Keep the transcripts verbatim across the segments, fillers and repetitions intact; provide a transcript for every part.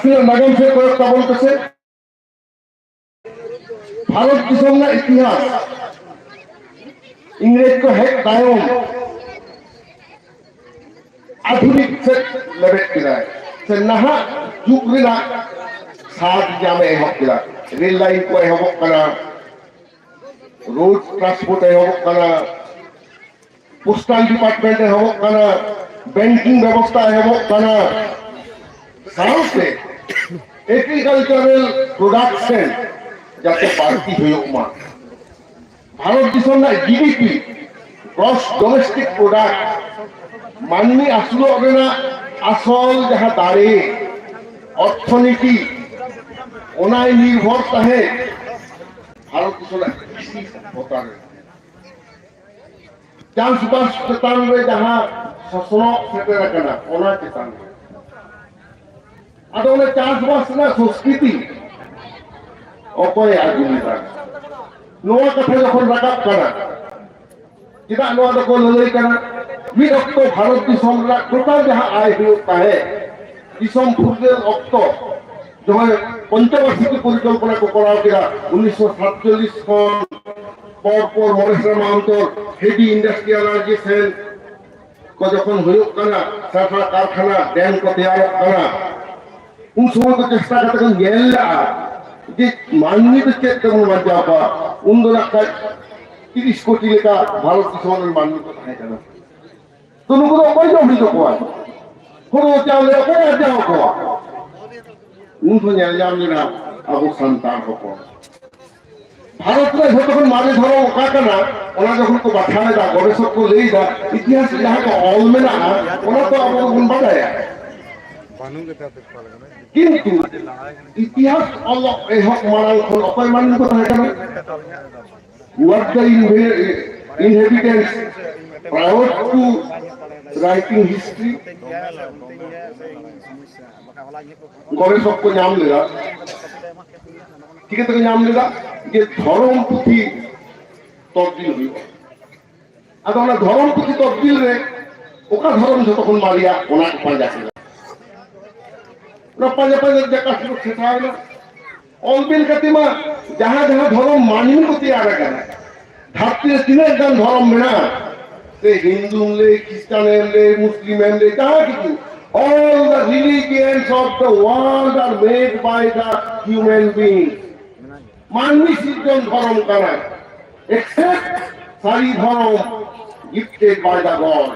ᱱᱟᱜᱟᱢ ᱥᱮᱫ ᱠᱚᱭᱚᱜ ᱛᱟᱵᱚᱱ ᱯᱮᱥᱮ᱾ ᱵᱷᱟᱨᱚᱛ ᱫᱤᱥᱚᱢ ᱨᱮᱱᱟᱜ ᱤᱛᱤᱦᱟᱥ ᱤᱝᱨᱮᱡᱽ ᱠᱚ ᱦᱮᱡ ᱛᱟᱭᱚᱢ ᱟᱫᱷᱩᱱᱤᱠ ᱥᱮᱫ ᱞᱮᱵᱮᱫ ᱠᱮᱫᱟᱭ, ᱥᱮ ᱱᱟᱦᱟᱜ ᱡᱩᱜᱽ ᱨᱮᱱᱟᱜ ᱥᱟᱫ ᱧᱟᱢ ᱮ ᱮᱦᱚᱵ ᱠᱮᱫᱟ᱾ ᱨᱮᱞ ᱞᱟᱭᱤᱱ ᱠᱚ ᱮᱦᱚᱵᱚᱜ ᱠᱟᱱᱟ, ᱨᱳᱰ ᱴᱨᱟᱱᱥᱯᱳᱨᱴ ᱮᱦᱚᱵᱚᱜ ᱠᱟᱱᱟ, ᱯᱳᱥᱴᱟᱞ ᱰᱤᱯᱟᱨᱴᱢᱮᱱᱴ ᱮᱦᱚᱵᱚᱜ ᱠᱟᱱᱟ, ᱵᱮᱝᱠᱤᱝ ᱵᱮᱵᱚᱥᱛᱷᱟ ᱮᱦᱚᱵᱚᱜ ᱠᱟᱱᱟ, ᱥᱟᱶᱛᱮ ᱮᱜᱽᱨᱤᱠᱟᱞᱪᱟᱨᱟᱞ ᱯᱨᱚᱰᱟᱠᱥᱚᱱ ᱡᱟᱛᱮ ᱵᱟᱹᱲᱛᱤ ᱦᱩᱭᱩᱜ ᱢᱟ᱾ ᱵᱷᱟᱨᱚᱛ ᱫᱤᱥᱚᱢ ᱨᱮᱱᱟᱜ ᱡᱤᱰᱤᱯᱤ, ᱜᱨᱚᱥ ᱰᱚᱢᱮᱥᱴᱤᱠ ᱯᱨᱚᱰᱟᱠᱴ, ᱢᱟᱹᱱᱢᱤ ᱟᱹᱥᱩᱞᱚᱜ ᱨᱮᱱᱟᱜ ᱟᱥᱚᱞ ᱡᱟᱦᱟᱸ ᱫᱟᱲᱮ, ᱚᱨᱛᱷᱚᱱᱤᱛᱤ, ᱚᱱᱟᱭ ᱱᱤᱨᱵᱷᱚᱨ ᱛᱟᱦᱮᱸᱫ ᱵᱷᱟᱨᱚᱛ ᱫᱤᱥᱚᱢ ᱨᱮᱱᱟᱜ ᱠᱨᱤᱥᱤ ᱥᱟᱵᱷᱚᱛᱟ ᱨᱮ᱾ ᱪᱟᱥᱵᱟᱥ ᱪᱮᱛᱟᱱ ᱨᱮ ᱡᱟᱦᱟᱸ ᱥᱚᱥᱱᱚᱜ ᱥᱮᱴᱮᱨ ᱟᱠᱟᱱᱟ, ᱚᱱᱟ ᱪᱮᱛᱟᱱ ᱨᱮ᱾ ᱟᱫᱚ ᱚᱱᱟ ᱪᱟᱥᱵᱟᱥ ᱨᱮᱱᱟᱜ ᱥᱚᱝᱥᱠᱨᱤᱛᱤ ᱚᱠᱚᱭᱮ ᱟᱹᱜᱩ ᱞᱮᱫᱟ? ᱱᱚᱣᱟ ᱠᱟᱛᱷᱟ ᱡᱚᱠᱷᱚᱱ ᱨᱟᱠᱟᱵ ᱠᱟᱱᱟ, ᱪᱮᱫᱟᱜ ᱱᱚᱣᱟ ᱫᱚᱠᱚ ᱞᱟᱹᱞᱟᱹᱭ ᱠᱟᱱᱟ? ᱢᱤᱫ ᱚᱠᱛᱚ ᱵᱷᱟᱨᱚᱛ ᱫᱤᱥᱚᱢ ᱨᱮᱱᱟᱜ ᱴᱳᱴᱟᱞ ᱡᱟᱦᱟᱸ ᱟᱭ ᱦᱩᱭᱩᱜ ᱛᱟᱦᱮᱸᱫ, ᱫᱤᱥᱚᱢ ᱯᱷᱩᱨᱜᱟᱹᱞ ᱚᱠᱛᱚ ᱡᱚᱠᱷᱚᱱ ᱯᱚᱧᱪᱚᱵᱟᱨᱥᱤᱠᱤ ᱯᱚᱨᱤᱠᱚᱞᱯᱚᱱᱟ ᱠᱚ ᱠᱚᱨᱟᱣ ᱠᱮᱫᱟ, ᱩᱱᱤᱥᱥᱚ ᱥᱟᱛᱪᱚᱞᱞᱤᱥ ᱠᱷᱚᱱ ᱯᱚᱨ ᱯᱚᱨ ᱢᱚᱬᱮ ᱥᱮᱨᱢᱟ ᱚᱱᱛᱚᱨ ᱦᱮᱵᱤ ᱤᱱᱰᱟᱥᱴᱨᱤᱭᱟᱞᱟᱭᱡᱮᱥᱚᱱ ᱠᱚ ᱡᱚᱠᱷᱚᱱ ᱦᱩᱭᱩᱜ ᱠᱟᱱᱟ, ᱥᱟᱯᱷᱟ ᱠᱟᱨᱠᱷᱟᱱᱟ, ᱰᱮᱢ ᱠᱚ ᱛᱮᱭᱟᱨᱚᱜ ᱠᱟᱱᱟ, ᱩᱱ ᱥᱚᱢᱚᱭ ᱠᱚ ᱪᱮᱥᱴᱟ ᱠᱟᱛᱮ ᱠᱚ ᱧᱮᱞ ᱞᱮᱜᱼᱟ ᱡᱮ ᱢᱟᱹᱱᱢᱤ ᱫᱚ ᱪᱮᱫ ᱛᱮᱵᱚᱱ ᱵᱟᱧᱪᱟᱣ ᱠᱚᱣᱟ᱾ ᱩᱱ ᱫᱚ ᱱᱟᱜ ᱠᱷᱟᱡ ᱛᱤᱨᱤᱥ ᱠᱳᱴᱤ ᱞᱮᱠᱟ ᱵᱷᱟᱨᱚᱛ ᱫᱤᱥᱚᱢ ᱨᱮᱱ ᱢᱟᱹᱱᱢᱤ ᱠᱚ ᱛᱟᱦᱮᱸ ᱠᱟᱱᱟ᱾ ᱛᱚ ᱱᱩᱠᱩ ᱫᱚ ᱚᱠᱚᱭ ᱡᱚᱢ ᱦᱚᱪᱚ ᱠᱚᱣᱟ? ᱦᱩᱲᱩ ᱪᱟᱣᱞᱮ ᱚᱠᱚᱭ ᱟᱨᱡᱟᱣ ᱠᱚᱣᱟ? ᱩᱱ ᱦᱚᱸ ᱧᱮᱞ ᱧᱟᱢ ᱞᱮᱱᱟ ᱟᱵᱚ ᱥᱟᱱᱛᱟᱲ ᱦᱚᱯᱚᱱ᱾ ᱵᱷᱟᱨᱚᱛ ᱨᱮ ᱡᱷᱚᱛᱚ ᱠᱷᱚᱱ ᱢᱟᱨᱮ ᱫᱷᱚᱨᱚᱢ ᱚᱠᱟ ᱠᱟᱱᱟ, ᱚᱱᱟ ᱡᱚᱠᱷᱚᱱ ᱠᱚ ᱵᱟᱪᱷᱟᱣ ᱮᱫᱟ, ᱜᱚᱵᱮᱥᱚᱠ ᱠᱚ ᱞᱟᱹᱭ ᱮᱫᱟ, ᱤᱛᱤᱦᱟᱥ ᱨᱮ ᱡᱟᱦᱟᱸ ᱠᱚ ᱚᱞ ᱢᱮᱱᱟᱜᱼᱟ, ᱚᱱᱟ ᱛᱚ ᱟᱵᱚ ᱫᱚᱵᱚᱱ ᱵᱟᱰᱟᱭᱟ᱾ ᱠᱤᱱᱛᱩ ᱤᱛᱤᱦᱟᱥ ᱚᱞᱚᱜ ᱮᱦᱚᱵ ᱢᱟᱲᱟᱝ ᱠᱷᱚᱱ ᱚᱠᱚᱭ ᱢᱟᱹᱱᱢᱤ ᱠᱚ ᱛᱟᱦᱮᱸ ᱠᱟᱱᱟ? Who are the inhe-, inhabitants prior to writing history? ᱜᱚᱵᱮᱥᱚᱠ ᱠᱚ ᱧᱟᱢ ᱞᱮᱫᱟ᱾ ᱪᱤᱠᱟᱹ ᱛᱮᱠᱚ ᱧᱟᱢ ᱞᱮᱫᱟ? ᱡᱮ ᱫᱷᱚᱨᱚᱢ ᱯᱩᱛᱷᱤ ᱛᱚᱫᱵᱤᱞ ᱦᱩᱭᱩᱜᱼᱟ᱾ ᱟᱫᱚ ᱚᱱᱟ ᱫᱷᱚᱨᱚᱢ ᱯᱩᱛᱷᱤ ᱛᱚᱫᱵᱤᱞ ᱨᱮ ᱚᱠᱟ ᱫᱷᱚᱨᱚᱢ ᱡᱷᱚᱛᱚ ᱠᱷᱚᱱ ᱢᱟᱨᱮᱭᱟ, ᱚᱱᱟ ᱠᱚ ᱯᱟᱸᱡᱟ ᱠᱮᱫᱟ᱾ ᱚᱱᱟ ᱯᱟᱸᱡᱟ ᱯᱟᱸᱡᱟ ᱡᱟᱭᱜᱟ ᱥᱮᱫ ᱠᱚ ᱴᱷᱮᱥᱟᱣ ᱮᱱᱟ᱾ ᱚᱞ ᱵᱤᱞ ᱠᱟᱛᱮ ᱢᱟ ᱡᱟᱦᱟᱸ ᱡᱟᱦᱟᱸ ᱫᱷᱚᱨᱚᱢ ᱢᱟᱹᱱᱢᱤ ᱠᱚ ᱛᱮᱭᱟᱨ ᱟᱠᱟᱱᱟ, ᱫᱷᱟᱹᱨᱛᱤ ᱨᱮ ᱛᱤᱱᱟᱹᱜ ᱜᱟᱱ ᱫᱷᱚᱨᱚᱢ ᱢᱮᱱᱟᱜᱼᱟ, ᱥᱮ ᱦᱤᱱᱫᱩᱢ ᱞᱟᱹᱭ, ᱠᱷᱨᱤᱥᱴᱟᱱᱮᱢ ᱞᱟᱹᱭ, ᱢᱩᱥᱞᱤᱢᱮᱢ ᱞᱟᱹᱭ, ᱡᱟᱦᱟᱸ ᱠᱤᱪᱷᱩ, all the religions of the world are made by the human beings. ᱢᱟᱹᱱᱢᱤ ᱥᱤᱨᱡᱚᱱ ᱫᱷᱚᱨᱚᱢ ᱠᱟᱱᱟ, except ᱥᱟᱹᱨᱤ ᱫᱷᱚᱨᱚᱢ gifted by the God.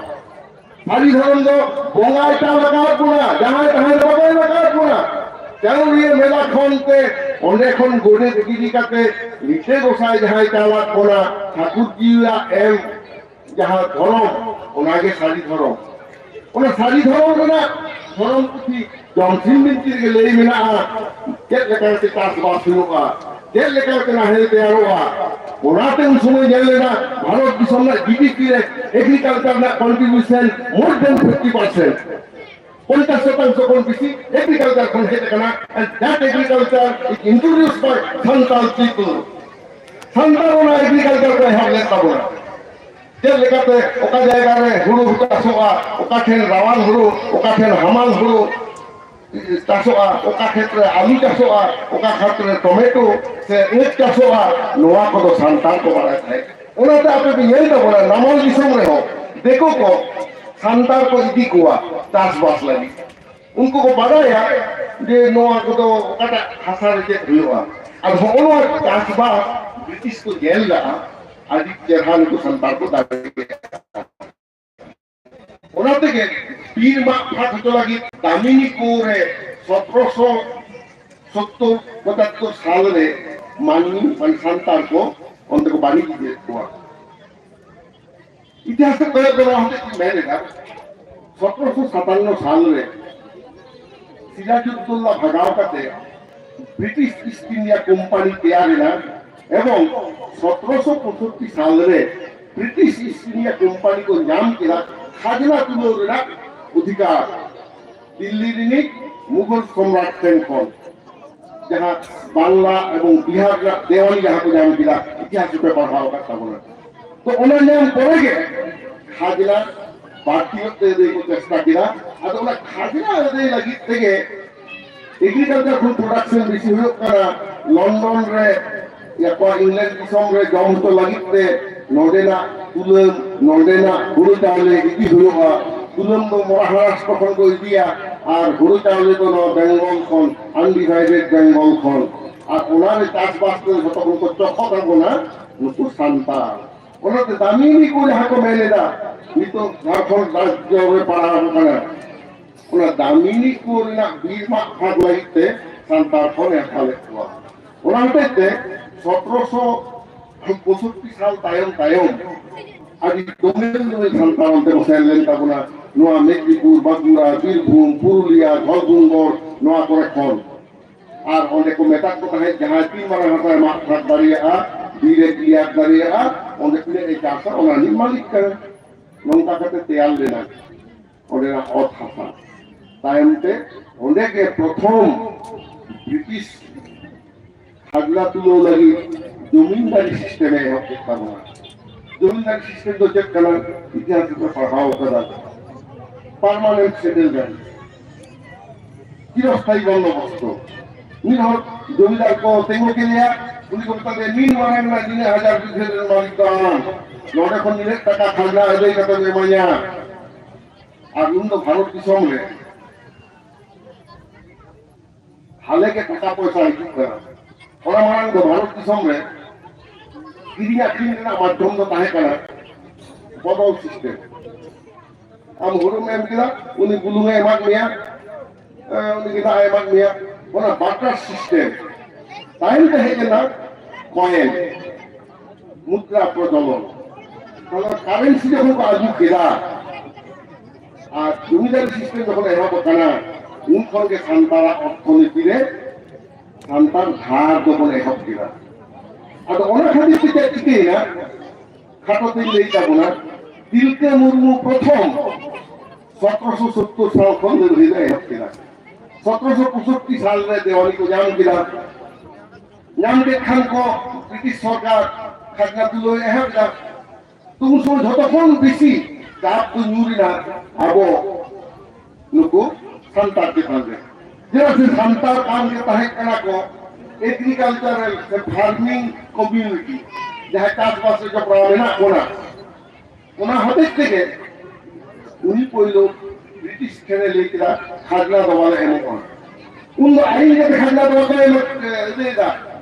ᱥᱟᱹᱨᱤ ᱫᱷᱚᱨᱚᱢ ᱫᱚ ᱵᱚᱸᱜᱟᱭ ᱪᱟᱞ ᱟᱠᱟᱫ ᱵᱚᱱᱟ, ᱡᱟᱦᱟᱸᱭ ᱛᱟᱦᱮᱸ ᱫᱚ ᱵᱟᱵᱟᱭ ᱟᱠᱟᱫ ᱵᱚᱱᱟ᱾ ᱪᱟᱹᱣᱨᱤᱭᱟᱹ ᱢᱮᱞᱟ ᱠᱷᱚᱱ ᱛᱮ ᱚᱸᱰᱮ ᱠᱷᱚᱱ ᱜᱚᱰᱮᱛ ᱤᱫᱤ ᱠᱟᱛᱮ ᱞᱤᱴᱟᱹ ᱜᱚᱸᱥᱟᱭ ᱡᱟᱦᱟᱸᱭ ᱪᱟᱞᱟᱜ ᱵᱚᱱᱟ, ᱴᱷᱟᱹᱠᱩᱨ ᱡᱤᱣᱤᱭᱟᱜ ᱮᱢ ᱡᱟᱦᱟᱸ ᱫᱷᱚᱨᱚᱢ, ᱚᱱᱟᱜᱮ ᱥᱟᱹᱨᱤ ᱫᱷᱚᱨᱚᱢ᱾ ᱚᱱᱟ ᱥᱟᱹᱨᱤ ᱫᱷᱚᱨᱚᱢ ᱨᱮᱱᱟᱜ ᱫᱷᱚᱨᱚᱢ ᱯᱩᱛᱷᱤ ᱡᱚᱢᱥᱤᱢ ᱵᱤᱱᱛᱤ ᱨᱮᱜᱮ ᱞᱟᱹᱭ ᱢᱮᱱᱟᱜᱼᱟ, ᱪᱮᱫ ᱞᱮᱠᱟ ᱠᱟᱛᱮ ᱪᱟᱥᱵᱟᱥ ᱦᱩᱭᱩᱜᱼᱟ, ᱪᱮᱫ ᱞᱮᱠᱟ ᱠᱟᱛᱮ ᱱᱟᱦᱮᱞ ᱛᱮᱭᱟᱨᱚᱜᱼᱟ᱾ ᱚᱱᱟᱛᱮ ᱩᱱ ᱥᱚᱢᱚᱭ ᱧᱮᱞ ᱞᱮᱱᱟ, ᱵᱷᱟᱨᱚᱛ ᱫᱤᱥᱚᱢ ᱨᱮᱱᱟᱜ ᱡᱤᱰᱤᱯᱤ ᱨᱮ ᱮᱜᱽᱨᱤᱠᱟᱞᱪᱟᱨ ᱨᱮᱱᱟᱜ contribution more than fifty percent, ᱯᱚᱧᱪᱟᱥ ᱥᱚᱛᱟᱝᱥᱚ ᱠᱷᱚᱱ ᱵᱮᱥᱤ ᱮᱜᱽᱨᱤᱠᱟᱞᱪᱟᱨ ᱠᱷᱚᱱ ᱦᱮᱡ ᱟᱠᱟᱱᱟ, and that agriculture is introduced by Santal people. Santal ᱚᱱᱟ ᱮᱜᱽᱨᱤᱠᱟᱞᱪᱟᱨ ᱠᱚ ᱮᱦᱚᱵ ᱞᱮᱫ ᱛᱟᱵᱚᱱᱟ᱾ ᱪᱮᱫ ᱞᱮᱠᱟᱛᱮ ᱚᱠᱟ ᱡᱟᱭᱜᱟ ᱨᱮ ᱦᱩᱲᱩ ᱪᱟᱥᱚᱜᱼᱟ, ᱚᱠᱟ ᱴᱷᱮᱱ ᱨᱟᱣᱟᱞ ᱦᱩᱲᱩ, ᱚᱠᱟ ᱴᱷᱮᱱ ᱦᱟᱢᱟᱞ ᱦᱩᱲᱩ ᱪᱟᱥᱚᱜᱼᱟ, ᱚᱠᱟ ᱠᱷᱮᱛ ᱨᱮ ᱟᱹᱞᱩ ᱪᱟᱥᱚᱜᱼᱟ, ᱚᱠᱟ ᱠᱷᱮᱛ ᱨᱮ ᱴᱚᱢᱮᱴᱳ ᱥᱮ ᱟᱹᱠ ᱪᱟᱥᱚᱜᱼᱟ, ᱱᱚᱣᱟ ᱠᱚᱫᱚ ᱥᱟᱱᱛᱟᱲ ᱠᱚ ᱵᱟᱲᱟᱭ ᱛᱟᱦᱮᱸᱫ᱾ ᱚᱱᱟᱛᱮ ᱟᱯᱮ ᱯᱮ ᱧᱮᱞ ᱛᱟᱵᱚᱱᱟ, ᱱᱟᱢᱟᱞ ᱫᱤᱥᱚᱢ ᱨᱮᱦᱚᱸ ᱫᱤᱠᱩ ᱠᱚ ᱥᱟᱱᱛᱟᱲ ᱠᱚ ᱤᱫᱤ ᱠᱚᱣᱟ ᱪᱟᱥᱵᱟᱥ ᱞᱟᱹᱜᱤᱫ᱾ ᱩᱱᱠᱩ ᱠᱚ ᱵᱟᱰᱟᱭᱟ ᱡᱮ ᱱᱚᱣᱟ ᱠᱚᱫᱚ ᱚᱠᱟᱴᱟᱜ ᱦᱟᱥᱟ ᱨᱮ ᱪᱮᱫ ᱦᱩᱭᱩᱜᱼᱟ᱾ ᱟᱨ ᱦᱚᱸᱜᱼᱚ ᱱᱚᱣᱟ ᱪᱟᱥᱵᱟᱥ ᱵᱨᱤᱴᱤᱥ ᱠᱚ ᱧᱮᱞ ᱞᱟᱜᱼᱟ, ᱟᱹᱰᱤ ᱪᱮᱦᱨᱟ ᱱᱩᱠᱩ ᱥᱟᱱᱛᱟᱲ ᱠᱚ ᱫᱟᱲᱮᱭᱟᱜᱼᱟ᱾ ᱚᱱᱟ ᱛᱮᱜᱮ ᱵᱤᱨ ᱢᱟᱜ ᱯᱷᱟᱸᱠ ᱦᱚᱪᱚ ᱞᱟᱹᱜᱤᱫ ᱫᱟᱢᱤᱱᱤ ᱠᱚ ᱨᱮ ᱥᱚᱛᱨᱚᱥᱚ ᱥᱚᱛᱛᱚᱨ ᱯᱚᱸᱪᱟᱛᱛᱚᱨ ᱥᱟᱞ ᱨᱮ ᱢᱟᱹᱱᱢᱤ, ᱢᱟᱱᱮ ᱥᱟᱱᱛᱟᱲ ᱠᱚ ᱚᱱᱛᱮ ᱠᱚ ᱵᱟᱹᱱᱤᱡ ᱤᱫᱤᱭᱮᱫ ᱠᱚᱣᱟ᱾ ᱤᱛᱤᱦᱟᱥ ᱨᱮ ᱠᱚᱭᱚᱜ ᱫᱚ ᱱᱚᱣᱟ ᱦᱚᱛᱮᱡ ᱛᱮᱧ ᱢᱮᱱ ᱮᱫᱟ, ᱥᱚᱛᱨᱚᱥᱚ ᱥᱟᱛᱟᱱᱱᱚ ᱥᱟᱞ ᱨᱮ ᱥᱤᱨᱟᱡᱩᱫᱽᱫᱳᱞᱞᱟ ᱵᱷᱟᱜᱟᱣ ᱠᱟᱛᱮ ᱵᱨᱤᱴᱤᱥ ᱤᱥᱴ ᱤᱱᱰᱤᱭᱟ ᱠᱳᱢᱯᱟᱱᱤ ᱛᱮᱭᱟᱨ ᱮᱱᱟ ᱮᱵᱚᱝ ᱥᱚᱛᱨᱚᱥᱚ ᱯᱚᱸᱭᱥᱚᱴᱴᱤ ᱥᱟᱞ ᱨᱮ ᱵᱨᱤᱴᱤᱥ ᱤᱥᱴ ᱤᱱᱰᱤᱭᱟ ᱠᱳᱢᱯᱟᱱᱤ ᱠᱚ ᱧᱟᱢ ᱠᱮᱫᱟ ᱠᱷᱟᱡᱽᱱᱟ ᱛᱩᱞᱟᱹᱣ ᱨᱮᱱᱟᱜ ᱚᱫᱷᱤᱠᱟᱨ ᱫᱤᱞᱞᱤ ᱨᱤᱱᱤᱡ ᱢᱩᱜᱷᱚᱞ ᱥᱚᱢᱨᱟᱴ ᱴᱷᱮᱱ ᱠᱷᱚᱱ, ᱡᱟᱦᱟᱸ ᱵᱟᱝᱞᱟ ᱮᱵᱚᱝ ᱵᱤᱦᱟᱨ ᱨᱮᱱᱟᱜ ᱫᱮᱣᱟᱱᱤ ᱡᱟᱦᱟᱸ ᱠᱚ ᱧᱟᱢ ᱠᱮᱫᱟ, ᱤᱛᱤᱦᱟᱥ ᱨᱮᱯᱮ ᱯᱟᱲᱦᱟᱣ ᱟᱠᱟᱫ ᱛᱟᱵᱚᱱᱟ᱾ ᱛᱚ ᱚᱱᱟ ᱧᱟᱢ ᱯᱚᱨᱮ ᱜᱮ ᱠᱷᱟᱡᱽᱱᱟ ᱵᱟᱹᱲᱛᱤ ᱧᱚᱜ ᱛᱮ ᱟᱹᱫᱟᱹᱭ ᱠᱚ ᱪᱮᱥᱴᱟ ᱠᱮᱫᱟ᱾ ᱟᱫᱚ ᱚᱱᱟ ᱠᱷᱟᱡᱽᱱᱟ ᱟᱹᱫᱟᱹᱭ ᱞᱟᱹᱜᱤᱫ ᱛᱮᱜᱮ ᱮᱜᱽᱨᱤᱠᱟᱞᱪᱟᱨ ᱠᱷᱚᱱ ᱯᱨᱚᱰᱟᱠᱥᱚᱱ ᱵᱮᱥᱤ ᱦᱩᱭᱩᱜ ᱠᱟᱱᱟ᱾ ᱞᱚᱱᱰᱚᱱ ᱨᱮ ᱭᱟᱠᱚᱣᱟ ᱤᱝᱞᱮᱱᱰ ᱫᱤᱥᱚᱢ ᱨᱮ ᱡᱚᱢ ᱦᱚᱪᱚ ᱞᱟᱹᱜᱤᱫ ᱛᱮ ᱱᱚᱰᱮᱱᱟᱜ ᱛᱩᱞᱟᱹᱢ, ᱱᱚᱰᱮᱱᱟᱜ ᱦᱩᱲᱩ ᱪᱟᱣᱞᱮ ᱤᱫᱤ ᱦᱩᱭᱩᱜᱼᱟ᱾ ᱛᱩᱞᱟᱹᱢ ᱫᱚ ᱢᱚᱦᱟᱨᱟᱥᱴᱨᱚ ᱠᱷᱚᱱ ᱠᱚ ᱤᱫᱤᱭᱟ, ᱟᱨ ᱦᱩᱲᱩ ᱪᱟᱣᱞᱮ ᱫᱚ ᱱᱚᱣᱟ ᱵᱮᱝᱜᱚᱞ ᱠᱷᱚᱱ, ᱟᱱᱰᱤᱵᱷᱟᱭᱰᱮᱰ ᱵᱮᱝᱜᱚᱞ ᱠᱷᱚᱱ᱾ ᱟᱨ ᱚᱱᱟ ᱨᱮ ᱪᱟᱥᱵᱟᱥ ᱫᱚ ᱡᱷᱚᱛᱚ ᱠᱷᱚᱱ ᱠᱚ ᱪᱚᱠᱷᱚ ᱛᱟᱵᱚᱱᱟ ᱱᱩᱠᱩ ᱥᱟᱱᱛᱟᱲ᱾ ᱚᱱᱟᱛᱮ ᱫᱟᱢᱤᱱᱤ ᱠᱚ ᱡᱟᱦᱟᱸ ᱠᱚ ᱢᱮᱱ ᱮᱫᱟ, ᱱᱤᱛᱚᱜ ᱡᱷᱟᱲᱠᱷᱚᱸᱰ ᱨᱟᱡᱽᱡᱚ ᱨᱮ ᱯᱟᱲᱟᱣ ᱟᱠᱟᱱᱟ, ᱚᱱᱟ ᱫᱟᱢᱤᱱᱤ ᱠᱚ ᱨᱮᱱᱟᱜ ᱵᱤᱨ ᱢᱟᱜ ᱯᱷᱟᱸᱠ ᱞᱟᱹᱜᱤᱫ ᱛᱮ ᱥᱟᱱᱛᱟᱲ ᱠᱚ ᱱᱮᱣᱛᱟ ᱞᱮᱫ ᱠᱚᱣᱟ᱾ ᱚᱱᱟ ᱦᱚᱛᱮᱡ ᱛᱮ ᱥᱚᱛᱨᱚᱥᱚ ᱯᱚᱸᱭᱥᱚᱴᱴᱤ ᱥᱟᱞ ᱛᱟᱭᱚᱢ ᱛᱟᱭᱚᱢ ᱟᱹᱰᱤ ᱫᱚᱢᱮᱞ ᱫᱚᱢᱮᱞ ᱥᱟᱱᱛᱟᱲ ᱚᱱᱛᱮ ᱠᱚ ᱥᱮᱱ ᱞᱮᱱ ᱛᱟᱵᱚᱱᱟ, ᱱᱚᱣᱟ ᱢᱮᱫᱽᱱᱤᱯᱩᱨ, ᱵᱟᱸᱠᱩᱲᱟ, ᱵᱤᱨᱵᱷᱩᱢ, ᱯᱩᱨᱩᱞᱤᱭᱟ, ᱫᱷᱚᱞᱵᱷᱩᱢᱜᱚᱲ, ᱱᱚᱣᱟ ᱠᱚᱨᱮ ᱠᱷᱚᱱ᱾ ᱟᱨ ᱚᱸᱰᱮ ᱠᱚ ᱢᱮᱛᱟ ᱠᱚ ᱛᱟᱦᱮᱸᱫ, ᱡᱟᱦᱟᱸᱭ ᱛᱤᱱ ᱢᱟᱨᱟᱝ ᱦᱟᱥᱟᱭ ᱢᱟᱜ ᱯᱷᱟᱸᱠ ᱫᱟᱲᱮᱭᱟᱜᱼᱟ, ᱵᱤᱨ ᱮ ᱠᱞᱤᱭᱟᱨ ᱫᱟᱲᱮᱭᱟᱜᱼᱟ, ᱚᱸᱰᱮ ᱛᱤᱱᱟᱹᱜ ᱮ ᱪᱟᱥᱟ, ᱚᱱᱟ ᱨᱤᱱᱤᱡ ᱢᱟᱹᱞᱤᱠ ᱠᱟᱱᱟ᱾ ᱱᱚᱝᱠᱟ ᱠᱟᱛᱮ ᱛᱮᱭᱟᱨ ᱞᱮᱱᱟ ᱚᱸᱰᱮᱱᱟᱜ ᱚᱛ ᱦᱟᱥᱟ᱾ ᱛᱟᱭᱚᱢ ᱛᱮ ᱚᱸᱰᱮ ᱜᱮ ᱯᱨᱚᱛᱷᱚᱢ ᱵᱨᱤᱴᱤᱥ ᱠᱷᱟᱡᱽᱱᱟ ᱛᱩᱞᱟᱹᱣ ᱞᱟᱹᱜᱤᱫ ᱡᱚᱢᱤᱱᱫᱟᱨᱤ ᱥᱤᱥᱴᱮᱢ ᱮ ᱮᱦᱚᱵ ᱠᱮᱫ ᱛᱟᱵᱚᱱᱟ᱾ ᱡᱚᱢᱤᱱᱫᱟᱨᱤ ᱥᱤᱥᱴᱮᱢ ᱫᱚ ᱪᱮᱫ ᱠᱟᱱᱟ? ᱤᱛᱤᱦᱟᱥ ᱨᱮᱯᱮ ᱯᱟᱲᱦᱟᱣ ᱠᱟᱫᱟ, ᱯᱟᱨᱢᱟᱱᱮᱱᱴ ᱥᱮᱴᱮᱞᱢᱮᱱᱴ, ᱪᱤᱨᱚᱥᱛᱷᱟᱭᱤ ᱵᱚᱱᱫᱳᱵᱚᱥᱛᱚ᱾ ᱢᱤᱫ ᱦᱚᱲ ᱡᱚᱢᱤᱫᱟᱨ ᱠᱚ ᱛᱤᱸᱜᱩ ᱠᱮᱫᱮᱭᱟ, ᱩᱱᱤ ᱠᱚ ᱢᱮᱛᱟ ᱫᱮᱭᱟ, "ᱱᱤᱱ ᱢᱟᱨᱟᱝ ᱨᱮᱱᱟᱜ ᱱᱤᱱᱟᱹᱜ ᱦᱟᱡᱟᱨ ᱵᱤᱜᱷᱟᱹ ᱨᱮᱱ ᱢᱟᱹᱞᱤᱠ ᱫᱚ ᱟᱢ, ᱱᱚᱰᱮ ᱠᱷᱚᱱ ᱱᱤᱱᱟᱹᱜ ᱴᱟᱠᱟ ᱠᱷᱟᱡᱽᱱᱟ ᱟᱹᱫᱟᱹᱭ ᱠᱟᱛᱮᱢ ᱮᱢᱟᱹᱧᱟ?" ᱟᱨ ᱩᱱ ᱫᱚ ᱵᱷᱟᱨᱚᱛ ᱫᱤᱥᱚᱢ ᱨᱮ ᱦᱟᱞᱮ ᱜᱮ ᱴᱟᱠᱟ ᱯᱚᱭᱥᱟ ᱦᱤᱡᱩᱜ ᱠᱟᱱᱟ᱾ ᱚᱱᱟ ᱢᱟᱲᱟᱝ ᱫᱚ ᱵᱷᱟᱨᱚᱛ ᱫᱤᱥᱚᱢ ᱨᱮ ᱠᱤᱨᱤᱧ ᱟᱹᱠᱷᱨᱤᱧ ᱨᱮᱱᱟᱜ ᱢᱟᱫᱽᱫᱷᱚᱢ ᱫᱚ ᱛᱟᱦᱮᱸ ᱠᱟᱱᱟ ᱵᱚᱫᱚᱞ ᱥᱤᱥᱴᱮᱢ᱾ ᱟᱢ ᱦᱩᱲᱩᱢ ᱮᱢ ᱠᱮᱫᱟ, ᱩᱱᱤ ᱵᱩᱞᱩᱝ ᱮ ᱮᱢᱟᱫ ᱢᱮᱭᱟ, ᱮ, ᱩᱱᱤ ᱜᱮᱸᱫᱟᱜ ᱮ ᱮᱢᱟᱫ ᱢᱮᱭᱟ᱾ ᱚᱱᱟ ᱵᱟᱨᱴᱟᱨ ᱥᱤᱥᱴᱮᱢ᱾ ᱛᱟᱭᱚᱢ ᱛᱮ ᱦᱮᱡ ᱮᱱᱟ ᱠᱚᱭᱮᱱ, ᱢᱩᱫᱽᱨᱟ ᱯᱨᱚᱪᱚᱞᱚᱱ᱾ ᱛᱟᱦᱞᱮ ᱠᱟᱨᱮᱱᱥᱤ ᱡᱚᱠᱷᱚᱱ ᱠᱚ ᱟᱹᱜᱩ ᱠᱮᱫᱟ ᱟᱨ ᱡᱚᱢᱤᱫᱟᱨᱤ ᱥᱤᱥᱴᱮᱢ ᱡᱚᱠᱷᱚᱱ ᱮᱦᱚᱵ ᱟᱠᱟᱱᱟ, ᱩᱱ ᱠᱷᱚᱱ ᱜᱮ ᱥᱟᱱᱛᱟᱲᱟᱜ ᱚᱨᱛᱷᱚᱱᱤᱛᱤ ᱨᱮ ᱥᱟᱱᱛᱟᱲ ᱫᱷᱟᱨ ᱫᱚᱵᱚᱱ ᱮᱦᱚᱵ ᱠᱮᱫᱟ᱾ ᱟᱫᱚ ᱚᱱᱟ ᱠᱷᱟᱹᱛᱤᱨ ᱛᱮ ᱪᱮᱫ ᱪᱤᱠᱟᱹᱭᱮᱱᱟ? ᱠᱷᱟᱴᱚ ᱛᱤᱧ ᱞᱟᱹᱭ ᱛᱟᱵᱚᱱᱟ, ᱛᱤᱞᱠᱟᱹ ᱢᱩᱨᱢᱩ ᱯᱨᱚᱛᱷᱚᱢ ᱥᱚᱛᱨᱚᱥᱚ ᱥᱚᱛᱛᱚᱨ ᱥᱟᱞ ᱠᱷᱚᱱ ᱞᱟᱹᱲᱦᱟᱹᱭ ᱫᱚ ᱮᱦᱚᱵ ᱠᱮᱫᱟ᱾ ᱥᱚᱛᱨᱚᱥᱚ ᱯᱚᱸᱭᱥᱚᱴᱴᱤ ᱥᱟᱞ ᱨᱮ ᱫᱮᱣᱟᱱᱤ ᱠᱚ ᱧᱟᱢ ᱠᱮᱫᱟ᱾ ᱧᱟᱢ ᱠᱮᱫ ᱠᱷᱟᱱ ᱠᱚ ᱵᱨᱤᱴᱤᱥ ᱥᱚᱨᱠᱟᱨ ᱠᱷᱟᱡᱽᱱᱟ ᱛᱩᱞᱟᱹᱣ ᱮ ᱮᱦᱚᱵ ᱮᱫᱟ᱾ ᱛᱚ ᱩᱱ ᱥᱚᱢᱚᱭ ᱡᱷᱚᱛᱚ ᱠᱷᱚᱱ ᱵᱮᱥᱤ ᱪᱟᱯ ᱫᱚ ᱧᱩᱨ ᱮᱱᱟ ᱟᱵᱚ ᱱᱩᱠᱩ ᱥᱟᱱᱛᱟᱲ ᱪᱮᱛᱟᱱ ᱨᱮ᱾ ᱪᱮᱫᱟᱜ ᱥᱮ ᱥᱟᱱᱛᱟᱲ ᱠᱟᱱ ᱜᱮ ᱛᱟᱦᱮᱸ ᱠᱟᱱᱟ ᱠᱚ ᱮᱜᱽᱨᱤᱠᱟᱞᱪᱟᱨᱟᱞ ᱥᱮ ᱯᱷᱟᱨᱢᱤᱝ ᱠᱚᱢᱤᱭᱩᱱᱤᱴᱤ, ᱡᱟᱦᱟᱸ ᱪᱟᱥᱵᱟᱥ ᱨᱮ ᱡᱚᱯᱲᱟᱣ ᱢᱮᱱᱟᱜ ᱵᱚᱱᱟ᱾ ᱚᱱᱟ ᱦᱚᱛᱮᱡ ᱛᱮᱜᱮ ᱩᱱᱤ ᱯᱳᱭᱞᱳ ᱵᱨᱤᱴᱤᱥ ᱴᱷᱮᱱᱮ ᱞᱟᱹᱭ ᱠᱮᱫᱟ, "ᱠᱷᱟᱡᱽᱱᱟ ᱫᱚ ᱵᱟᱞᱮ ᱮᱢᱚᱜᱼᱟ᱾" ᱩᱱ ᱫᱚ ᱟᱹᱭᱤᱱ ᱠᱟᱛᱮ ᱠᱷᱟᱡᱽᱱᱟ ᱫᱚ ᱵᱟᱠᱚ ᱮᱢ, ᱮ, ᱤᱫᱤᱭᱮᱫᱟ,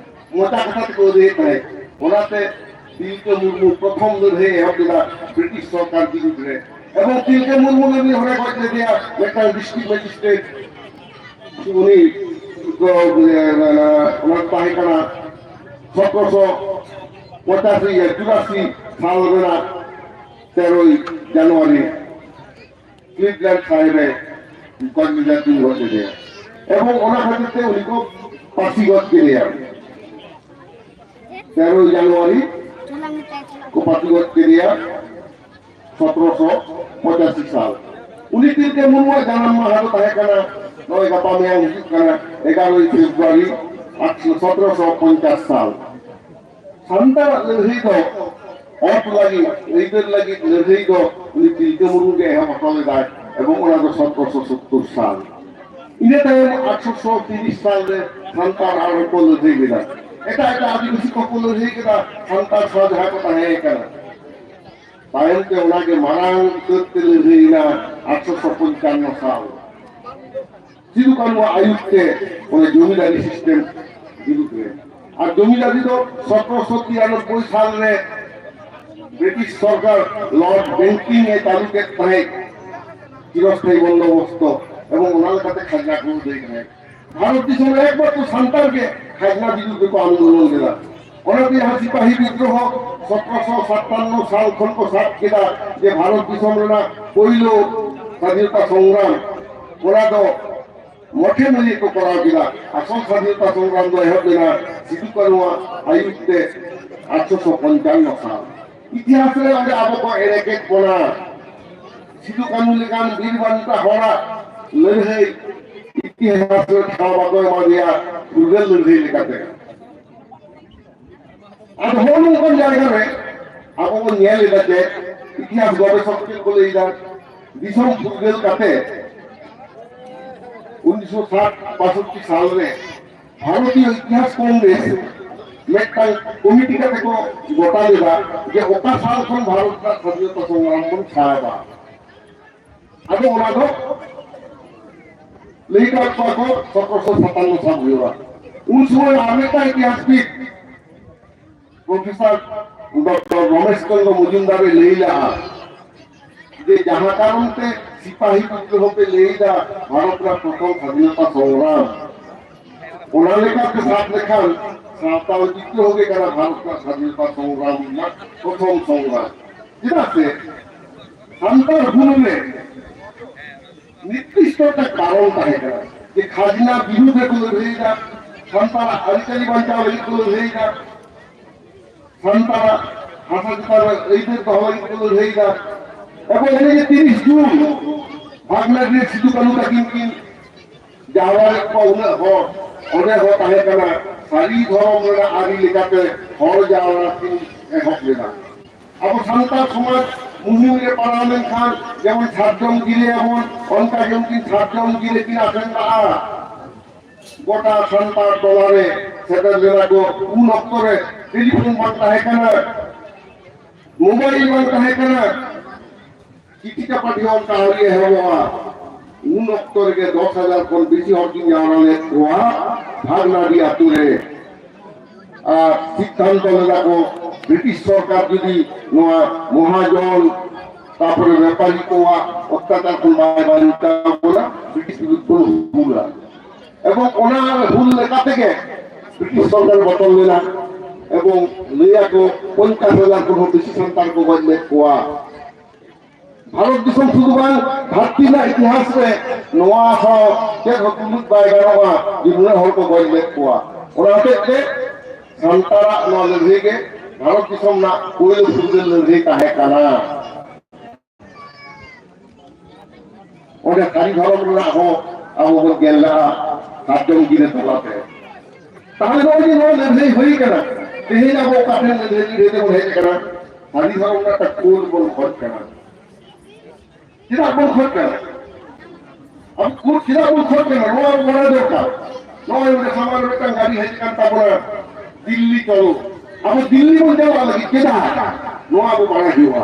ᱢᱚᱪᱟ ᱠᱟᱛᱷᱟ ᱛᱮᱠᱚ ᱤᱫᱤᱭᱮᱫ ᱛᱟᱦᱮᱸᱫ᱾ ᱚᱱᱟᱛᱮ ᱛᱤᱞᱠᱟᱹ ᱢᱩᱨᱢᱩ ᱯᱨᱚᱛᱷᱚᱢ ᱞᱟᱹᱲᱦᱟᱹᱭ ᱮᱦᱚᱵ ᱞᱮᱫᱟ ᱵᱨᱤᱴᱤᱥ ᱥᱚᱨᱠᱟᱨ ᱵᱤᱨᱩᱫᱷ ᱨᱮ, ᱮᱵᱚᱝ ᱛᱤᱞᱠᱟᱹ ᱢᱩᱨᱢᱩ ᱜᱮ ᱢᱤᱫ ᱦᱚᱲᱮ ᱜᱚᱡ ᱞᱮᱫᱮᱭᱟ, ᱢᱤᱫᱴᱟᱝ ᱰᱤᱥᱴᱨᱤᱠᱴ ᱢᱮᱡᱤᱥᱴᱨᱮᱴ᱾ ᱩᱱᱤ ᱫᱚ, ᱮ, ᱚᱱᱟ ᱛᱟᱦᱮᱸ ᱠᱟᱱᱟ ᱥᱚᱛᱨᱚᱥᱚ ᱯᱚᱸᱪᱟᱥᱤ ᱪᱩᱨᱟᱥᱤ ᱥᱟᱞ ᱨᱮᱱᱟᱜ ᱛᱮᱨᱚᱭ ᱡᱟᱱᱩᱣᱟᱨᱤ ᱠᱞᱤᱵᱞᱮᱱᱰ ᱥᱟᱦᱟᱨ ᱨᱮ ᱜᱚᱡ ᱞᱮᱫᱮᱭᱟ, ᱛᱩᱧ ᱜᱚᱡ ᱞᱮᱫᱮᱭᱟ᱾ ᱮᱵᱚᱝ ᱚᱱᱟ ᱠᱷᱟᱹᱛᱤᱨ ᱛᱮ ᱩᱱᱤ ᱠᱚ ᱯᱟᱹᱥᱤ ᱜᱚᱡ ᱠᱮᱫᱮᱭᱟ᱾ ᱛᱮᱨᱚᱭ ᱡᱟᱱᱩᱣᱟᱨᱤ ᱠᱚ ᱯᱟᱹᱥᱤ ᱜᱚᱡ ᱠᱮᱫᱮᱭᱟ, ᱥᱚᱛᱨᱚᱥᱚ ᱯᱚᱸᱪᱟᱥᱤ ᱥᱟᱞ᱾ ᱩᱱᱤ ᱛᱤᱞᱠᱟᱹ ᱢᱩᱨᱢᱩᱣᱟᱜ ᱡᱟᱱᱟᱢ ᱢᱟᱦᱟ ᱫᱚ ᱛᱟᱦᱮᱸ ᱠᱟᱱᱟ ᱱᱚᱜᱼᱚᱭ ᱜᱟᱯᱟ ᱢᱮᱭᱟᱝ ᱦᱤᱡᱩᱜ ᱠᱟᱱᱟ ᱮᱜᱟᱨᱚᱭ ᱯᱷᱮᱵᱽᱨᱩᱣᱟᱨᱤ ᱥᱚᱛᱨᱚᱥᱚ ᱯᱚᱧᱪᱟᱥ ᱥᱟᱞ᱾ ᱥᱟᱱᱛᱟᱲᱟᱜ ᱞᱟᱹᱲᱦᱟᱹᱭ ᱫᱚ, ᱚᱛ ᱞᱟᱹᱜᱤᱫ, ᱟᱹᱭᱫᱟᱹᱨ ᱞᱟᱹᱜᱤᱫ ᱞᱟᱹᱲᱦᱟᱹᱭ ᱫᱚ ᱩᱱᱤ ᱛᱤᱞᱠᱟᱹ ᱢᱩᱨᱢᱩ ᱜᱮ ᱮᱦᱚᱵ ᱦᱚᱴᱚ ᱞᱮᱫᱟᱭ, ᱮᱵᱚᱝ ᱚᱱᱟ ᱫᱚ ᱥᱚᱛᱨᱚᱥᱚ ᱥᱚᱛᱛᱚᱨ ᱥᱟᱞ᱾ ᱤᱱᱟᱹ ᱛᱟᱭᱚᱢ ᱟᱴᱷᱨᱚᱥᱚ ᱛᱤᱨᱤᱥ ᱥᱟᱞ ᱨᱮ ᱥᱟᱱᱛᱟᱲ ᱟᱨᱦᱚᱸ ᱠᱚ ᱞᱟᱹᱲᱦᱟᱹᱭ ᱞᱮᱫᱟ᱾ ᱮᱴᱟᱜ ᱮᱴᱟᱜ ᱟᱹᱫᱤᱵᱟᱹᱥᱤ ᱠᱚᱦᱚᱸ ᱠᱚ ᱞᱟᱹᱲᱦᱟᱹᱭ ᱠᱮᱫᱟ, ᱥᱟᱱᱛᱟᱲ ᱥᱟᱶ ᱡᱟᱦᱟᱸ ᱠᱚ ᱛᱟᱦᱮᱸ ᱠᱟᱱᱟ᱾ ᱛᱟᱭᱚᱢ ᱛᱮ ᱚᱱᱟ ᱜᱮ ᱢᱟᱨᱟᱝ ᱩᱛᱟᱹᱨ ᱛᱮ ᱞᱟᱹᱲᱦᱟᱹᱭ ᱮᱱᱟ ᱟᱴᱷᱨᱚᱥᱚ ᱯᱚᱧᱪᱟᱱᱱᱚ ᱥᱟᱞ᱾ ᱥᱤᱫᱩ ᱠᱟᱹᱱᱦᱩᱣᱟᱜ ᱟᱹᱭᱩᱨ ᱛᱮ ᱚᱱᱟ ᱡᱚᱢᱤᱫᱟᱨᱤ ᱥᱤᱥᱴᱮᱢ ᱵᱤᱨᱩᱫᱷ ᱨᱮ᱾ ᱟᱨ ᱡᱚᱢᱤᱫᱟᱨᱤ ᱫᱚ ᱥᱚᱛᱨᱚᱥᱚ ᱛᱤᱨᱟᱱᱚᱵᱵᱳᱭ ᱥᱟᱞ ᱨᱮ ᱵᱨᱤᱴᱤᱥ ᱥᱚᱨᱠᱟᱨ ᱞᱚᱨᱰ ᱵᱮᱱᱴᱤᱝ ᱮ ᱪᱟᱹᱞᱩ ᱠᱮᱫ ᱛᱟᱦᱮᱸᱫ ᱪᱤᱨᱚᱥᱛᱷᱟᱭᱤ ᱵᱚᱱᱫᱳᱵᱚᱥᱛᱚ, ᱮᱵᱚᱝ ᱚᱱᱟ ᱞᱮᱠᱟᱛᱮ ᱠᱷᱟᱡᱽᱱᱟ ᱠᱚ ᱟᱹᱫᱟᱹᱭ ᱛᱟᱦᱮᱸᱫ᱾ ᱵᱷᱟᱨᱚᱛ ᱫᱤᱥᱚᱢ ᱨᱮ ᱮᱠᱢᱟᱛᱨᱚ ᱥᱟᱱᱛᱟᱲ ᱜᱮ ᱠᱷᱟᱡᱽᱱᱟ ᱵᱤᱨᱩᱫᱷ ᱨᱮᱠᱚ ᱟᱱᱫᱳᱞᱚᱱ ᱞᱮᱫᱟ᱾ ᱚᱱᱟᱛᱮ ᱡᱟᱦᱟᱸ ᱥᱤᱯᱟᱦᱤ ᱵᱤᱫᱽᱨᱳᱦᱚ ᱥᱚᱛᱨᱚᱥᱚ ᱥᱟᱛᱟᱱᱱᱚ ᱥᱟᱞ ᱠᱷᱚᱱ ᱠᱚ ᱥᱟᱵ ᱠᱮᱫᱟ, ᱡᱮ ᱵᱷᱟᱨᱚᱛ ᱫᱤᱥᱚᱢ ᱨᱮᱱᱟᱜ ᱯᱳᱭᱞᱳ ᱥᱟᱫᱷᱤᱱᱚᱛᱟ ᱥᱚᱝᱜᱨᱟᱢ, ᱚᱱᱟ ᱫᱚ ᱢᱚᱴᱷᱮ ᱢᱟᱹᱡᱷᱤ ᱠᱚ ᱠᱚᱨᱟᱣ ᱠᱮᱫᱟ᱾ ᱟᱥᱚᱞ ᱥᱟᱫᱷᱤᱱᱚᱛᱟ ᱥᱚᱝᱜᱨᱟᱢ ᱫᱚ ᱮᱦᱚᱵ ᱞᱮᱱᱟ ᱥᱤᱫᱩ ᱠᱟᱹᱱᱩᱣᱟᱜ ᱟᱹᱭᱩᱨ ᱛᱮ ᱟᱴᱷᱨᱚᱥᱚ ᱯᱚᱧᱪᱟᱱᱱᱚ ᱥᱟᱞ᱾ ᱤᱛᱤᱦᱟᱥ ᱨᱮ ᱚᱸᱰᱮ ᱟᱵᱚ ᱠᱚ ᱮᱲᱮ ᱠᱮᱫ ᱵᱚᱱᱟ᱾ ᱥᱤᱫᱩ ᱠᱟᱹᱱᱩ ᱞᱮᱠᱟᱱ ᱵᱤᱨ ᱵᱟᱱᱴᱟ ᱦᱚᱲᱟᱜ ᱞᱟᱹᱲᱦᱟᱹᱭ ᱤᱛᱤᱦᱟᱥ ᱨᱮ ᱴᱷᱟᱶ ᱵᱟᱠᱚ ᱮᱢᱟ ᱫᱮᱭᱟ ᱯᱷᱩᱨᱜᱟᱹᱞ ᱞᱟᱹᱲᱦᱟᱹᱭ ᱞᱮᱠᱟᱛᱮ᱾ ᱟᱫᱚ ᱦᱚᱸᱜᱼᱚ ᱱᱚᱝᱠᱟᱱ ᱡᱟᱭᱜᱟ ᱨᱮ ᱟᱵᱚ ᱵᱚᱱ ᱧᱮᱞ ᱮᱫᱟ ᱡᱮ ᱤᱛᱤᱦᱟᱥ ᱜᱚᱵᱮᱥᱚᱠ ᱪᱮᱫ ᱠᱚ ᱞᱟᱹᱭ ᱮᱫᱟ, ᱫᱤᱥᱚᱢ ᱯᱷᱩᱨᱜᱟᱹᱞ ᱠᱟᱛᱮ ᱩᱱᱤᱥᱥᱚ ᱥᱟᱴ ᱵᱟᱥᱚᱴᱴᱤ ᱥᱟᱞ ᱨᱮ ᱵᱷᱟᱨᱚᱛᱤᱭᱚ ᱤᱛᱤᱦᱟᱥ ᱠᱚᱝᱜᱨᱮᱥ ᱢᱤᱫᱴᱟᱝ ᱠᱚᱢᱤᱴᱤ ᱠᱟᱛᱮ ᱠᱚ ᱜᱚᱴᱟ ᱞᱮᱫᱟ ᱡᱮ ᱚᱠᱟ ᱥᱟᱞ ᱠᱷᱚᱱ ᱵᱷᱟᱨᱚᱛ ᱨᱮᱱᱟᱜ ᱥᱟᱫᱷᱤᱱᱚᱛᱟ ᱥᱚᱝᱜᱨᱟᱢ ᱵᱚᱱ ᱥᱟᱵᱟ᱾ ᱟᱫᱚ ᱚᱱᱟ ᱫᱚ ᱞᱟᱹᱭ ᱠᱟᱜ ᱠᱚᱣᱟ ᱠᱚ ᱥᱚᱛᱨᱚᱥᱚ ᱥᱟᱛᱟᱱᱱᱚ ᱥᱟᱞ ᱦᱩᱭᱩᱜᱼᱟ᱾ ᱩᱱ ᱥᱚᱢᱚᱭ ᱟᱨ ᱢᱤᱫᱴᱟᱝ ᱤᱛᱤᱦᱟᱥᱵᱤᱫ ᱯᱨᱚᱯᱷᱮᱥᱚᱨ ᱰᱚᱠᱴᱚᱨ ᱨᱚᱢᱮᱥ ᱪᱚᱸᱫᱽᱨᱚ ᱢᱚᱡᱩᱢᱫᱟᱨ ᱮ ᱞᱟᱹᱭ ᱞᱮᱫᱼᱟ ᱡᱮ ᱡᱟᱦᱟᱸ ᱠᱟᱨᱚᱱ ᱛᱮ ᱥᱤᱯᱟᱦᱤ ᱵᱤᱫᱽᱨᱳᱦᱚ ᱯᱮ ᱞᱟᱹᱭ ᱮᱫᱟ ᱵᱷᱟᱨᱚᱛ ᱨᱮᱱᱟᱜ ᱯᱨᱚᱛᱷᱚᱢ ᱥᱟᱫᱷᱤᱱᱚᱛᱟ ᱥᱚᱝᱜᱨᱟᱢ, ᱚᱱᱟ ᱞᱮᱠᱟᱛᱮ ᱥᱟᱵ ᱞᱮᱠᱷᱟᱱ ᱥᱟᱱᱛᱟᱲ ᱵᱤᱫᱽᱨᱳᱦᱚ ᱜᱮ ᱠᱟᱱᱟ ᱵᱷᱟᱨᱚᱛ ᱨᱮᱱᱟᱜ ᱥᱟᱫᱷᱤᱱᱚᱛᱟ ᱥᱚᱝᱜᱨᱟᱢ ᱨᱮᱱᱟᱜ ᱯᱨᱚᱛᱷᱚᱢ ᱥᱚᱝᱜᱨᱟᱢ᱾ ᱪᱮᱫᱟᱜ ᱥᱮ ᱥᱟᱱᱛᱟᱲ ᱦᱩᱞ ᱨᱮ ᱱᱤᱨᱫᱤᱥᱴᱚ ᱢᱤᱫᱴᱟᱝ ᱠᱟᱨᱚᱱ ᱛᱟᱦᱮᱸ ᱠᱟᱱᱟ ᱡᱮ ᱠᱷᱟᱡᱽᱱᱟ ᱵᱤᱨᱩᱫᱷ ᱨᱮᱠᱚ ᱞᱟᱹᱲᱦᱟᱹᱭᱮᱫᱟ, ᱥᱟᱱᱛᱟᱲᱟᱜ ᱟᱹᱨᱤᱪᱟᱹᱞᱤ ᱵᱟᱧᱪᱟᱣ ᱞᱟᱹᱜᱤᱫ ᱠᱚ ᱞᱟᱹᱲᱦᱟᱹᱭᱮᱫᱟ, ᱥᱟᱱᱛᱟᱲᱟᱜ ᱦᱟᱥᱟ ᱪᱮᱛᱟᱱ ᱨᱮ ᱟᱹᱭᱫᱟᱹᱨ ᱫᱚᱦᱚ ᱞᱟᱹᱜᱤᱫ ᱠᱚ ᱞᱟᱹᱲᱦᱟᱹᱭᱮᱫᱟ᱾ ᱮᱵᱚᱝ ᱚᱱᱮ ᱡᱮ ᱛᱤᱨᱤᱥ ᱡᱩᱱ ᱵᱷᱟᱜᱽᱱᱟᱰᱤᱦ ᱨᱮ ᱥᱤᱫᱩ ᱠᱟᱹᱱᱦᱩ ᱛᱟᱹᱠᱤᱱ ᱠᱤᱱ ᱡᱟᱣᱨᱟ ᱞᱮᱫ ᱠᱚᱣᱟ ᱩᱱᱟᱹᱜ ᱦᱚᱲ, ᱚᱸᱰᱮ ᱦᱚᱸ ᱛᱟᱦᱮᱸ ᱠᱟᱱᱟ ᱥᱟᱹᱨᱤ ᱫᱷᱚᱨᱚᱢ ᱨᱮᱱᱟᱜ ᱟᱹᱨᱤ ᱞᱮᱠᱟᱛᱮ ᱦᱚᱲ ᱡᱟᱣᱨᱟ ᱠᱤᱱ ᱮᱦᱚᱵ ᱞᱮᱫᱟ᱾ ᱟᱵᱚ ᱥᱟᱱᱛᱟᱲ ᱥᱚᱢᱟᱡᱽ ᱢᱩᱦᱤᱢ ᱨᱮ ᱯᱟᱲᱟᱣ ᱞᱮᱱᱠᱷᱟᱱ ᱡᱮᱢᱚᱱ ᱥᱟᱨᱡᱚᱢ ᱜᱤᱨᱟᱹᱭᱟᱵᱚᱱ, ᱚᱱᱠᱟ ᱜᱮ ᱩᱱᱠᱤᱱ ᱥᱟᱨᱡᱚᱢ ᱜᱤᱨᱟᱹ ᱠᱤᱱ ᱟᱥᱮᱱ ᱞᱟᱜᱼᱟ᱾ ᱜᱚᱴᱟ ᱥᱟᱱᱛᱟᱲ ᱴᱚᱞᱟ ᱨᱮ ᱥᱮᱴᱮᱨ ᱞᱮᱱᱟ ᱠᱚ᱾ ᱩᱱ ᱚᱠᱛᱚ ᱨᱮ ᱴᱮᱞᱤᱯᱷᱳᱱ ᱵᱟᱝ ᱛᱟᱦᱮᱸ ᱠᱟᱱᱟ, ᱢᱳᱵᱟᱭᱤᱞ ᱵᱟᱝ ᱛᱟᱦᱮᱸ ᱠᱟᱱᱟ, ᱪᱤᱴᱷᱤ ᱪᱟᱯᱟᱴᱤ ᱦᱚᱸ ᱚᱱᱠᱟ ᱟᱹᱣᱨᱤ ᱮᱦᱚᱵᱚᱜᱼᱟ᱾ ᱩᱱ ᱚᱠᱛᱚ ᱨᱮᱜᱮ ᱫᱚᱥ ᱦᱟᱡᱟᱨ ᱠᱷᱚᱱ ᱵᱮᱥᱤ ᱦᱚᱲ ᱠᱤᱱ ᱡᱟᱣᱨᱟ ᱞᱮᱫ ᱠᱚᱣᱟ ᱵᱷᱟᱜᱽᱱᱟᱰᱤ ᱟᱛᱳ ᱨᱮ᱾ ᱟᱨ ᱥᱤᱫᱽᱫᱷᱟᱱᱛᱚ ᱞᱮᱫᱟ ᱠᱚ, ᱵᱨᱤᱴᱤᱥ ᱥᱚᱨᱠᱟᱨ ᱡᱩᱫᱤ ᱱᱚᱣᱟ ᱢᱚᱦᱟᱡᱚᱱ, ᱛᱟᱨᱯᱚᱨᱮ ᱵᱮᱯᱟᱨᱤ ᱠᱚᱣᱟᱜ ᱚᱛᱛᱟᱪᱟᱨ ᱠᱷᱚᱱ ᱵᱟᱭ ᱵᱟᱧᱪᱟᱣ ᱵᱚᱱᱟ, ᱵᱨᱤᱴᱤᱥ ᱵᱤᱨᱩᱫᱷ ᱵᱚᱱ ᱦᱩᱞᱟ᱾ ᱮᱵᱚᱝ ᱚᱱᱟ ᱦᱩᱞ ᱞᱮᱠᱟ ᱛᱮᱜᱮ ᱵᱨᱤᱴᱤᱥ ᱥᱚᱨᱠᱟᱨ ᱵᱚᱛᱚᱨ ᱞᱮᱱᱟ᱾ ᱮᱵᱚᱝ ᱞᱟᱹᱭᱟᱠᱚ ᱯᱚᱧᱪᱟᱥ ᱦᱟᱡᱟᱨ ᱠᱷᱚᱱ ᱦᱚᱸ ᱵᱮᱥᱤ ᱥᱟᱱᱛᱟᱲ ᱠᱚ ᱜᱚᱡ ᱞᱮᱫ ᱠᱚᱣᱟ᱾ ᱵᱷᱟᱨᱚᱛ ᱫᱤᱥᱚᱢ ᱥᱩᱫᱷᱩ ᱵᱟᱝ, ᱫᱷᱟᱹᱨᱛᱤ ᱨᱮᱱᱟᱜ ᱤᱛᱤᱦᱟᱥ ᱨᱮ ᱱᱚᱣᱟ ᱥᱟᱶ ᱪᱮᱫ ᱦᱚᱸ ᱛᱩᱞᱩᱡ ᱵᱟᱭ ᱜᱟᱱᱚᱜᱼᱟ ᱡᱮ ᱱᱩᱱᱟᱹᱜ ᱦᱚᱲ ᱠᱚ ᱜᱚᱡ ᱞᱮᱫ ᱠᱚᱣᱟ᱾ ᱚᱱᱟ ᱦᱚᱛᱮᱡ ᱛᱮ ᱥᱟᱱᱛᱟᱲᱟᱜ ᱱᱚᱣᱟ ᱞᱟᱹᱲᱦᱟᱹᱭ ᱜᱮ ᱵᱷᱟᱨᱚᱛ ᱫᱤᱥᱚᱢ ᱨᱮᱱᱟᱜ ᱯᱳᱭᱞᱳ ᱯᱷᱩᱨᱜᱟᱹᱞ ᱞᱟᱹᱲᱦᱟᱹᱭ ᱛᱟᱦᱮᱸ ᱠᱟᱱᱟ᱾ ᱚᱸᱰᱮ ᱥᱟᱹᱨᱤ ᱫᱷᱚᱨᱚᱢ ᱨᱮᱱᱟᱜ ᱦᱚᱸ ᱟᱵᱚ ᱵᱚᱱ ᱧᱮᱞ ᱞᱮᱜᱼᱟ ᱥᱟᱨᱡᱚᱢ ᱜᱤᱨᱟᱹ ᱛᱟᱞᱟᱛᱮ᱾ ᱛᱟᱦᱞᱮ ᱱᱚᱜᱼᱚᱭ ᱡᱮ ᱱᱚᱣᱟ ᱞᱟᱹᱲᱦᱟᱹᱭ ᱦᱩᱭ ᱠᱟᱱᱟ, ᱛᱮᱦᱮᱧ ᱟᱵᱚ ᱚᱠᱟ ᱴᱷᱮᱱ ᱞᱟᱹᱲᱦᱟᱹᱭ, ᱞᱟᱹᱲᱦᱟᱹᱭ ᱛᱮᱵᱚᱱ ᱦᱮᱡ ᱟᱠᱟᱱᱟ? ᱥᱟᱹᱨᱤ ᱫᱷᱚᱨᱚᱢ ᱨᱮᱱᱟᱜ ᱠᱳᱰ ᱵᱚᱱ ᱠᱷᱚᱡ ᱠᱟᱱᱟ᱾ ᱪᱮᱫᱟᱜ ᱵᱚᱱ ᱠᱷᱚᱡ ᱠᱟᱱᱟ? ᱟᱵᱚ ᱠᱳᱨᱴ ᱪᱮᱫᱟᱜ ᱵᱚᱱ ᱠᱷᱚᱡ ᱠᱟᱱᱟ? ᱱᱚᱣᱟ ᱟᱵᱚ ᱵᱟᱲᱟᱭ ᱫᱚᱨᱠᱟᱨ᱾ ᱱᱚᱜᱼᱚᱭ ᱱᱚᱰᱮ ᱥᱟᱢᱟᱝ ᱨᱮ ᱢᱤᱫᱴᱟᱝ ᱜᱟᱹᱰᱤ ᱦᱮᱡ ᱟᱠᱟᱱ ᱛᱟᱵᱚᱱᱟ, ᱫᱤᱞᱞᱤ ᱪᱚᱞᱚ᱾ ᱟᱵᱚ ᱫᱤᱞᱞᱤ ᱵᱚᱱ ᱪᱟᱞᱟᱜ ᱞᱟᱹᱜᱤᱫ ᱪᱮᱫᱟᱜ? ᱱᱚᱣᱟ ᱟᱵᱚ ᱵᱟᱲᱟᱭ ᱦᱩᱭᱩᱜᱼᱟ᱾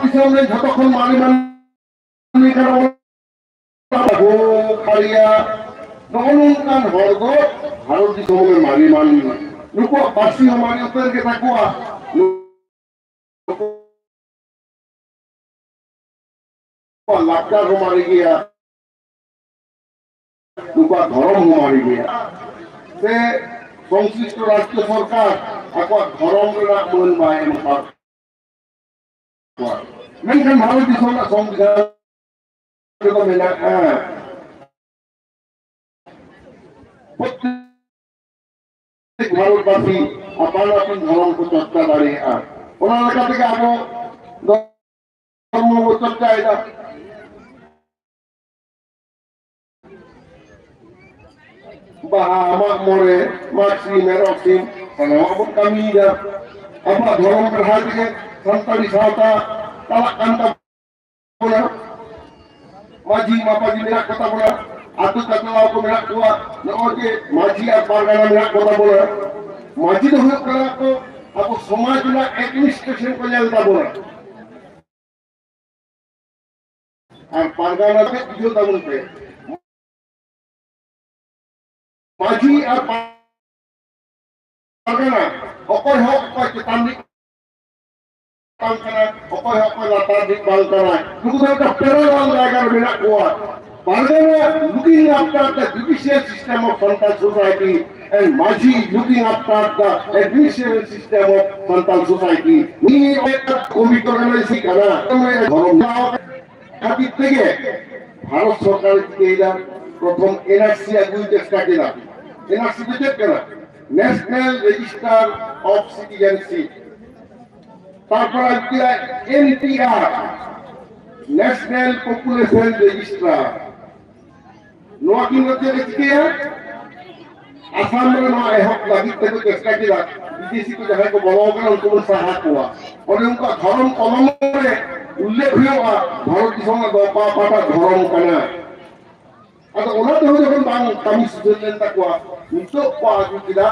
ᱫᱤᱥᱚᱢ ᱨᱮ ᱡᱷᱚᱛᱚ ᱠᱷᱚᱱ ᱢᱟᱨᱮ ᱢᱟᱹᱱᱢᱤ ᱠᱟᱱᱟ ᱵᱚᱱ᱾ ᱟᱵᱚ ᱠᱷᱟᱲᱤᱭᱟ, ᱱᱚᱜᱼᱚ ᱱᱚᱝᱠᱟᱱ ᱦᱚᱲ ᱫᱚ ᱵᱷᱟᱨᱚᱛ ᱫᱤᱥᱚᱢ ᱨᱮ ᱢᱟᱨᱮ ᱢᱟᱹᱱᱢᱤ᱾ ᱱᱩᱠᱩᱣᱟᱜ ᱯᱟᱹᱨᱥᱤ ᱦᱚᱸ ᱢᱟᱨᱮ ᱩᱛᱟᱹᱨ ᱜᱮ ᱛᱟᱠᱚᱣᱟ᱾ ᱱᱩᱠᱩᱣᱟᱜ ᱞᱟᱠᱪᱟᱨ ᱦᱚᱸ ᱢᱟᱨᱮ ᱜᱮᱭᱟ, ᱱᱩᱠᱩᱣᱟᱜ ᱫᱷᱚᱨᱚᱢ ᱦᱚᱸ ᱢᱟᱨᱮ ᱜᱮᱭᱟ᱾ ᱥᱮ ᱥᱚᱝᱥᱞᱤᱥᱴᱚ ᱨᱟᱡᱽᱡᱚ ᱥᱚᱨᱠᱟᱨ ᱟᱠᱚᱣᱟᱜ ᱫᱷᱚᱨᱚᱢ ᱨᱮᱱᱟᱜ ᱢᱟᱹᱱ ᱵᱟᱭ ᱮᱢ ᱟᱠᱟᱫ ᱠᱚᱣᱟ᱾ ᱢᱮᱱᱠᱷᱟᱱ ᱵᱷᱟᱨᱚᱛ ᱫᱤᱥᱚᱢ ᱨᱮᱱᱟᱜ ᱥᱚᱝᱵᱤᱫᱷᱟᱱ ᱨᱮᱫᱚ ᱢᱮᱱᱟᱜᱼᱟ, ᱯᱨᱚᱛᱮᱠ ᱵᱷᱟᱨᱚᱛᱵᱟᱥᱤ ᱟᱯᱟᱱ ᱟᱹᱯᱤᱱ ᱫᱷᱚᱨᱚᱢ ᱠᱚ ᱪᱚᱨᱪᱟ ᱫᱟᱲᱮᱭᱟᱜᱼᱟ᱾ ᱚᱱᱟ ᱞᱮᱠᱟ ᱛᱮᱜᱮ ᱟᱵᱚ ᱫᱷᱚᱨᱢᱚ ᱵᱚ ᱪᱚᱨᱪᱟᱭᱮᱫᱟ᱾ ᱵᱟᱦᱟ, ᱢᱟᱜ ᱢᱚᱬᱮ, ᱢᱟᱜ ᱥᱤᱢ, ᱮᱨᱚᱜ ᱥᱤᱢ, ᱥᱟᱱᱟᱢᱟᱜ ᱵᱚᱱ ᱠᱟᱹᱢᱤᱭᱮᱫᱟ᱾ ᱟᱵᱚᱣᱟᱜ ᱫᱷᱚᱨᱚᱢ ᱰᱟᱦᱟᱨ ᱛᱮᱜᱮ ᱥᱟᱱᱛᱟᱲᱤ ᱥᱟᱶᱛᱟ ᱪᱟᱞᱟᱜ ᱠᱟᱱ ᱛᱟᱵᱚᱱᱟ᱾ ᱢᱟᱹᱡᱷᱤ ᱢᱟᱯᱟᱡᱷᱤ ᱢᱮᱱᱟᱜ ᱠᱚ ᱛᱟᱵᱚᱱᱟ, ᱟᱹᱛᱩ ᱪᱟᱪᱞᱟᱣ ᱠᱚ ᱢᱮᱱᱟᱜ ᱠᱚᱣᱟ᱾ ᱱᱚᱜᱼᱚᱭ ᱡᱮ ᱢᱟᱹᱡᱷᱤ ᱟᱨ ᱯᱟᱨᱜᱟᱱᱟ ᱢᱮᱱᱟᱜ ᱠᱚ ᱛᱟᱵᱚᱱᱟ, ᱢᱟᱹᱡᱷᱤ ᱫᱚ ᱦᱩᱭᱩᱜ ᱠᱟᱱᱟ ᱠᱚ ᱟᱵᱚ ᱥᱚᱢᱟᱡᱽ ᱨᱮᱱᱟᱜ administration ᱠᱚ ᱧᱮᱞ ᱛᱟᱵᱚᱱᱟ᱾ ᱟᱨ ᱯᱟᱨᱜᱟᱱᱟ ᱫᱚ ᱵᱩᱡᱷᱟᱹᱣ ᱛᱟᱵᱚᱱ ᱯᱮ, ᱢᱟᱹᱡᱷᱤ ᱟᱨ ᱯᱟᱨᱜᱟᱱᱟ ᱚᱠᱚᱭ ᱦᱚᱸ ᱚᱠᱚᱭ ᱪᱮᱛᱟᱱ ᱨᱤᱱᱤᱡ ᱵᱟᱝ ᱠᱟᱱᱟ, ᱚᱠᱚᱭ ᱦᱚᱸ ᱚᱠᱚᱭ ᱞᱟᱛᱟᱨ ᱨᱤᱱᱤᱡ ᱵᱟᱝ ᱠᱟᱱᱟ᱾ ᱱᱩᱠᱩ ᱫᱚ ᱢᱤᱫᱴᱟᱝ parallel ᱡᱟᱭᱜᱟ ᱨᱮ ᱢᱮᱱᱟᱜ ᱠᱚᱣᱟ᱾ ᱯᱟᱨᱜᱟᱱᱟ looking after the judicial system of Santal society and ᱢᱟᱹᱡᱷᱤ looking after the administration system of Santal society. ᱱᱤᱭᱟᱹ ᱠᱚᱢᱤᱴᱤ ᱚᱨᱜᱟᱱᱟᱭᱤᱡ ᱠᱟᱱᱟ, ᱫᱷᱚᱨᱚᱢ ᱠᱷᱟᱹᱛᱤᱨ ᱛᱮᱜᱮ ᱵᱷᱟᱨᱚᱛ ᱥᱚᱨᱠᱟᱨ ᱪᱤᱠᱟᱹᱭᱮᱫᱟ, ᱯᱨᱚᱛᱷᱚᱢ NRC ᱟᱹᱜᱩᱭ ᱪᱮᱥᱴᱟ ᱠᱮᱫᱟ᱾ NRC ᱫᱚ ᱪᱮᱫ ᱠᱟᱱᱟ? National Register of Citizenship᱾ ᱛᱟᱨᱯᱚᱨ ᱟᱹᱜᱩ ᱠᱮᱫᱟ NPR, National Population Register᱾ ᱱᱚᱣᱟ ᱠᱤᱱ ᱫᱚ ᱪᱮᱫ ᱮ ᱪᱤᱠᱟᱹᱭᱟ? ᱟᱥᱟᱢ ᱨᱮ ᱱᱚᱣᱟ ᱮᱦᱚᱵ ᱞᱟᱹᱜᱤᱫ ᱛᱮᱠᱚ ᱪᱮᱥᱴᱟ ᱠᱮᱫᱟ, ᱵᱤᱫᱮᱥᱤ ᱠᱚ ᱡᱟᱦᱟᱸᱭ ᱠᱚ ᱵᱚᱞᱚ ᱟᱠᱟᱱᱟ ᱩᱱᱠᱩ ᱵᱚᱱ ᱥᱟᱦᱟ ᱠᱚᱣᱟ᱾ ᱚᱸᱰᱮ ᱩᱱᱠᱩᱣᱟᱜ ᱫᱷᱚᱨᱚᱢ ᱠᱚᱞᱚᱢ ᱨᱮ ᱩᱞᱞᱮᱠᱷ ᱦᱩᱭᱩᱜᱼᱟ, ᱵᱷᱟᱨᱚᱛ ᱫᱤᱥᱚᱢ ᱨᱮᱱᱟᱜ ᱫᱚ ᱚᱠᱟ ᱚᱠᱟᱴᱟᱜ ᱫᱷᱚᱨᱚᱢ ᱠᱟᱱᱟ᱾ ᱟᱫᱚ ᱚᱱᱟ ᱛᱮᱦᱚᱸ ᱡᱚᱠᱷᱚᱱ ᱵᱟᱝ ᱠᱟᱹᱢᱤ ᱥᱩᱥᱟᱹᱨ ᱞᱮᱱ ᱛᱟᱠᱚᱣᱟ, ᱱᱤᱛᱚᱜ ᱠᱚ ᱟᱹᱜᱩ ᱠᱮᱫᱟ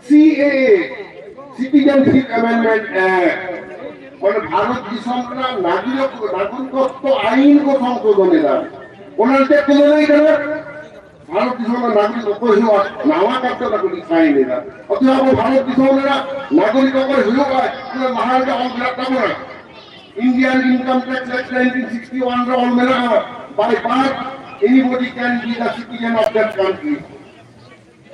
ᱥᱤ ᱮ ᱮ, Citizenship Amendment Act, ᱢᱟᱱᱮ ᱵᱷᱟᱨᱚᱛ ᱫᱤᱥᱚᱢ ᱨᱮᱱᱟᱜ ᱱᱟᱜᱚᱨᱤᱠ-, ᱱᱟᱜᱚᱨᱤᱠᱚᱛᱛᱚ ᱟᱭᱤᱱ ᱠᱚ ᱥᱚᱝᱥᱳᱫᱷᱚᱱ ᱮᱫᱟ᱾ ᱚᱱᱟ ᱪᱮᱫ ᱠᱚ ᱞᱟᱹᱭ ᱠᱟᱱᱟ? ᱵᱷᱟᱨᱚᱛ ᱫᱤᱥᱚᱢ ᱨᱮᱱᱟᱜ ᱱᱟᱜᱚᱨᱤᱠ ᱚᱠᱚᱭ ᱦᱩᱭᱩᱜᱼᱟ, ᱱᱟᱣᱟ ᱠᱟᱨᱛᱮ ᱚᱱᱟ ᱠᱚ ᱰᱤᱯᱷᱟᱭᱤᱱ ᱮᱫᱟ᱾ ᱚᱛᱷᱚᱪᱚ ᱟᱵᱚ ᱵᱷᱟᱨᱚᱛ ᱫᱤᱥᱚᱢ ᱨᱮᱱᱟᱜ ᱱᱟᱜᱚᱨᱤᱠ ᱚᱠᱚᱭ ᱦᱩᱭᱩᱜᱼᱟ, ᱚᱱᱟ ᱞᱟᱦᱟ ᱨᱮᱜᱮ ᱚᱞ ᱢᱮᱱᱟᱜ ᱛᱟᱵᱚᱱᱟ᱾ Indian Income Tax Act nineteen sixty-one ᱨᱮ ᱚᱞ ᱢᱮᱱᱟᱜᱼᱟ, by birth anybody can be the citizen of that country.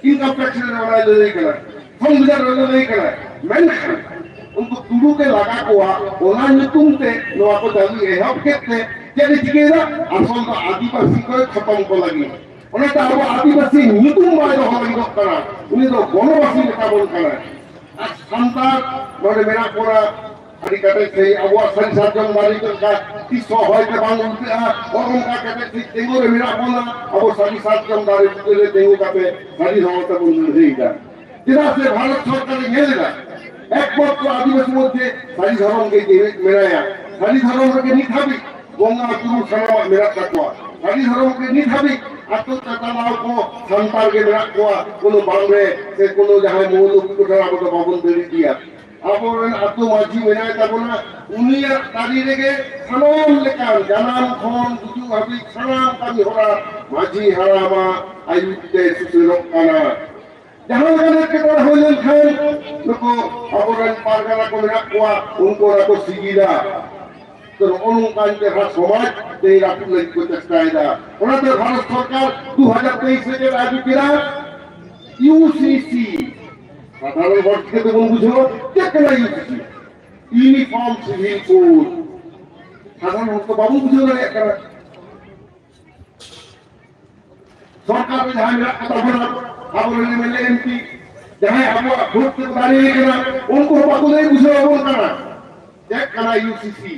Income tax ᱨᱮ ᱚᱱᱟ ᱞᱟᱹᱭ ᱠᱟᱱᱟ, ᱥᱚᱝᱵᱤᱫᱷᱟᱱ ᱨᱮ ᱞᱟᱹᱭ ᱠᱟᱱᱟ᱾ ᱢᱮᱱᱠᱷᱟᱱ ᱩᱱᱠᱩ ᱛᱩᱲᱩᱠ ᱮ ᱞᱟᱜᱟ ᱠᱚᱣᱟ, ᱚᱱᱟ ᱧᱩᱛᱩᱢ ᱛᱮ ᱱᱚᱣᱟ ᱠᱚ ᱪᱟᱹᱞᱩ ᱮᱦᱚᱵ ᱠᱮᱫ ᱛᱮ ᱪᱮᱫ ᱮ ᱪᱤᱠᱟᱹᱭᱮᱫᱟ? ᱟᱥᱚᱞ ᱫᱚ ᱟᱹᱫᱤᱵᱟᱹᱥᱤ ᱠᱚᱭ ᱠᱷᱚᱛᱚᱢ ᱠᱚ ᱞᱟᱹᱜᱤᱫ᱾ ᱚᱱᱟᱛᱮ ᱟᱵᱚ ᱟᱹᱫᱤᱵᱟᱹᱥᱤ ᱧᱩᱛᱩᱢ ᱵᱟᱭ ᱫᱚᱦᱚ ᱞᱟᱹᱜᱤᱫᱚᱜ ᱠᱟᱱᱟ, ᱩᱱᱤ ᱫᱚ ᱵᱚᱱᱚᱵᱟᱥᱤ ᱢᱮᱛᱟ ᱵᱚᱱ ᱠᱟᱱᱟ᱾ ᱟᱨ ᱥᱟᱱᱛᱟᱲ ᱱᱚᱰᱮ ᱢᱮᱱᱟᱜ ᱵᱚᱱᱟ, ᱟᱹᱰᱤ ᱠᱟᱴᱮᱡ ᱥᱟᱺᱦᱤᱡ ᱟᱵᱚᱣᱟᱜ ᱥᱟᱹᱨᱤ ᱥᱟᱨᱡᱚᱢ ᱫᱟᱨᱮ ᱪᱮᱫ ᱞᱮᱠᱟ ᱛᱤᱥ ᱦᱚᱸ ᱦᱚᱭ ᱛᱮ ᱵᱟᱝ ᱩᱞᱴᱟᱹᱜᱼᱟ, ᱚᱱᱠᱟ ᱠᱟᱛᱮ ᱴᱷᱤᱠ ᱛᱤᱸᱜᱩ ᱨᱮ ᱢᱮᱱᱟᱜ ᱵᱚᱱᱟ᱾ ᱟᱵᱚ ᱥᱟᱹᱨᱤ ᱥᱟᱨᱡᱚᱢ ᱫᱟᱨᱮ ᱵᱩᱴᱟᱹ ᱨᱮ ᱛᱤᱸᱜᱩ ᱠᱟᱛᱮ ᱥᱟᱹᱨᱤ ᱦᱚᱲ ᱛᱮᱵᱚᱱ ᱞᱟᱹᱲᱦᱟᱹᱭᱮᱫᱟ᱾ ᱪᱮᱫᱟᱜ ᱥᱮ ᱵᱷᱟᱨᱚᱛ ᱥᱚᱨᱠᱟᱨᱮ ᱧᱮᱞ ᱮᱫᱟ, ᱮᱠᱢᱟᱛᱨᱚ ᱟᱹᱫᱤᱵᱟᱹᱥᱤ ᱢᱚᱫᱽᱫᱷᱮ ᱥᱟᱹᱨᱤ ᱫᱷᱚᱨᱚᱢ ᱜᱮ ᱡᱮᱣᱮᱫ ᱢᱮᱱᱟᱭᱟ᱾ ᱥᱟᱹᱨᱤ ᱫᱷᱚᱨᱚᱢ ᱨᱮᱜᱮ ᱱᱤᱛ ᱦᱟᱹᱵᱤᱡ ᱵᱚᱸᱜᱟ ᱵᱩᱨᱩ ᱥᱟᱱᱟᱢᱟᱜ ᱢᱮᱱᱟᱜ ᱛᱟᱠᱚᱣᱟ᱾ ᱥᱟᱹᱨᱤ ᱫᱷᱚᱨᱚᱢ ᱨᱮ ᱱᱤᱛ ᱦᱟᱹᱵᱤᱡ ᱟᱹᱛᱩ ᱪᱟᱪᱟᱞᱟᱣ ᱠᱚ ᱥᱟᱱᱛᱟᱲ ᱜᱮ ᱢᱮᱱᱟᱜ ᱠᱚᱣᱟ᱾ ᱠᱳᱱᱳ ᱵᱟᱝᱨᱮ ᱥᱮ ᱠᱳᱱᱳ ᱡᱟᱦᱟᱸᱭ ᱢᱚᱦᱞᱚ ᱠᱚ ᱴᱷᱮᱱ ᱟᱵᱚ ᱫᱚ ᱵᱟᱵᱚᱱ ᱫᱟᱹᱲ ᱤᱫᱤᱭᱟ᱾ ᱟᱵᱚᱨᱮᱱ ᱟᱹᱛᱩ ᱢᱟᱹᱡᱷᱤ ᱢᱮᱱᱟᱭ ᱛᱟᱵᱚᱱᱟ, ᱩᱱᱤᱭᱟᱜ ᱛᱟᱹᱨᱤ ᱨᱮᱜᱮ ᱥᱟᱱᱟᱢ ᱞᱮᱠᱟᱱ ᱡᱟᱱᱟᱢ ᱠᱷᱚᱱ ᱜᱩᱡᱩᱜ ᱦᱟᱹᱵᱤᱡ ᱥᱟᱱᱟᱢ ᱠᱟᱹᱢᱤ ᱦᱚᱨᱟ ᱢᱟᱹᱡᱷᱤ ᱦᱟᱲᱟᱢᱟᱜ ᱟᱹᱭᱩᱨ ᱛᱮ ᱥᱩᱥᱟᱹᱨᱚᱜ ᱠᱟᱱᱟ᱾ ᱡᱟᱦᱟᱸ ᱞᱮᱠᱟᱱ ᱮᱴᱠᱮᱴᱚᱬᱮ ᱦᱩᱭ ᱞᱮᱱᱠᱷᱟᱱ ᱱᱩᱠᱩ ᱟᱵᱚᱨᱮᱱ ᱯᱟᱨᱜᱟᱱᱟ ᱠᱚ ᱢᱮᱱᱟᱜ ᱠᱚᱣᱟ, ᱩᱱᱠᱩ ᱚᱱᱟ ᱠᱚ ᱥᱤᱜᱤᱞᱟ᱾ ᱛᱚ, ᱱᱚᱜᱼᱚ ᱱᱚᱝᱠᱟᱱ ᱪᱮᱦᱨᱟ ᱥᱚᱢᱟᱡᱽ ᱛᱮ ᱨᱟᱹᱯᱩᱫ ᱞᱟᱹᱜᱤᱫ ᱠᱚ ᱪᱮᱥᱴᱟᱭᱮᱫᱟ᱾ ᱚᱱᱟᱛᱮ ᱵᱷᱟᱨᱚᱛ ᱥᱚᱨᱠᱟᱨ ᱫᱩ ᱦᱟᱡᱟᱨ ᱛᱮᱭᱤᱥ ᱨᱮ ᱪᱮᱫ ᱟᱹᱜᱩ ᱠᱮᱫᱟ? ᱤᱭᱩ ᱥᱤ ᱥᱤ᱾ ᱥᱟᱫᱷᱟᱨᱚᱱ ᱦᱚᱲ ᱪᱤᱠᱟᱹ ᱛᱮᱵᱚᱱ ᱵᱩᱡᱷᱟᱹᱣᱟ ᱪᱮᱫ ᱠᱟᱱᱟ ᱤᱭᱩ ᱥᱤ ᱥᱤ? Uniform Civil Code᱾ ᱥᱟᱫᱷᱟᱨᱚᱱ ᱦᱚᱲ ᱠᱚ ᱵᱟᱵᱚᱱ ᱵᱩᱡᱷᱟᱹᱣ ᱫᱟᱲᱮᱭᱟᱜ ᱠᱟᱱᱟ᱾ ᱥᱚᱨᱠᱟᱨ ᱨᱮ ᱡᱟᱦᱟᱸᱭ ᱢᱮᱱᱟᱜ ᱠᱚ ᱛᱟᱵᱚᱱᱟ, ᱟᱵᱚᱨᱮᱱ M L A, M P, ᱡᱟᱦᱟᱸᱭ ᱟᱵᱚᱣᱟᱜ ᱵᱷᱳᱴ ᱛᱮᱠᱚ ᱫᱟᱲᱮᱭᱟᱠᱟᱱᱟ, ᱩᱱᱠᱩ ᱦᱚᱸ ᱵᱟᱠᱚ ᱞᱟᱹᱭ ᱵᱩᱡᱷᱟᱹᱣ ᱟᱵᱚᱱ ᱠᱟᱱᱟ ᱪᱮᱫ ᱠᱟᱱᱟ ᱤᱭᱩ ᱥᱤ ᱥᱤ,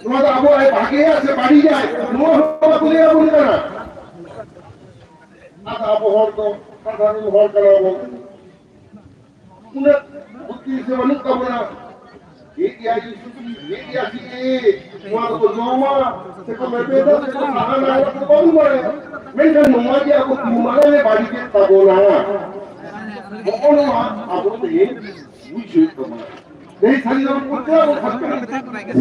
ᱱᱚᱣᱟ ᱫᱚ ᱟᱵᱚᱣᱟᱜ ᱮ ᱵᱷᱟᱜᱮᱭᱟ ᱥᱮ ᱵᱟᱹᱲᱤᱡᱟᱭ, ᱱᱚᱣᱟ ᱦᱚᱸ ᱵᱟᱠᱚ ᱞᱟᱹᱭ ᱟᱵᱚᱱ ᱠᱟᱱᱟ᱾ ᱟᱫᱚ ᱟᱵᱚ ᱦᱚᱲ ᱫᱚ ᱥᱟᱫᱷᱟᱨᱚᱱ ᱦᱚᱲ ᱠᱟᱱᱟ ᱵᱚᱱ, ᱩᱱᱟᱹᱜ ᱵᱩᱫᱽᱫᱷᱤ ᱥᱮ ᱵᱟᱹᱱᱩᱜ ᱛᱟᱵᱚᱱᱟ᱾ ᱮᱭᱟ ᱤᱥᱩ, ᱮᱭᱟ ᱥᱤ ᱮ, ᱱᱚᱣᱟ ᱫᱚᱠᱚ ᱡᱚᱢᱟ, ᱥᱮᱠᱚ ᱞᱮᱵᱮᱫᱟ, ᱥᱮᱠᱚ ᱥᱟᱦᱟᱱᱟ, ᱚᱱᱟ ᱠᱚᱫᱚ ᱵᱟᱵᱚᱱ ᱵᱟᱲᱟᱭᱟ᱾ ᱢᱮᱱᱠᱷᱟᱱ ᱱᱚᱣᱟ ᱡᱮ ᱟᱵᱚ ᱛᱤᱱ ᱢᱟᱨᱟᱝ ᱮ ᱵᱟᱹᱲᱤᱡᱮᱫ ᱛᱟᱵᱚᱱᱟ, ᱦᱚᱸᱜᱼᱚ ᱱᱚᱣᱟ ᱟᱵᱚ ᱛᱮᱜᱮ ᱵᱩᱡᱽ ᱦᱩᱭᱩᱜ ᱛᱟᱵᱚᱱᱟ᱾ ᱱᱤᱭᱟᱹ ᱥᱟᱹᱨᱤ ᱫᱚ ᱵᱚᱱ ᱯᱟᱹᱛᱭᱟᱹᱣ ᱵᱚᱱ ᱠᱷᱚᱡ ᱠᱟᱱᱟ᱾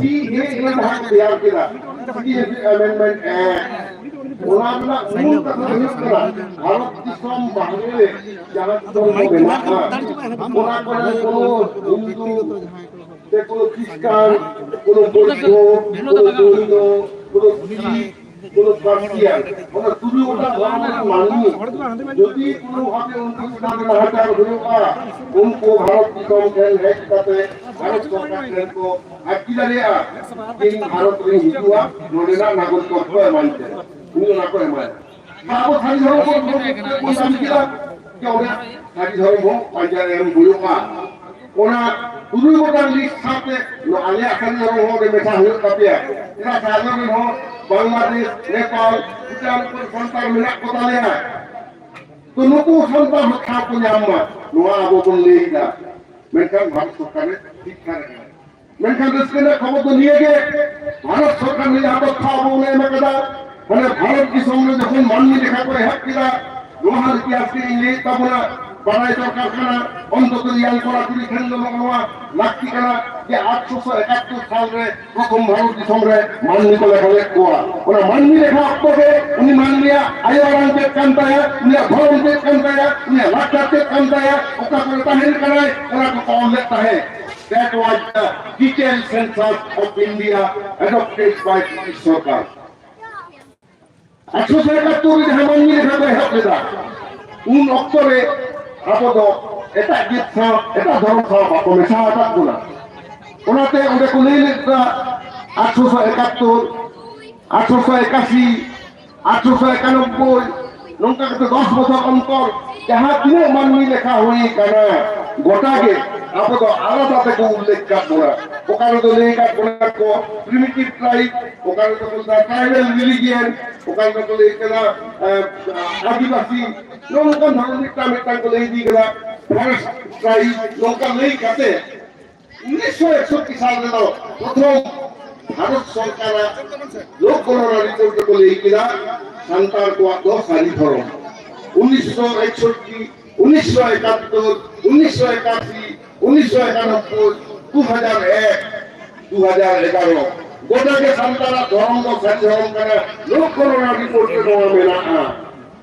ᱥᱤ ᱮ ᱮ ᱡᱟᱦᱟᱸ ᱠᱚ ᱛᱮᱭᱟᱨ ᱠᱮᱫᱟ, Citizenship Amendment Act, ᱚᱱᱟ ᱨᱮᱱᱟᱜ ᱢᱩᱞ ᱠᱟᱛᱷᱟ ᱫᱚ ᱦᱩᱭᱩᱜ ᱠᱟᱱᱟ, ᱵᱷᱟᱨᱚᱛ ᱫᱤᱥᱚᱢ ᱵᱟᱦᱨᱮ ᱨᱮ ᱡᱟᱦᱟᱸ ᱫᱤᱥᱚᱢ ᱠᱚ ᱢᱮᱱᱟᱜᱼᱟ, ᱚᱱᱟ ᱠᱚᱨᱮ ᱠᱳᱱᱳ ᱦᱤᱱᱫᱩ ᱥᱮ ᱠᱳᱱᱳ ᱠᱷᱨᱤᱥᱴᱟᱱ, ᱠᱳᱱᱳ ᱵᱳᱫᱽᱫᱷᱚ, ᱠᱳᱱᱳ ᱡᱚᱭᱱᱚ, ᱠᱳᱱᱳ ᱥᱤᱠᱷ, ᱠᱳᱱᱳ ᱠᱷᱨᱤᱥᱴᱤᱭᱟᱱ, ᱚᱱᱟ ᱛᱩᱨᱩᱭ ᱜᱚᱴᱟᱝ ᱫᱷᱚᱨᱚᱢ ᱨᱮᱱ ᱢᱟᱹᱱᱢᱤ ᱡᱩᱫᱤ ᱠᱳᱱᱳ ᱵᱷᱟᱵᱮ ᱩᱱᱠᱩ ᱪᱮᱛᱟᱱ ᱨᱮ ᱱᱟᱦᱟᱪᱟᱨ ᱦᱩᱭᱩᱜᱼᱟ, ᱩᱱᱠᱩ ᱵᱷᱟᱨᱚᱛ ᱫᱤᱥᱚᱢ ᱴᱷᱮᱱ ᱦᱮᱡ ᱠᱟᱛᱮ ᱵᱷᱟᱨᱚᱛ ᱥᱚᱨᱠᱟᱨ ᱴᱷᱮᱱ ᱠᱚ ᱟᱨᱡᱤ ᱫᱟᱲᱮᱭᱟᱜᱼᱟ, ᱤᱧ ᱵᱷᱟᱨᱚᱛ ᱨᱤᱧ ᱦᱤᱡᱩᱜᱼᱟ, ᱱᱚᱰᱮᱱᱟᱜ ᱱᱟᱜᱚᱨᱤᱠᱛᱚ ᱮᱢᱟᱹᱧ ᱯᱮ, ᱩᱱᱤ ᱚᱱᱟ ᱠᱚ ᱮᱢᱟᱭᱟ᱾ ᱟᱵᱚ ᱥᱟᱹᱨᱤ ᱫᱷᱚᱨᱚᱢ ᱵᱚᱱ ᱵᱚᱱ ᱫᱟᱹᱵᱤ ᱠᱮᱫᱟ ᱡᱮ ᱚᱸᱰᱮ ᱥᱟᱹᱨᱤ ᱫᱷᱚᱨᱚᱢ ᱦᱚᱸ ᱯᱟᱸᱡᱟ ᱮᱢ ᱦᱩᱭᱩᱜᱼᱟ᱾ ᱚᱱᱟ ᱛᱩᱨᱩᱭ ᱜᱚᱴᱟᱝ ᱞᱤᱥᱴ ᱥᱟᱶᱛᱮ ᱱᱚᱣᱟ ᱟᱞᱮᱭᱟᱜ ᱥᱟᱹᱨᱤ ᱫᱷᱚᱨᱚᱢ ᱦᱚᱸ ᱚᱸᱰᱮ ᱢᱮᱥᱟ ᱦᱩᱭᱩᱜ ᱛᱟᱯᱮᱭᱟ᱾ ᱪᱮᱫᱟᱜ ᱥᱮ ᱟᱞᱮ ᱨᱮᱱ ᱦᱚᱸ ᱵᱟᱝᱞᱟᱫᱮᱥ, ᱱᱮᱯᱟᱞ, ᱵᱷᱩᱴᱟᱱ ᱠᱚᱨᱮ ᱥᱟᱱᱛᱟᱲ ᱢᱮᱱᱟᱜ ᱠᱚ ᱛᱟᱞᱮᱭᱟ᱾ ᱛᱚ ᱱᱩᱠᱩ ᱥᱟᱱᱛᱟᱲ ᱦᱚᱸ ᱴᱷᱟᱶ ᱠᱚ ᱧᱟᱢ ᱢᱟ, ᱱᱚᱣᱟ ᱟᱵᱚ ᱵᱚᱱ ᱞᱟᱹᱭ ᱮᱫᱟ᱾ ᱢᱮᱱᱠᱷᱟᱱ ᱵᱷᱟᱨᱚᱛ ᱥᱚᱨᱠᱟᱨ ᱮ ᱴᱷᱤᱠ ᱴᱷᱟᱠ ᱟᱠᱟᱱᱟ᱾ ᱢᱮᱱᱠᱷᱟᱱ ᱨᱟᱹᱥᱠᱟᱹ ᱨᱮᱱᱟᱜ ᱠᱷᱚᱵᱚᱨ ᱫᱚ ᱱᱤᱭᱟᱹ ᱜᱮ, ᱵᱷᱟᱨᱚᱛ ᱥᱚᱨᱠᱟᱨ ᱱᱤᱭᱟᱹ ᱦᱟᱛᱚ ᱴᱷᱟᱶ ᱵᱚᱱ ᱮᱢ ᱟᱠᱟᱫᱟ᱾ ᱢᱟᱱᱮ ᱵᱷᱟᱨᱚᱛ ᱫᱤᱥᱚᱢ ᱨᱮ ᱡᱚᱠᱷᱚᱱ ᱢᱟᱹᱱᱢᱤ ᱞᱮᱠᱷᱟ ᱠᱚ ᱮᱦᱚᱵ ᱠᱮᱫᱟ, ᱱᱚᱣᱟ ᱦᱚᱸ ᱤᱛᱤᱦᱟᱥ ᱜᱮ ᱤᱧ ᱞᱟᱹᱭᱮᱫ ᱛᱟᱵᱚᱱᱟ, ᱵᱟᱲᱟᱭ ᱫᱚᱨᱠᱟᱨ ᱠᱟᱱᱟ᱾ ᱚᱱᱛᱚᱛᱚ young ᱠᱚᱲᱟ ᱠᱩᱲᱤ ᱴᱷᱮᱱ ᱫᱚ ᱱᱚᱜᱼᱚ ᱱᱚᱣᱟ ᱞᱟᱹᱠᱛᱤ ᱠᱟᱱᱟ ᱡᱮ ᱟᱴᱷᱨᱚᱥᱚ ᱮᱠᱟᱛᱛᱳᱨ ᱥᱟᱞ ᱨᱮ ᱯᱨᱚᱛᱷᱚᱢ ᱵᱷᱟᱨᱚᱛ ᱫᱤᱥᱚᱢ ᱨᱮ ᱢᱟᱹᱱᱢᱤ ᱠᱚ ᱞᱮᱠᱷᱟ ᱞᱮᱫ ᱠᱚᱣᱟ᱾ ᱚᱱᱟ ᱢᱟᱹᱱᱢᱤ ᱞᱮᱠᱷᱟ ᱚᱠᱛᱚ ᱜᱮ ᱩᱱᱤ ᱢᱟᱹᱱᱢᱤᱭᱟᱜ ᱟᱭᱳ ᱟᱲᱟᱝ ᱪᱮᱫ ᱠᱟᱱ ᱛᱟᱭᱟ, ᱩᱱᱤᱭᱟᱜ ᱫᱷᱚᱨᱚᱢ ᱪᱮᱫ ᱠᱟᱱ ᱛᱟᱭᱟ, ᱩᱱᱤᱭᱟᱜ ᱞᱟᱠᱪᱟᱨ ᱪᱮᱫ ᱠᱟᱱ ᱛᱟᱭᱟ, ᱚᱠᱟ ᱠᱚᱨᱮ ᱛᱟᱦᱮᱱ ᱠᱟᱱᱟᱭ, ᱚᱱᱟ ᱠᱚ ᱚᱞ ᱞᱮᱫ ᱛᱟᱦᱮᱸᱫ᱾ That was the detailed census of India adopted by British ᱥᱚᱨᱠᱟᱨ᱾ ᱟᱴᱷᱨᱚᱥᱚ ᱮᱠᱟᱛᱛᱳᱨ ᱨᱮ ᱡᱟᱦᱟᱸ ᱢᱟᱹᱱᱢᱤ ᱞᱮᱠᱷᱟ ᱠᱚ ᱮᱦᱚᱵ ᱞᱮᱫᱟ, ᱩᱱ ᱚᱠᱛᱚ ᱨᱮ ᱟᱵᱚ ᱫᱚ ᱮᱴᱟᱜ ᱡᱟᱹᱛ ᱥᱟᱶ, ᱮᱴᱟᱜ ᱫᱷᱚᱨᱚᱢ ᱥᱟᱶ ᱵᱟᱠᱚ ᱢᱮᱥᱟ ᱟᱠᱟᱫ ᱵᱚᱱᱟ᱾ ᱚᱱᱟᱛᱮ ᱚᱸᱰᱮ ᱠᱚ ᱞᱟᱹᱭ ᱞᱮᱫᱟ, ᱟᱴᱷᱨᱚᱥᱚ ᱮᱠᱟᱛᱛᱳᱨ, ᱟᱴᱷᱨᱚᱥᱚ ᱮᱠᱟᱥᱤ, ᱟᱴᱷᱨᱚᱥᱚ ᱮᱠᱟᱱᱚᱵᱵᱳᱭ, ᱱᱚᱝᱠᱟ ᱠᱟᱛᱮ ᱫᱚᱥ ᱵᱚᱪᱷᱚᱨ ᱚᱱᱛᱚᱨ ᱡᱟᱦᱟᱸ ᱛᱤᱱᱟᱹᱜ ᱢᱟᱹᱱᱢᱤ ᱞᱮᱠᱷᱟ ᱦᱩᱭ ᱠᱟᱱᱟ, ᱜᱚᱴᱟ ᱜᱮ ᱟᱵᱚ ᱫᱚ ᱟᱞᱟᱫᱟ ᱛᱮᱠᱚ ᱩᱞᱞᱮᱠᱷ ᱠᱟᱜ ᱵᱚᱱᱟ᱾ ᱚᱠᱟ ᱨᱮᱫᱚ ᱞᱟᱹᱭ ᱠᱟᱜ ᱵᱚᱱᱟ ᱠᱚ primitive tribe, ᱚᱠᱟ ᱨᱮᱫᱚ ᱠᱚ ᱞᱟᱹᱭ ᱫᱟ tribal religion, ᱚᱠᱟ ᱨᱮᱫᱚ ᱠᱚ ᱞᱟᱹᱭ ᱠᱟᱫᱟ, ᱮ, ᱟᱹᱫᱤᱵᱟᱹᱥᱤ, ᱱᱚᱜᱼᱚ ᱱᱚᱝᱠᱟᱱ ᱫᱷᱚᱨᱚᱱ ᱢᱤᱫᱴᱟᱝ ᱢᱤᱫᱴᱟᱝ ᱠᱚ ᱞᱟᱹᱭ ᱤᱫᱤ ᱠᱟᱫᱟ, forest tribe, ᱱᱚᱝᱠᱟ ᱞᱟᱹᱭ ᱠᱟᱛᱮ ᱩᱱᱤᱥᱥᱚ ᱮᱠᱥᱚᱴᱴᱤ ᱥᱟᱞ ᱨᱮᱫᱚ ᱯᱨᱚᱛᱷᱚᱢ ᱵᱷᱟᱨᱚᱛ ᱥᱚᱨᱠᱟᱨᱟᱜ ᱞᱳᱠ ᱜᱚᱱᱚᱱᱟ ᱨᱤᱯᱳᱨᱴ ᱨᱮᱠᱚ ᱞᱟᱹᱭ ᱠᱮᱫᱟ, ᱥᱟᱱᱛᱟᱲ ᱠᱚᱣᱟᱜ ᱫᱚ ᱥᱟᱹᱨᱤ ᱫᱷᱚᱨᱚᱢ᱾ ᱩᱱᱤᱥᱥᱚ ᱮᱠᱥᱚᱴᱴᱤ, ᱩᱱᱤᱥᱥᱚ ᱮᱠᱟᱛᱛᱳᱨ, ᱩᱱᱤᱥᱥᱚ ᱮᱠᱟᱥᱤ, ᱩᱱᱤᱥᱥᱚ ᱮᱠᱟᱱᱚᱵᱵᱳᱭ, ᱫᱩ ᱦᱟᱡᱟᱨ ᱮᱠ, ᱫᱩ ᱦᱟᱡᱟᱨ ᱮᱜᱟᱨᱚ, ᱜᱚᱴᱟ ᱜᱮ ᱥᱟᱱᱛᱟᱲᱟᱜ ᱫᱷᱚᱨᱚᱢ ᱫᱚ ᱥᱟᱹᱨᱤ ᱫᱷᱚᱨᱚᱢ ᱠᱟᱱᱟ, ᱞᱳᱠ ᱜᱚᱱᱚᱱᱟ ᱨᱤᱯᱳᱨᱴ ᱨᱮ ᱱᱚᱣᱟ ᱢᱮᱱᱟᱜᱼᱟ᱾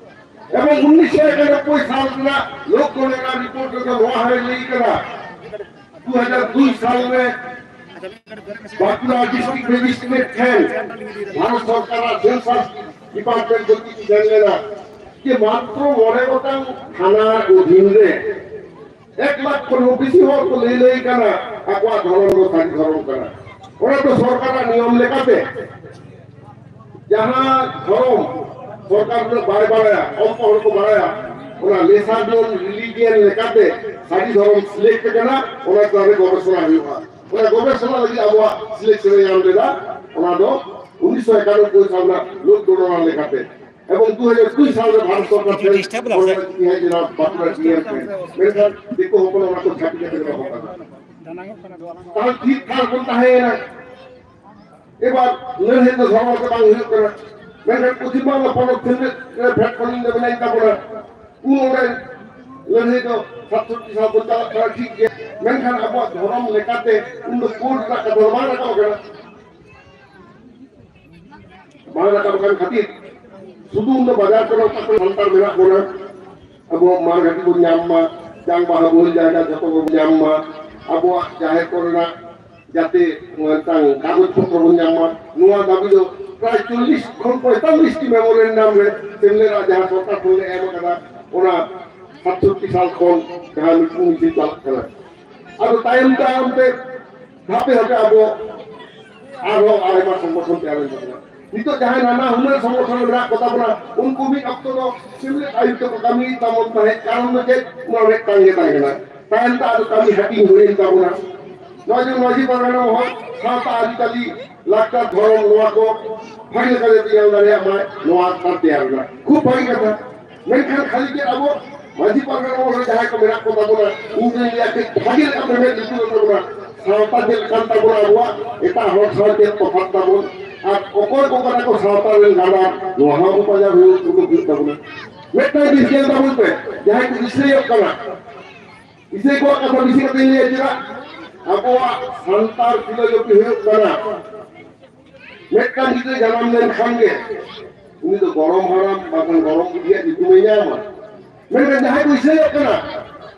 ᱮᱵᱚᱝ ᱩᱱᱤᱥᱥᱚ ᱮᱠᱟᱱᱚᱵᱵᱳᱭ ᱥᱟᱞ ᱨᱮᱱᱟᱜ ᱞᱳᱠ ᱜᱚᱱᱚᱱᱟ ᱨᱤᱯᱳᱨᱴ ᱨᱮᱫᱚ ᱱᱚᱣᱟ ᱦᱚᱸᱭ ᱞᱟᱹᱭ ᱠᱟᱫᱟ, ᱫᱩ ᱦᱟᱡᱟᱨ ᱫᱩᱭ ᱥᱟᱞ ᱨᱮ ᱵᱟᱸᱠᱩᱲᱟ ᱰᱤᱥᱴᱨᱤᱠᱴ ᱢᱮᱡᱤᱥᱴᱨᱮᱴ ᱴᱷᱮᱱ ᱵᱷᱟᱨᱚᱛ ᱥᱚᱨᱠᱟᱨᱟᱜ ᱥᱮᱱᱥᱟᱥ ᱰᱤᱯᱟᱨᱴᱢᱮᱱᱴ ᱠᱷᱚᱱ ᱪᱤᱴᱷᱤ ᱥᱮᱱ ᱞᱮᱱᱟ ᱡᱮ ᱢᱟᱛᱨᱚ ᱢᱚᱬᱮ ᱜᱚᱴᱟᱝ ᱛᱷᱟᱱᱟ ᱚᱫᱷᱤᱱ ᱨᱮ ᱮᱠ ᱞᱟᱠᱷ ᱠᱷᱚᱱ ᱦᱚᱸ ᱵᱮᱥᱤ ᱦᱚᱲ ᱠᱚ ᱞᱟᱹᱭ ᱞᱟᱹᱭ ᱠᱟᱱᱟ ᱟᱠᱚᱣᱟᱜ ᱫᱷᱚᱨᱚᱢ ᱫᱚ ᱥᱟᱹᱨᱤ ᱫᱷᱚᱨᱚᱢ ᱠᱟᱱᱟ᱾ ᱚᱱᱟ ᱫᱚ ᱥᱚᱨᱠᱟᱨᱟᱜ ᱱᱤᱭᱚᱢ ᱞᱮᱠᱟᱛᱮ ᱡᱟᱦᱟᱸ ᱫᱷᱚᱨᱚᱢ ᱥᱚᱨᱠᱟᱨ ᱫᱚ ᱵᱟᱭ ᱵᱟᱲᱟᱭᱟ, ᱚᱞᱯᱚ ᱦᱚᱲ ᱠᱚ ᱵᱟᱲᱟᱭᱟ, ᱚᱱᱟ ᱞᱮᱥᱟᱨ ᱱᱚᱱ ᱨᱤᱞᱤᱡᱤᱭᱟᱱ ᱞᱮᱠᱟᱛᱮ ᱥᱟᱹᱨᱤ ᱫᱷᱚᱨᱚᱢ ᱥᱤᱞᱮᱠᱴ ᱠᱟᱱᱟ, ᱚᱱᱟ ᱪᱮᱛᱟᱱ ᱨᱮ ᱜᱚᱵᱮᱥᱚᱱᱟ ᱦᱩᱭᱩᱜᱼᱟ᱾ ᱚᱱᱟ ᱜᱚᱵᱮᱥᱚᱱᱟ ᱞᱟᱹᱜᱤᱫ ᱟᱵᱚᱣᱟᱜ ᱥᱤᱞᱮᱠᱴ ᱮ ᱧᱟᱢ ᱞᱮᱫᱟ, ᱚᱱᱟ ᱫᱚ ᱩᱱᱤᱥᱥᱚ ᱮᱠᱟᱱᱚᱵᱵᱳᱭ ᱥᱟᱞ ᱨᱮᱱᱟᱜ ᱞᱳᱠ ᱜᱚᱱᱚᱱᱟ ᱞᱮᱠᱟᱛᱮ᱾ ᱮᱵᱚᱝ ᱫᱩ ᱦᱟᱡᱟᱨ ᱫᱩᱭ ᱥᱟᱞ ᱨᱮ ᱵᱷᱟᱨᱚᱛ ᱥᱚᱨᱠᱟᱨ ᱴᱷᱮᱱ ᱰᱤᱥᱴᱟᱨᱵ ᱮᱫᱟ ᱥᱮ? ᱚᱱᱟ ᱪᱤᱴᱷᱤ ᱦᱮᱡ ᱞᱮᱱᱟ ᱵᱟᱸᱠᱩᱲᱟ ᱰᱤ ᱮᱢ ᱴᱷᱮᱱ᱾ ᱢᱮᱱᱠᱷᱟᱱ ᱫᱤᱠᱩ ᱦᱚᱯᱚᱱ ᱚᱱᱟ ᱠᱚ ᱪᱷᱟᱹᱯᱤ ᱠᱟᱛᱮ ᱠᱚ ᱫᱚᱦᱚ ᱠᱟᱫᱟ᱾ ᱛᱟᱦᱞᱮ ᱴᱷᱤᱠ ᱴᱷᱟᱠ ᱵᱚᱱ ᱛᱟᱦᱮᱸᱭᱮᱱᱟ᱾ ᱮᱵᱟᱨ ᱞᱟᱹᱲᱦᱟᱹᱭ ᱫᱚ ᱫᱷᱚᱨᱚᱢ ᱛᱮ ᱵᱟᱝ ᱦᱩᱭᱩᱜ ᱠᱟᱱᱟ᱾ ᱢᱮᱱᱠᱷᱟᱱ ᱯᱚᱪᱷᱤᱢ ᱵᱟᱝᱞᱟ ᱯᱚᱱᱚᱛ ᱥᱤᱧᱚᱛ ᱨᱮ ᱯᱷᱮᱰ ᱠᱷᱚᱱ ᱤᱧ ᱫᱚ ᱢᱮᱱᱟᱧ ᱛᱟᱵᱚᱱᱟ᱾ ᱩᱱ ᱚᱸᱰᱮ ᱞᱟᱹᱲᱦᱟᱹᱭ ᱫᱚ ᱥᱟᱛᱥᱚᱴᱴᱤ ᱥᱟᱞ ᱠᱚ ᱪᱟᱞᱟᱜ ᱠᱟᱱᱟ, ᱴᱷᱤᱠ ᱜᱮᱭᱟ᱾ ᱢᱮᱱᱠᱷᱟᱱ ᱟᱵᱚᱣᱟᱜ ᱫᱷᱚᱨᱚᱢ ᱞᱮᱠᱟᱛᱮ ᱩᱱ ᱫᱚ ᱠᱳᱰ ᱨᱮᱱᱟᱜ ᱠᱟᱛᱷᱟ ᱫᱚ ᱵᱟᱝ ᱨᱟᱠᱟᱵ ᱟᱠᱟᱱᱟ᱾ ᱵᱟᱝ ᱨᱟᱠᱟᱵ ᱟᱠᱟᱱ ᱠᱷᱟᱹᱛᱤᱨ ᱥᱩᱫᱷᱩ ᱩᱱ ᱫᱚ ᱵᱟᱡᱟᱨ ᱠᱚᱨᱮ ᱚᱠᱟ ᱠᱚᱨᱮ ᱥᱟᱱᱛᱟᱲ ᱢᱮᱱᱟᱜ ᱵᱚᱱᱟ, ᱟᱵᱚᱣᱟᱜ ᱢᱟᱲ ᱜᱷᱟᱹᱴᱤ ᱵᱚᱱ ᱧᱟᱢ ᱢᱟ, ᱡᱟᱝ ᱵᱟᱦᱟ ᱵᱟᱹᱞ ᱡᱟᱭᱜᱟ ᱡᱷᱚᱛᱚ ᱵᱚᱱ ᱧᱟᱢ ᱢᱟ, ᱟᱵᱚᱣᱟᱜ ᱡᱟᱦᱮᱨ ᱠᱚᱨᱮᱱᱟᱜ ᱡᱟᱛᱮ ᱢᱤᱫᱴᱟᱝ ᱠᱟᱜᱚᱡᱽ ᱯᱚᱛᱨᱚ ᱵᱚᱱ ᱧᱟᱢ ᱢᱟ, ᱱᱚᱣᱟ ᱫᱟᱹᱵᱤ ᱫᱚ ᱯᱨᱟᱭ ᱪᱚᱞᱞᱤᱥ ᱠᱷᱚᱱ ᱯᱚᱸᱭᱛᱟᱞᱞᱤᱥ ᱴᱤ ᱢᱮᱢᱳᱨᱮᱱᱰᱟᱢ ᱨᱮ ᱥᱮᱢᱞᱮᱫ ᱟᱜ ᱡᱟᱦᱟᱸ ᱥᱚᱨᱠᱟᱨ ᱠᱷᱚᱱ ᱞᱮ ᱮᱢ ᱟᱠᱟᱫᱟ, ᱚᱱᱟ ᱥᱟᱛᱥᱚᱴᱴᱤ ᱥᱟᱞ ᱠᱷᱚᱱ ᱡᱟᱦᱟᱸ ᱢᱤᱴᱤᱝ ᱢᱤᱪᱷᱤᱞ ᱪᱟᱞᱟᱜ ᱠᱟᱱᱟ᱾ ᱟᱫᱚ ᱛᱟᱭᱚᱢ ᱛᱟᱭᱚᱢ ᱛᱮ ᱦᱟᱯᱮ ᱦᱟᱯᱮ ᱟᱵᱚ ᱟᱨᱦᱚᱸ ᱟᱭᱢᱟ ᱥᱚᱝᱜᱚᱴᱷᱚᱱ ᱛᱮᱭᱟᱨ ᱞᱮᱱ ᱛᱟᱵᱚᱱᱟ᱾ ᱱᱤᱛᱚᱜ ᱡᱟᱦᱟᱸᱭ ᱱᱟᱱᱟ ᱦᱩᱱᱟᱹᱨ ᱥᱚᱝᱜᱚᱴᱷᱚᱱ ᱨᱮ ᱢᱮᱱᱟᱜ ᱠᱚ ᱛᱟᱵᱚᱱᱟ, ᱩᱱᱠᱩ ᱢᱤᱫ ᱚᱠᱛᱚ ᱫᱚ ᱥᱮᱢᱞᱮᱫ ᱟᱹᱭᱩᱨ ᱛᱮᱠᱚ ᱠᱟᱹᱢᱤᱭᱮᱫ ᱛᱟᱵᱚᱱ ᱛᱟᱦᱮᱸᱫ, ᱠᱟᱨᱚᱱ ᱫᱚ ᱪᱮᱫ? ᱱᱚᱣᱟ ᱢᱤᱫᱴᱟᱝ ᱜᱮ ᱛᱟᱦᱮᱸ ᱠᱟᱱᱟ᱾ ᱛᱟᱭᱚᱢ ᱛᱮ ᱟᱫᱚ ᱠᱟᱹᱢᱤ ᱦᱟᱹᱴᱤᱧ ᱦᱩᱭᱮᱱ ᱛᱟᱵᱚᱱᱟ᱾ ᱱᱚᱜᱼᱚᱭ ᱡᱮ ᱢᱟᱹᱡᱷᱤ ᱯᱟᱨᱜᱟᱱᱟ ᱢᱚᱦᱚᱞ ᱥᱟᱶᱛᱟ ᱟᱹᱨᱤᱪᱟᱹᱞᱤ, ᱞᱟᱠᱪᱟᱨ, ᱫᱷᱚᱨᱚᱢ, ᱱᱚᱣᱟ ᱠᱚ ᱵᱷᱟᱹᱜᱤ ᱞᱮᱠᱟ ᱡᱟᱛᱮ ᱧᱮᱞ ᱫᱟᱲᱮᱭᱟᱜ ᱢᱟᱭ, ᱱᱚᱣᱟ ᱛᱟᱨ ᱛᱮᱭᱟᱨ ᱮᱱᱟ᱾ ᱠᱷᱩᱵ ᱵᱷᱟᱹᱜᱤ ᱠᱟᱛᱷᱟ᱾ ᱢᱮᱱᱠᱷᱟᱱ ᱠᱷᱟᱹᱞᱤ ᱜᱮ ᱟᱵᱚ ᱢᱟᱹᱡᱷᱤ ᱯᱟᱨᱜᱟᱱᱟ ᱢᱚᱦᱚᱞ ᱨᱮ ᱡᱟᱦᱟᱸᱭ ᱠᱚ ᱢᱮᱱᱟᱜ ᱠᱚ ᱛᱟᱵᱚᱱᱟ, ᱩᱱᱠᱩ ᱞᱟᱹᱭᱟ ᱠᱟᱹᱡ ᱵᱷᱟᱹᱜᱤ ᱞᱮᱠᱟ ᱯᱮ ᱢᱮᱫ ᱞᱩᱛᱩᱨ ᱟᱠᱚ ᱛᱟᱵᱚᱱᱟ᱾ ᱥᱟᱶᱛᱟ ᱪᱮᱫ ᱠᱟᱱ ᱛᱟᱵᱚᱱᱟ ᱟᱵᱚᱣᱟᱜ, ᱮᱴᱟᱜ ᱦᱚᱲ ᱥᱟᱶ ᱪᱮᱫ ᱛᱚᱯᱷᱟᱛ ᱛᱟᱵᱚᱱ, ᱟᱨ ᱚᱠᱚᱭ ᱠᱚ ᱠᱟᱱᱟ ᱠᱚ ᱥᱟᱶᱛᱟ ᱨᱮᱱ ᱜᱟᱰᱟ, ᱱᱚᱣᱟ ᱦᱚᱸ ᱟᱵᱚ ᱯᱟᱸᱡᱟ ᱦᱩᱭᱩᱜ, ᱩᱰᱩᱠ ᱦᱩᱭᱩᱜ ᱛᱟᱵᱚᱱᱟ᱾ ᱢᱤᱫᱴᱟᱝ ᱡᱤᱱᱤᱥ ᱧᱮᱞ ᱛᱟᱵᱚᱱ ᱯᱮ, ᱡᱟᱦᱟᱸᱭ ᱠᱚ ᱤᱥᱟᱹᱭᱚᱜ ᱠᱟᱱᱟ, ᱤᱥᱟᱹᱭ ᱠᱚᱣᱟᱜ ᱠᱟᱛᱷᱟ ᱵᱮᱥᱤ ᱠᱟᱛᱮ ᱞᱟᱹᱭᱟ, ᱪᱮᱫᱟᱜ? ᱟᱵᱚᱣᱟᱜ ᱥᱟᱱᱛᱟᱲ ᱯᱷᱤᱞᱳᱡᱚᱯᱷᱤ ᱦᱩᱭᱩᱜ ᱠᱟᱱᱟ, ᱢᱤᱫᱴᱟᱝ ᱜᱤᱫᱽᱨᱟᱹ ᱡᱟᱱᱟᱢ ᱞᱮᱱᱠᱷᱟᱱ ᱜᱮ ᱩᱱᱤ ᱫᱚ ᱜᱚᱲᱚᱢ ᱦᱟᱲᱟᱢ ᱵᱟᱝᱠᱷᱟᱱ ᱜᱚᱲᱚᱢ ᱵᱩᱰᱷᱤᱭᱟᱜ ᱧᱩᱛᱩᱢᱮ ᱧᱟᱢᱟ᱾ ᱢᱮᱱᱠᱷᱟᱱ ᱡᱟᱦᱟᱸᱭ ᱠᱚ ᱤᱥᱟᱹᱭᱚᱜ ᱠᱟᱱᱟ,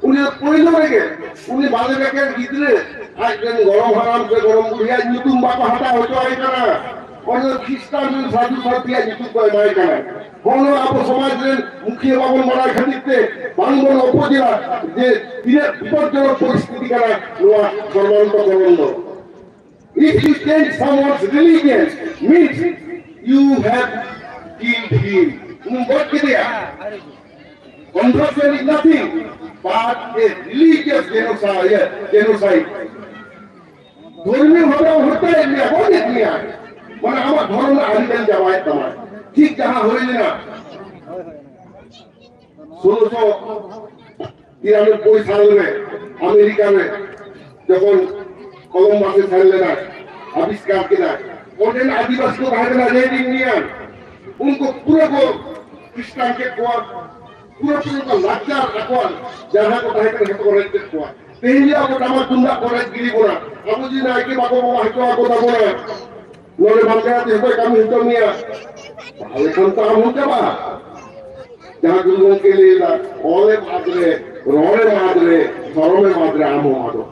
ᱩᱱᱤ ᱫᱚ ᱯᱳᱭᱞᱳ ᱨᱮᱜᱮ ᱩᱱᱤ ᱵᱟᱞᱮ ᱵᱮᱠᱮᱨ ᱜᱤᱫᱽᱨᱟᱹ ᱟᱡ ᱨᱮᱱ ᱜᱚᱲᱚᱢ ᱦᱟᱲᱟᱢ ᱥᱮ ᱜᱚᱲᱚᱢ ᱵᱩᱰᱷᱤᱭᱟᱜ ᱧᱩᱛᱩᱢ ᱵᱟᱠᱚ ᱦᱟᱛᱟᱣ ᱦᱚᱪᱚ ᱟᱭ ᱠᱟᱱᱟ᱾ ᱚᱱᱟ ᱫᱚ ᱠᱷᱨᱤᱥᱴᱟᱱ ᱨᱮᱱ ᱥᱟᱹᱫᱷᱩ ᱥᱟᱹᱛᱷᱤᱭᱟᱜ ᱧᱩᱛᱩᱢ ᱠᱚ ᱮᱢᱟᱭ ᱠᱟᱱᱟ᱾ ᱦᱚᱸᱜᱼᱚ ᱱᱚᱣᱟ ᱟᱵᱚ ᱥᱚᱢᱟᱡᱽ ᱨᱮᱱ ᱢᱩᱠᱷᱤᱭᱟᱹ ᱵᱟᱵᱚᱱ ᱵᱟᱲᱟᱭ ᱠᱷᱟᱹᱛᱤᱨ ᱛᱮ ᱵᱟᱝᱵᱚᱱ ᱚᱯᱚᱡᱮᱭᱟ ᱡᱮ ᱛᱤᱱᱟᱹᱜ ᱵᱤᱯᱚᱫᱡᱚᱱᱚᱠ ᱯᱚᱨᱤᱥᱛᱷᱤᱛᱤ ᱠᱟᱱᱟ ᱱᱚᱣᱟ ᱥᱚᱨᱵᱟᱱᱛᱚᱠᱚᱨᱚᱱ ᱫᱚ᱾ If you change someone's religion, means you have killed him. ᱩᱱᱤᱢ ᱜᱚᱡ ᱠᱮᱫᱮᱭᱟ᱾ Conversion is nothing but a religious genocide, genocide. ᱫᱷᱚᱨᱢᱤᱭᱚ ᱵᱷᱟᱵᱮ ᱦᱚᱛᱮᱡ ᱢᱮᱭᱟ, ᱜᱚᱡᱮᱫ ᱢᱮᱭᱟ᱾ ᱢᱟᱱᱮ ᱟᱢᱟᱜ ᱫᱷᱚᱨᱚᱢ ᱨᱮᱱᱟᱜ ᱟᱹᱨᱤᱪᱟᱹᱞᱤ ᱪᱟᱵᱟᱭᱮᱫ ᱛᱟᱢᱟ᱾ ᱴᱷᱤᱠ ᱡᱟᱦᱟᱸ ᱦᱩᱭ ᱞᱮᱱᱟ ᱥᱳᱞᱳᱥᱚ ᱛᱤᱨᱟᱱᱚᱵᱵᱳᱭ ᱥᱟᱞ ᱨᱮ ᱟᱢᱮᱨᱤᱠᱟ ᱨᱮ ᱡᱚᱠᱷᱚᱱ ᱠᱚᱞᱚᱢᱵᱟᱥ ᱮ ᱥᱮᱱ ᱞᱮᱱᱟ, ᱟᱵᱤᱥᱠᱟᱨ ᱠᱮᱫᱟ, ᱚᱸᱰᱮᱱ ᱟᱹᱫᱤᱵᱟᱹᱥᱤ ᱠᱚ ᱛᱟᱦᱮᱸ ᱠᱟᱱᱟ ᱨᱮᱰ ᱤᱱᱰᱤᱭᱟᱱ, ᱩᱱᱠᱩ ᱯᱩᱨᱟᱹ ᱠᱚ ᱠᱷᱨᱤᱥᱴᱟᱱ ᱠᱮᱫ ᱠᱚᱣᱟ, ᱯᱩᱨᱟᱹ ᱯᱩᱨᱟᱹ ᱠᱚ ᱞᱟᱠᱪᱟᱨ ᱟᱠᱚᱣᱟᱜ ᱡᱟᱦᱟᱸ ᱠᱚ ᱛᱟᱦᱮᱸ ᱠᱟᱱᱟ ᱡᱷᱚᱛᱚ ᱠᱚ ᱨᱮᱡ ᱠᱮᱫ ᱠᱚᱣᱟ᱾ ᱛᱮᱦᱮᱧ ᱡᱩᱫᱤ ᱟᱵᱚ ᱴᱟᱢᱟᱠ ᱛᱩᱢᱫᱟᱜ ᱠᱚ ᱨᱮᱡ ᱜᱤᱰᱤ ᱵᱚᱱᱟ, ᱟᱵᱚ ᱡᱩᱫᱤ ᱱᱟᱭᱠᱮ ᱵᱟᱠᱚ ᱵᱚᱸᱜᱟ ᱦᱚᱪᱚ ᱟᱠᱚ ᱛᱟᱵᱚᱱᱟ, ᱱᱚᱰᱮ ᱵᱟᱝ ᱛᱮ ᱦᱚᱸ ᱠᱟᱹᱢᱤ ᱦᱚᱪᱚ ᱢᱮᱭᱟ, ᱛᱟᱦᱚᱞᱮ ᱠᱷᱟᱱ ᱛᱚ ᱟᱢ ᱦᱚᱸᱢ ᱪᱟᱵᱟᱜᱼᱟ᱾ ᱡᱟᱦᱟᱸ ᱜᱩᱨᱩ ᱜᱚᱢᱠᱮ ᱞᱟᱹᱭ ᱮᱫᱟ, ᱚᱞᱮᱢ ᱟᱫ ᱨᱮ, ᱨᱚᱲᱮᱢ ᱟᱫ ᱨᱮ, ᱫᱷᱚᱨᱚᱢᱮᱢ ᱟᱫ ᱨᱮ, ᱟᱢ ᱦᱚᱸᱢ ᱟᱫᱚᱜ᱾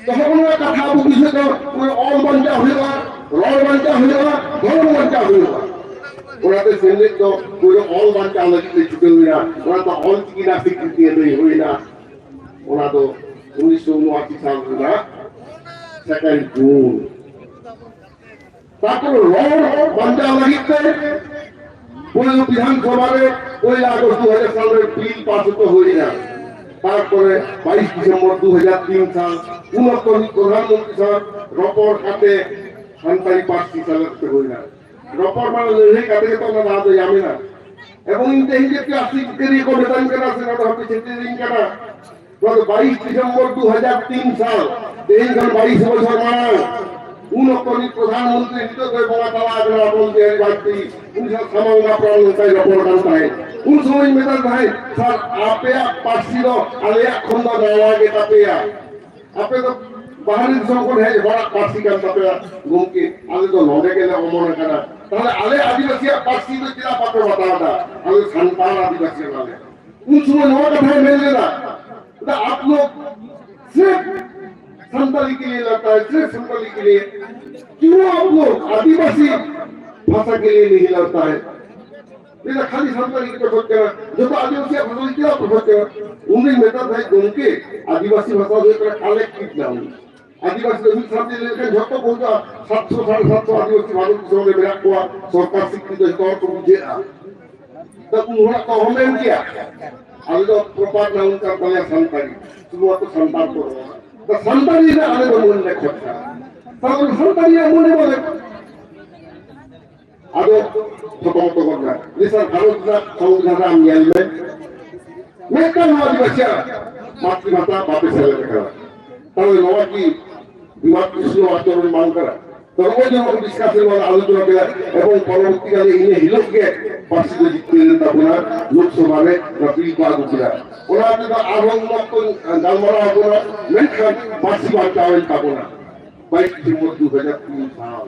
ᱛᱚ ᱦᱚᱸᱜᱼᱚ ᱱᱚᱣᱟ ᱠᱟᱛᱷᱟ ᱟᱵᱚ ᱵᱩᱡᱷᱟᱹᱣ ᱫᱚ, ᱚᱞ ᱵᱟᱧᱪᱟᱣ ᱦᱩᱭᱩᱜᱼᱟ, ᱨᱚᱲ ᱵᱟᱧᱪᱟᱣ ᱦᱩᱭᱩᱜᱼᱟ, ᱫᱷᱚᱨᱚᱢ ᱵᱟᱧᱪᱟᱣ ᱦᱩᱭᱩᱜᱼᱟ᱾ ᱚᱱᱟᱛᱮ ᱥᱮᱢᱞᱮᱫ ᱫᱚ ᱯᱩᱨᱟᱹ ᱚᱞ ᱵᱟᱧᱪᱟᱣ ᱞᱟᱹᱜᱤᱫ ᱛᱮ ᱪᱷᱩᱴᱟᱹᱣ ᱮᱱᱟ᱾ ᱚᱱᱟ ᱫᱚ ᱚᱞ ᱪᱤᱠᱤ ᱨᱮᱱᱟᱜ ᱥᱤᱠᱨᱤᱛᱤ ᱟᱹᱫᱟᱹᱭ ᱦᱩᱭ ᱮᱱᱟ᱾ ᱚᱱᱟ ᱫᱚ ᱩᱱᱤᱥᱥᱚ ᱩᱱᱚᱟᱥᱤ ᱥᱟᱞ ᱨᱮᱱᱟᱜ ᱥᱮᱠᱮᱱᱰ ᱡᱩᱱ᱾ ᱛᱟᱨᱯᱚᱨ ᱨᱚᱲ ᱵᱟᱧᱪᱟᱣ ᱞᱟᱹᱜᱤᱫ ᱛᱮ ᱯᱩᱭᱞᱩ ᱵᱤᱫᱷᱟᱱ ᱥᱚᱵᱷᱟ ᱨᱮ ᱯᱚᱭᱞᱟ ᱟᱜᱚᱥᱴ ᱫᱩ ᱦᱟᱡᱟᱨ ᱥᱟᱞ ᱨᱮ ᱵᱤᱞ ᱯᱟᱥ ᱦᱚᱪᱚ ᱦᱩᱭ ᱮᱱᱟ᱾ ᱛᱟᱨᱯᱚᱨᱮ ᱵᱟᱭᱤᱥ ᱰᱤᱥᱮᱢᱵᱚᱨ ᱫᱩ ᱦᱟᱡᱟᱨ ᱛᱤᱱ ᱥᱟᱞ, ᱩᱱ ᱚᱠᱛᱚ ᱨᱤᱱᱤᱡ ᱯᱨᱚᱫᱷᱟᱱ ᱢᱚᱱᱛᱨᱤ ᱥᱟᱶ ᱨᱚᱯᱚᱲ ᱠᱟᱛᱮ ᱥᱟᱱᱛᱟᱲᱤ ᱯᱟᱹᱨᱥᱤ ᱥᱮᱞᱮᱫ ᱦᱚᱪᱚ ᱦᱩᱭ ᱮᱱᱟ᱾ ᱨᱚᱯᱚᱲ ᱢᱟᱱᱮ ᱞᱟᱹᱲᱦᱟᱹᱭ ᱠᱟᱛᱮ ᱜᱮᱛᱚ ᱚᱱᱟ ᱫᱟᱣ ᱫᱚ ᱧᱟᱢ ᱮᱱᱟ᱾ ᱮᱵᱚᱝ ᱤᱧ ᱛᱮᱦᱮᱧ ᱡᱮ ᱪᱟᱹᱥᱤ ᱠᱟᱹᱨᱤ ᱠᱚ ᱢᱮᱛᱟᱹᱧ ᱠᱟᱱᱟ ᱥᱮ ᱱᱚᱰᱮ ᱦᱚᱸᱯᱮ ᱥᱮᱴᱮᱨᱤᱧ ᱠᱟᱱᱟ, ᱱᱚᱣᱟ ᱫᱚ ᱵᱟᱭᱤᱥ ᱰᱤᱥᱮᱢᱵᱚᱨ ᱫᱩ ᱦᱟᱡᱟᱨ ᱛᱤᱱ ᱥᱟᱞ, ᱛᱮᱦᱮᱧ ᱠᱷᱚᱱ ᱵᱟᱭᱤᱥ ᱵᱚᱪᱷᱚᱨ ᱢᱟᱲᱟᱝ᱾ ᱩᱱ ᱚᱠᱛᱚ ᱨᱤᱱᱤᱡ ᱯᱨᱚᱫᱷᱟᱱ ᱢᱚᱱᱛᱨᱤ, ᱱᱤᱛᱚᱜ ᱫᱚᱭ ᱵᱚᱸᱜᱟ ᱛᱟᱞᱟ ᱟᱠᱟᱱᱟ, ᱚᱴᱚᱞ ᱵᱤᱦᱟᱨᱤ ᱵᱟᱡᱽᱯᱮᱭᱤ, ᱩᱱᱤ ᱥᱟᱶ ᱥᱟᱢᱟᱝ ᱫᱟᱯᱨᱟᱢ ᱱᱚᱝᱠᱟᱭ ᱨᱚᱯᱚᱲ ᱠᱟᱱ ᱛᱟᱦᱮᱸᱫ᱾ ᱩᱱ ᱥᱚᱢᱚᱭ ᱢᱮᱛᱟᱫ ᱛᱟᱦᱮᱸᱫ, "ᱥᱟᱨ, ᱟᱯᱮᱭᱟᱜ ᱯᱟᱹᱨᱥᱤ ᱫᱚ ᱟᱞᱮᱭᱟᱜ ᱠᱷᱚᱱ ᱫᱚ ᱱᱟᱣᱟ ᱜᱮ ᱛᱟᱯᱮᱭᱟ᱾ ᱟᱯᱮ ᱫᱚ ᱵᱟᱦᱨᱮ ᱫᱤᱥᱚᱢ ᱠᱷᱚᱱ ᱦᱮᱡ ᱦᱚᱲᱟᱜ ᱯᱟᱹᱨᱥᱤ ᱠᱟᱱ ᱛᱟᱯᱮᱭᱟ ᱜᱚᱢᱠᱮ, ᱟᱞᱮ ᱫᱚ ᱱᱚᱰᱮ ᱜᱮᱞᱮ ᱚᱢᱚᱱ ᱟᱠᱟᱱᱟ, ᱛᱟᱦᱞᱮ ᱟᱞᱮ ᱟᱹᱫᱤᱵᱟᱹᱥᱤᱭᱟᱜ ᱯᱟᱹᱨᱥᱤ ᱫᱚ ᱪᱮᱫᱟᱜ ᱵᱟᱯᱮ ᱵᱟᱛᱟᱣ ᱮᱫᱟ? ᱟᱞᱮ ᱥᱟᱱᱛᱟᱲ ᱟᱹᱫᱤᱵᱟᱹᱥᱤ ᱠᱟᱱᱟᱞᱮ᱾" ᱩᱱ ᱥᱚᱢᱚᱭ ᱱᱚᱣᱟ ᱠᱟᱛᱷᱟᱭ ᱢᱮᱱ ᱞᱮᱫᱟ, "आप लोग सिर्फ संताली के लिए लड़ता है, सिर्फ संताली के लिए, क्यों आप लोग आदिवासी भाषा के लिए नहीं लड़ता है?" ᱞᱟᱹᱭᱫᱟ, "ᱠᱷᱟᱹᱞᱤ ᱥᱟᱱᱛᱟᱲᱤ ᱜᱮ ᱯᱮ ᱠᱷᱚᱡ ᱠᱟᱱᱟ, ᱡᱚᱛᱚ ᱟᱹᱫᱤᱵᱟᱹᱥᱤᱭᱟᱜ ᱵᱷᱟᱥᱟ ᱫᱚ ᱪᱮᱫᱟᱜ ᱯᱮ ᱠᱷᱚᱡ ᱠᱟᱱᱟ?" ᱩᱱᱤ ᱢᱮᱛᱟ ᱫᱟᱭ, "ᱜᱚᱢᱠᱮ, ᱟᱹᱫᱤᱵᱟᱹᱥᱤ ᱵᱷᱟᱥᱟ ᱫᱚ ᱦᱩᱭᱩᱜ ᱠᱟᱱᱟ collective noun᱾ ᱟᱹᱫᱤᱵᱟᱹᱥᱤ ᱫᱚ ᱢᱤᱫ ᱥᱟᱶᱛᱮ ᱞᱟᱹᱭ ᱞᱮᱠᱷᱟᱱ ᱡᱷᱚᱛᱚ ᱠᱚ ᱦᱩᱭᱩᱜᱼᱟ, ᱥᱟᱛᱥᱚ, ᱥᱟᱲᱮ ᱥᱟᱛᱥᱚ ᱟᱹᱫᱤᱵᱟᱹᱥᱤ ᱵᱷᱟᱨᱚᱛ ᱫᱤᱥᱚᱢ ᱨᱮ ᱢᱮᱱᱟᱜ ᱠᱚᱣᱟ, ᱥᱚᱨᱠᱟᱨ ᱥᱤᱠᱨᱤᱛᱤ ᱡᱷᱚᱛᱚ ᱦᱚᱲ ᱠᱚ ᱵᱩᱡᱷᱟᱹᱜᱼᱟ᱾ ᱛᱚ ᱩᱱ ᱦᱚᱲᱟᱜ ᱛᱚ ᱚᱦᱚᱢ ᱮᱢ ᱠᱮᱭᱟ, ᱟᱞᱮ ᱫᱚ proper noun ᱠᱟᱱ ᱛᱟᱞᱮᱭᱟ ᱥᱟᱱᱛᱟᱲᱤ, ᱥᱩᱫᱷᱩᱢᱟᱛᱨᱚ ᱥᱟᱱᱛᱟᱲ ᱠᱚ ᱨᱚᱲᱟ᱾ ᱛᱚ ᱥᱟᱱᱛᱟᱲᱤ ᱨᱮᱱᱟᱜ ᱟᱞᱮ ᱫᱚ ᱢᱟᱹᱱ ᱞᱮ ᱠᱷᱚᱡ ᱠᱟᱱᱟ, ᱛᱟᱦᱞᱮ ᱥᱟᱱᱛᱟᱲᱤ ᱨᱮᱱᱟᱜ ᱢᱟᱹᱱ ᱮᱢᱟ ᱞᱮ ᱯᱮ᱾ ᱟᱫᱚ ᱛᱷᱚᱛᱚ ᱢᱚᱛᱚ ᱜᱚᱫ ᱮᱱᱟ᱾ ᱡᱮ ᱥᱟᱨ, ᱵᱷᱟᱨᱚᱛ ᱨᱮᱱᱟᱜ ᱥᱚᱝᱵᱤᱫᱷᱟᱱ ᱨᱮ ᱟᱢ ᱧᱮᱞ ᱢᱮ, ᱢᱤᱫᱴᱟᱝ ᱦᱚᱸ ᱟᱹᱫᱤᱵᱟᱹᱥᱤᱭᱟᱜ ᱢᱟᱛᱨᱤᱵᱷᱟᱥᱟ ᱵᱟᱯᱮ ᱥᱮᱞᱮᱫ ᱟᱠᱟᱫᱟ᱾ ᱛᱟᱦᱞᱮ ᱱᱚᱣᱟ ᱠᱤ ᱵᱤᱵᱟᱫ ᱠᱨᱤᱥᱱᱚ ᱟᱪᱚᱨᱚᱱ ᱵᱟᱝ ᱠᱟᱱᱟ? ᱛᱚ ᱱᱚᱜᱼᱚᱭ ᱡᱮ ᱱᱚᱣᱟ ᱠᱚ discussion ᱵᱟᱞᱟ ᱟᱞᱳᱪᱚᱱᱟ ᱠᱮᱫᱟ, ᱮᱵᱚᱝ ᱯᱚᱨᱚᱵᱚᱨᱛᱤ ᱠᱟᱞᱮ ᱤᱱᱟᱹ ᱦᱤᱞᱳᱜ ᱜᱮ ᱯᱟᱹᱨᱥᱤ ᱫᱚ ᱡᱤᱛᱠᱟᱹᱨ ᱞᱮᱱ ᱛᱟᱵᱚᱱᱟ, ᱞᱳᱠᱥᱚᱵᱷᱟ ᱨᱮ ᱚᱱᱟ bill ᱠᱚ ᱟᱹᱜᱩ ᱠᱮᱫᱟ᱾ ᱚᱱᱟ ᱛᱮᱫᱚ ᱟᱨᱦᱚᱸ ᱩᱱ ᱚᱠᱛᱚ ᱜᱟᱞᱢᱟᱨᱟᱣ ᱟᱵᱚᱱᱟ, ᱢᱮᱱᱠᱷᱟᱱ ᱯᱟᱹᱨᱥᱤ ᱵᱟᱧᱪᱟᱣ ᱮᱱ ᱛᱟᱵᱚᱱᱟ ᱵᱟᱭᱤᱥ ᱰᱤᱥᱮᱢᱵᱚᱨ ᱫᱩ ᱦᱟᱡᱟᱨ ᱛᱤᱱ ᱥᱟᱞ᱾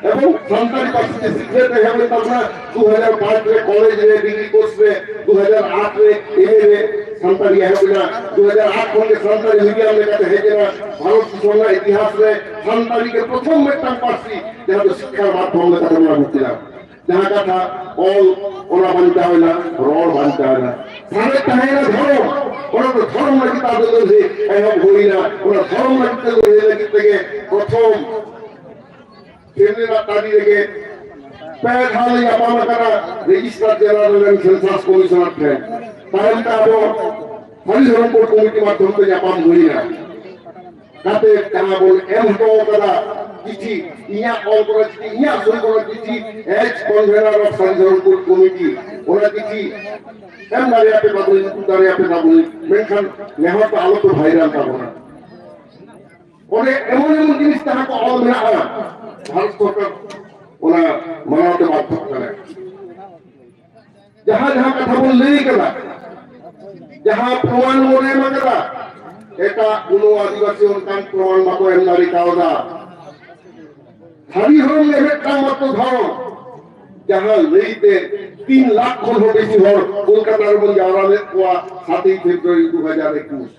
ᱮᱵᱚᱝ ᱥᱟᱱᱛᱟᱲᱤ ᱯᱟᱹᱨᱥᱤ ᱛᱮ ᱥᱤᱠᱷᱱᱟᱹᱛ ᱮᱦᱚᱵ ᱮᱱ ᱛᱟᱵᱚᱱᱟ ᱫᱩ ᱦᱟᱡᱟᱨ ᱯᱟᱸᱪ ᱨᱮ, ᱠᱚᱞᱮᱡᱽ ᱨᱮ, ᱰᱤᱜᱽᱨᱤ ᱠᱳᱨᱥ ᱨᱮ, ᱫᱩ ᱦᱟᱡᱟᱨ ᱟᱴ ᱨᱮ ᱮᱢ ᱮ ᱨᱮ ᱥᱟᱱᱛᱟᱲᱤ ᱮᱦᱚᱵ ᱮᱱᱟ, ᱫᱩ ᱦᱟᱡᱟᱨ ᱟᱴ ᱠᱷᱚᱱ ᱜᱮ ᱥᱟᱱᱛᱟᱲᱤ ᱢᱤᱰᱤᱭᱟᱢ ᱞᱮᱠᱟᱛᱮ ᱦᱮᱡ ᱮᱱᱟ᱾ ᱵᱷᱟᱨᱚᱛ ᱫᱤᱥᱚᱢ ᱨᱮᱱᱟᱜ ᱤᱛᱤᱦᱟᱥ ᱨᱮ ᱥᱟᱱᱛᱟᱲᱤ ᱜᱮ ᱯᱨᱚᱛᱷᱚᱢ ᱢᱤᱫᱴᱟᱝ ᱯᱟᱹᱨᱥᱤ ᱡᱟᱦᱟᱸ ᱫᱚ ᱥᱤᱠᱠᱷᱟ ᱢᱟᱫᱽᱫᱷᱚᱢ ᱞᱮᱠᱟᱛᱮ ᱵᱚᱱ ᱟᱹᱜᱩ ᱠᱮᱫᱟ᱾ ᱡᱟᱦᱟᱸ ᱠᱟᱛᱷᱟ ᱚᱞ, ᱚᱱᱟ ᱵᱟᱧᱪᱟᱣ ᱮᱱᱟ, ᱨᱚᱲ ᱵᱟᱧᱪᱟᱣ ᱮᱱᱟ, ᱥᱟᱨᱮᱡ ᱛᱟᱦᱮᱸᱭᱮᱱᱟ ᱫᱷᱚᱨᱚᱢ, ᱚᱱᱟ ᱫᱚ ᱫᱷᱚᱨᱚᱢ ᱞᱟᱹᱜᱤᱫ ᱟᱫᱚ ᱞᱟᱹᱲᱦᱟᱹᱭ ᱮᱦᱚᱵ ᱦᱩᱭᱱᱟ᱾ ᱚᱱᱟ ᱫᱷᱚᱨᱚᱢ ᱞᱟᱹᱜᱤᱫ ᱛᱮ ᱞᱟᱹᱲᱦᱟᱹᱭ ᱞᱟᱹᱜᱤᱫ ᱛᱮᱜᱮ ᱯᱨᱚᱛᱷᱚᱢ ᱥᱮᱢᱞᱮᱱᱟᱜ ᱛᱟᱹᱨᱤ ᱨᱮᱜᱮ ᱯᱮ ᱫᱷᱟᱣ ᱞᱮ ᱧᱟᱯᱟᱢ ᱟᱠᱟᱱᱟ ᱨᱮᱡᱤᱥᱴᱟᱨ ᱡᱮᱱᱟᱨᱮᱞ ᱨᱮᱱ ᱥᱮᱱᱥᱟᱥ ᱠᱚᱢᱤᱥᱚᱱᱟᱨ ᱴᱷᱮᱱ᱾ ᱛᱟᱭᱚᱢ ᱛᱮ ᱟᱵᱚ ᱥᱟᱹᱨᱤ ᱫᱷᱚᱨᱚᱢ ᱠᱳᱰ ᱠᱚᱢᱤᱴᱤ ᱢᱟᱫᱽᱫᱷᱚᱢ ᱛᱮ ᱧᱟᱯᱟᱢ ᱦᱩᱭᱱᱟ᱾ ᱠᱟᱛᱮ ᱡᱟᱦᱟᱸ ᱵᱚᱱ ᱮᱢ ᱦᱚᱴᱚ ᱟᱠᱟᱫᱟ, ᱪᱤᱴᱷᱤ, ᱤᱧᱟᱹᱜ ᱚᱞ ᱠᱚᱨᱟ ᱪᱤᱴᱷᱤ, ᱤᱧᱟᱹᱜ ᱥᱳᱭ ᱠᱚᱨᱟ ᱪᱤᱴᱷᱤ, as convener of ᱥᱟᱹᱨᱤ ᱫᱷᱚᱨᱚᱢ ᱠᱳᱰ ᱠᱚᱢᱤᱴᱤ, ᱚᱱᱟ ᱪᱤᱴᱷᱤ ᱮᱢ ᱫᱟᱲᱮᱭᱟᱯᱮ ᱛᱟᱵᱚᱱ, ᱩᱫᱩᱜ ᱫᱟᱲᱮᱭᱟᱯᱮ ᱛᱟᱵᱚᱱ, ᱢᱮᱱᱠᱷᱟᱱ ᱱᱮᱦᱚᱨ ᱫᱚ ᱟᱞᱚ ᱯᱮ ᱵᱷᱟᱭᱨᱟᱞ ᱛᱟᱵᱚᱱᱟ᱾ ᱚᱸᱰᱮ ᱮᱢᱚᱱ ᱮᱢᱚᱱ ᱡᱤᱱᱤᱥ ᱡᱟᱦᱟᱸ ᱠᱚ ᱚᱞ ᱢᱮᱱᱟᱜᱼᱟ, ᱵᱷᱟᱨᱚᱛ ᱥᱚᱨᱠᱟᱨ ᱚᱱᱟ ᱢᱟᱱᱟᱣ ᱛᱮ ᱵᱟᱫᱽᱫᱷᱚᱜ ᱠᱟᱱᱟ᱾ ᱡᱟᱦᱟᱸ ᱡᱟᱦᱟᱸ ᱠᱟᱛᱷᱟ ᱵᱚᱱ ᱞᱟᱹᱭ ᱠᱟᱫᱟ, ᱡᱟᱦᱟᱸ ᱯᱨᱚᱢᱟᱱ ᱵᱚᱱ ᱮᱢ ᱠᱟᱫᱟ, ᱮᱴᱟᱜ ᱠᱳᱱᱳ ᱟᱹᱫᱤᱵᱟᱹᱥᱤ ᱚᱱᱠᱟᱱ ᱯᱨᱚᱢᱟᱱ ᱵᱟᱠᱚ ᱮᱢ ᱫᱟᱲᱮ ᱠᱟᱣᱫᱟ᱾ ᱥᱟᱹᱨᱤ ᱫᱷᱚᱨᱚᱢ ᱜᱮ ᱢᱤᱫᱴᱟᱝ ᱢᱟᱛᱨᱚ ᱫᱷᱚᱨᱚᱢ, ᱡᱟᱦᱟᱸ ᱞᱟᱹᱭᱛᱮ ᱛᱤᱱ ᱞᱟᱠᱷ ᱠᱷᱚᱱ ᱦᱚᱸ ᱵᱮᱥᱤ ᱦᱚᱲ ᱠᱳᱞᱠᱟᱛᱟ ᱨᱮᱵᱚᱱ ᱡᱟᱣᱨᱟ ᱞᱮᱫ ᱠᱚᱣᱟ ᱥᱟᱛᱮᱭ ᱯᱷᱮᱵᱽᱨᱩᱣᱟᱨᱤ ᱫᱩ ᱦᱟᱡᱟᱨ ᱮᱠᱩᱥ᱾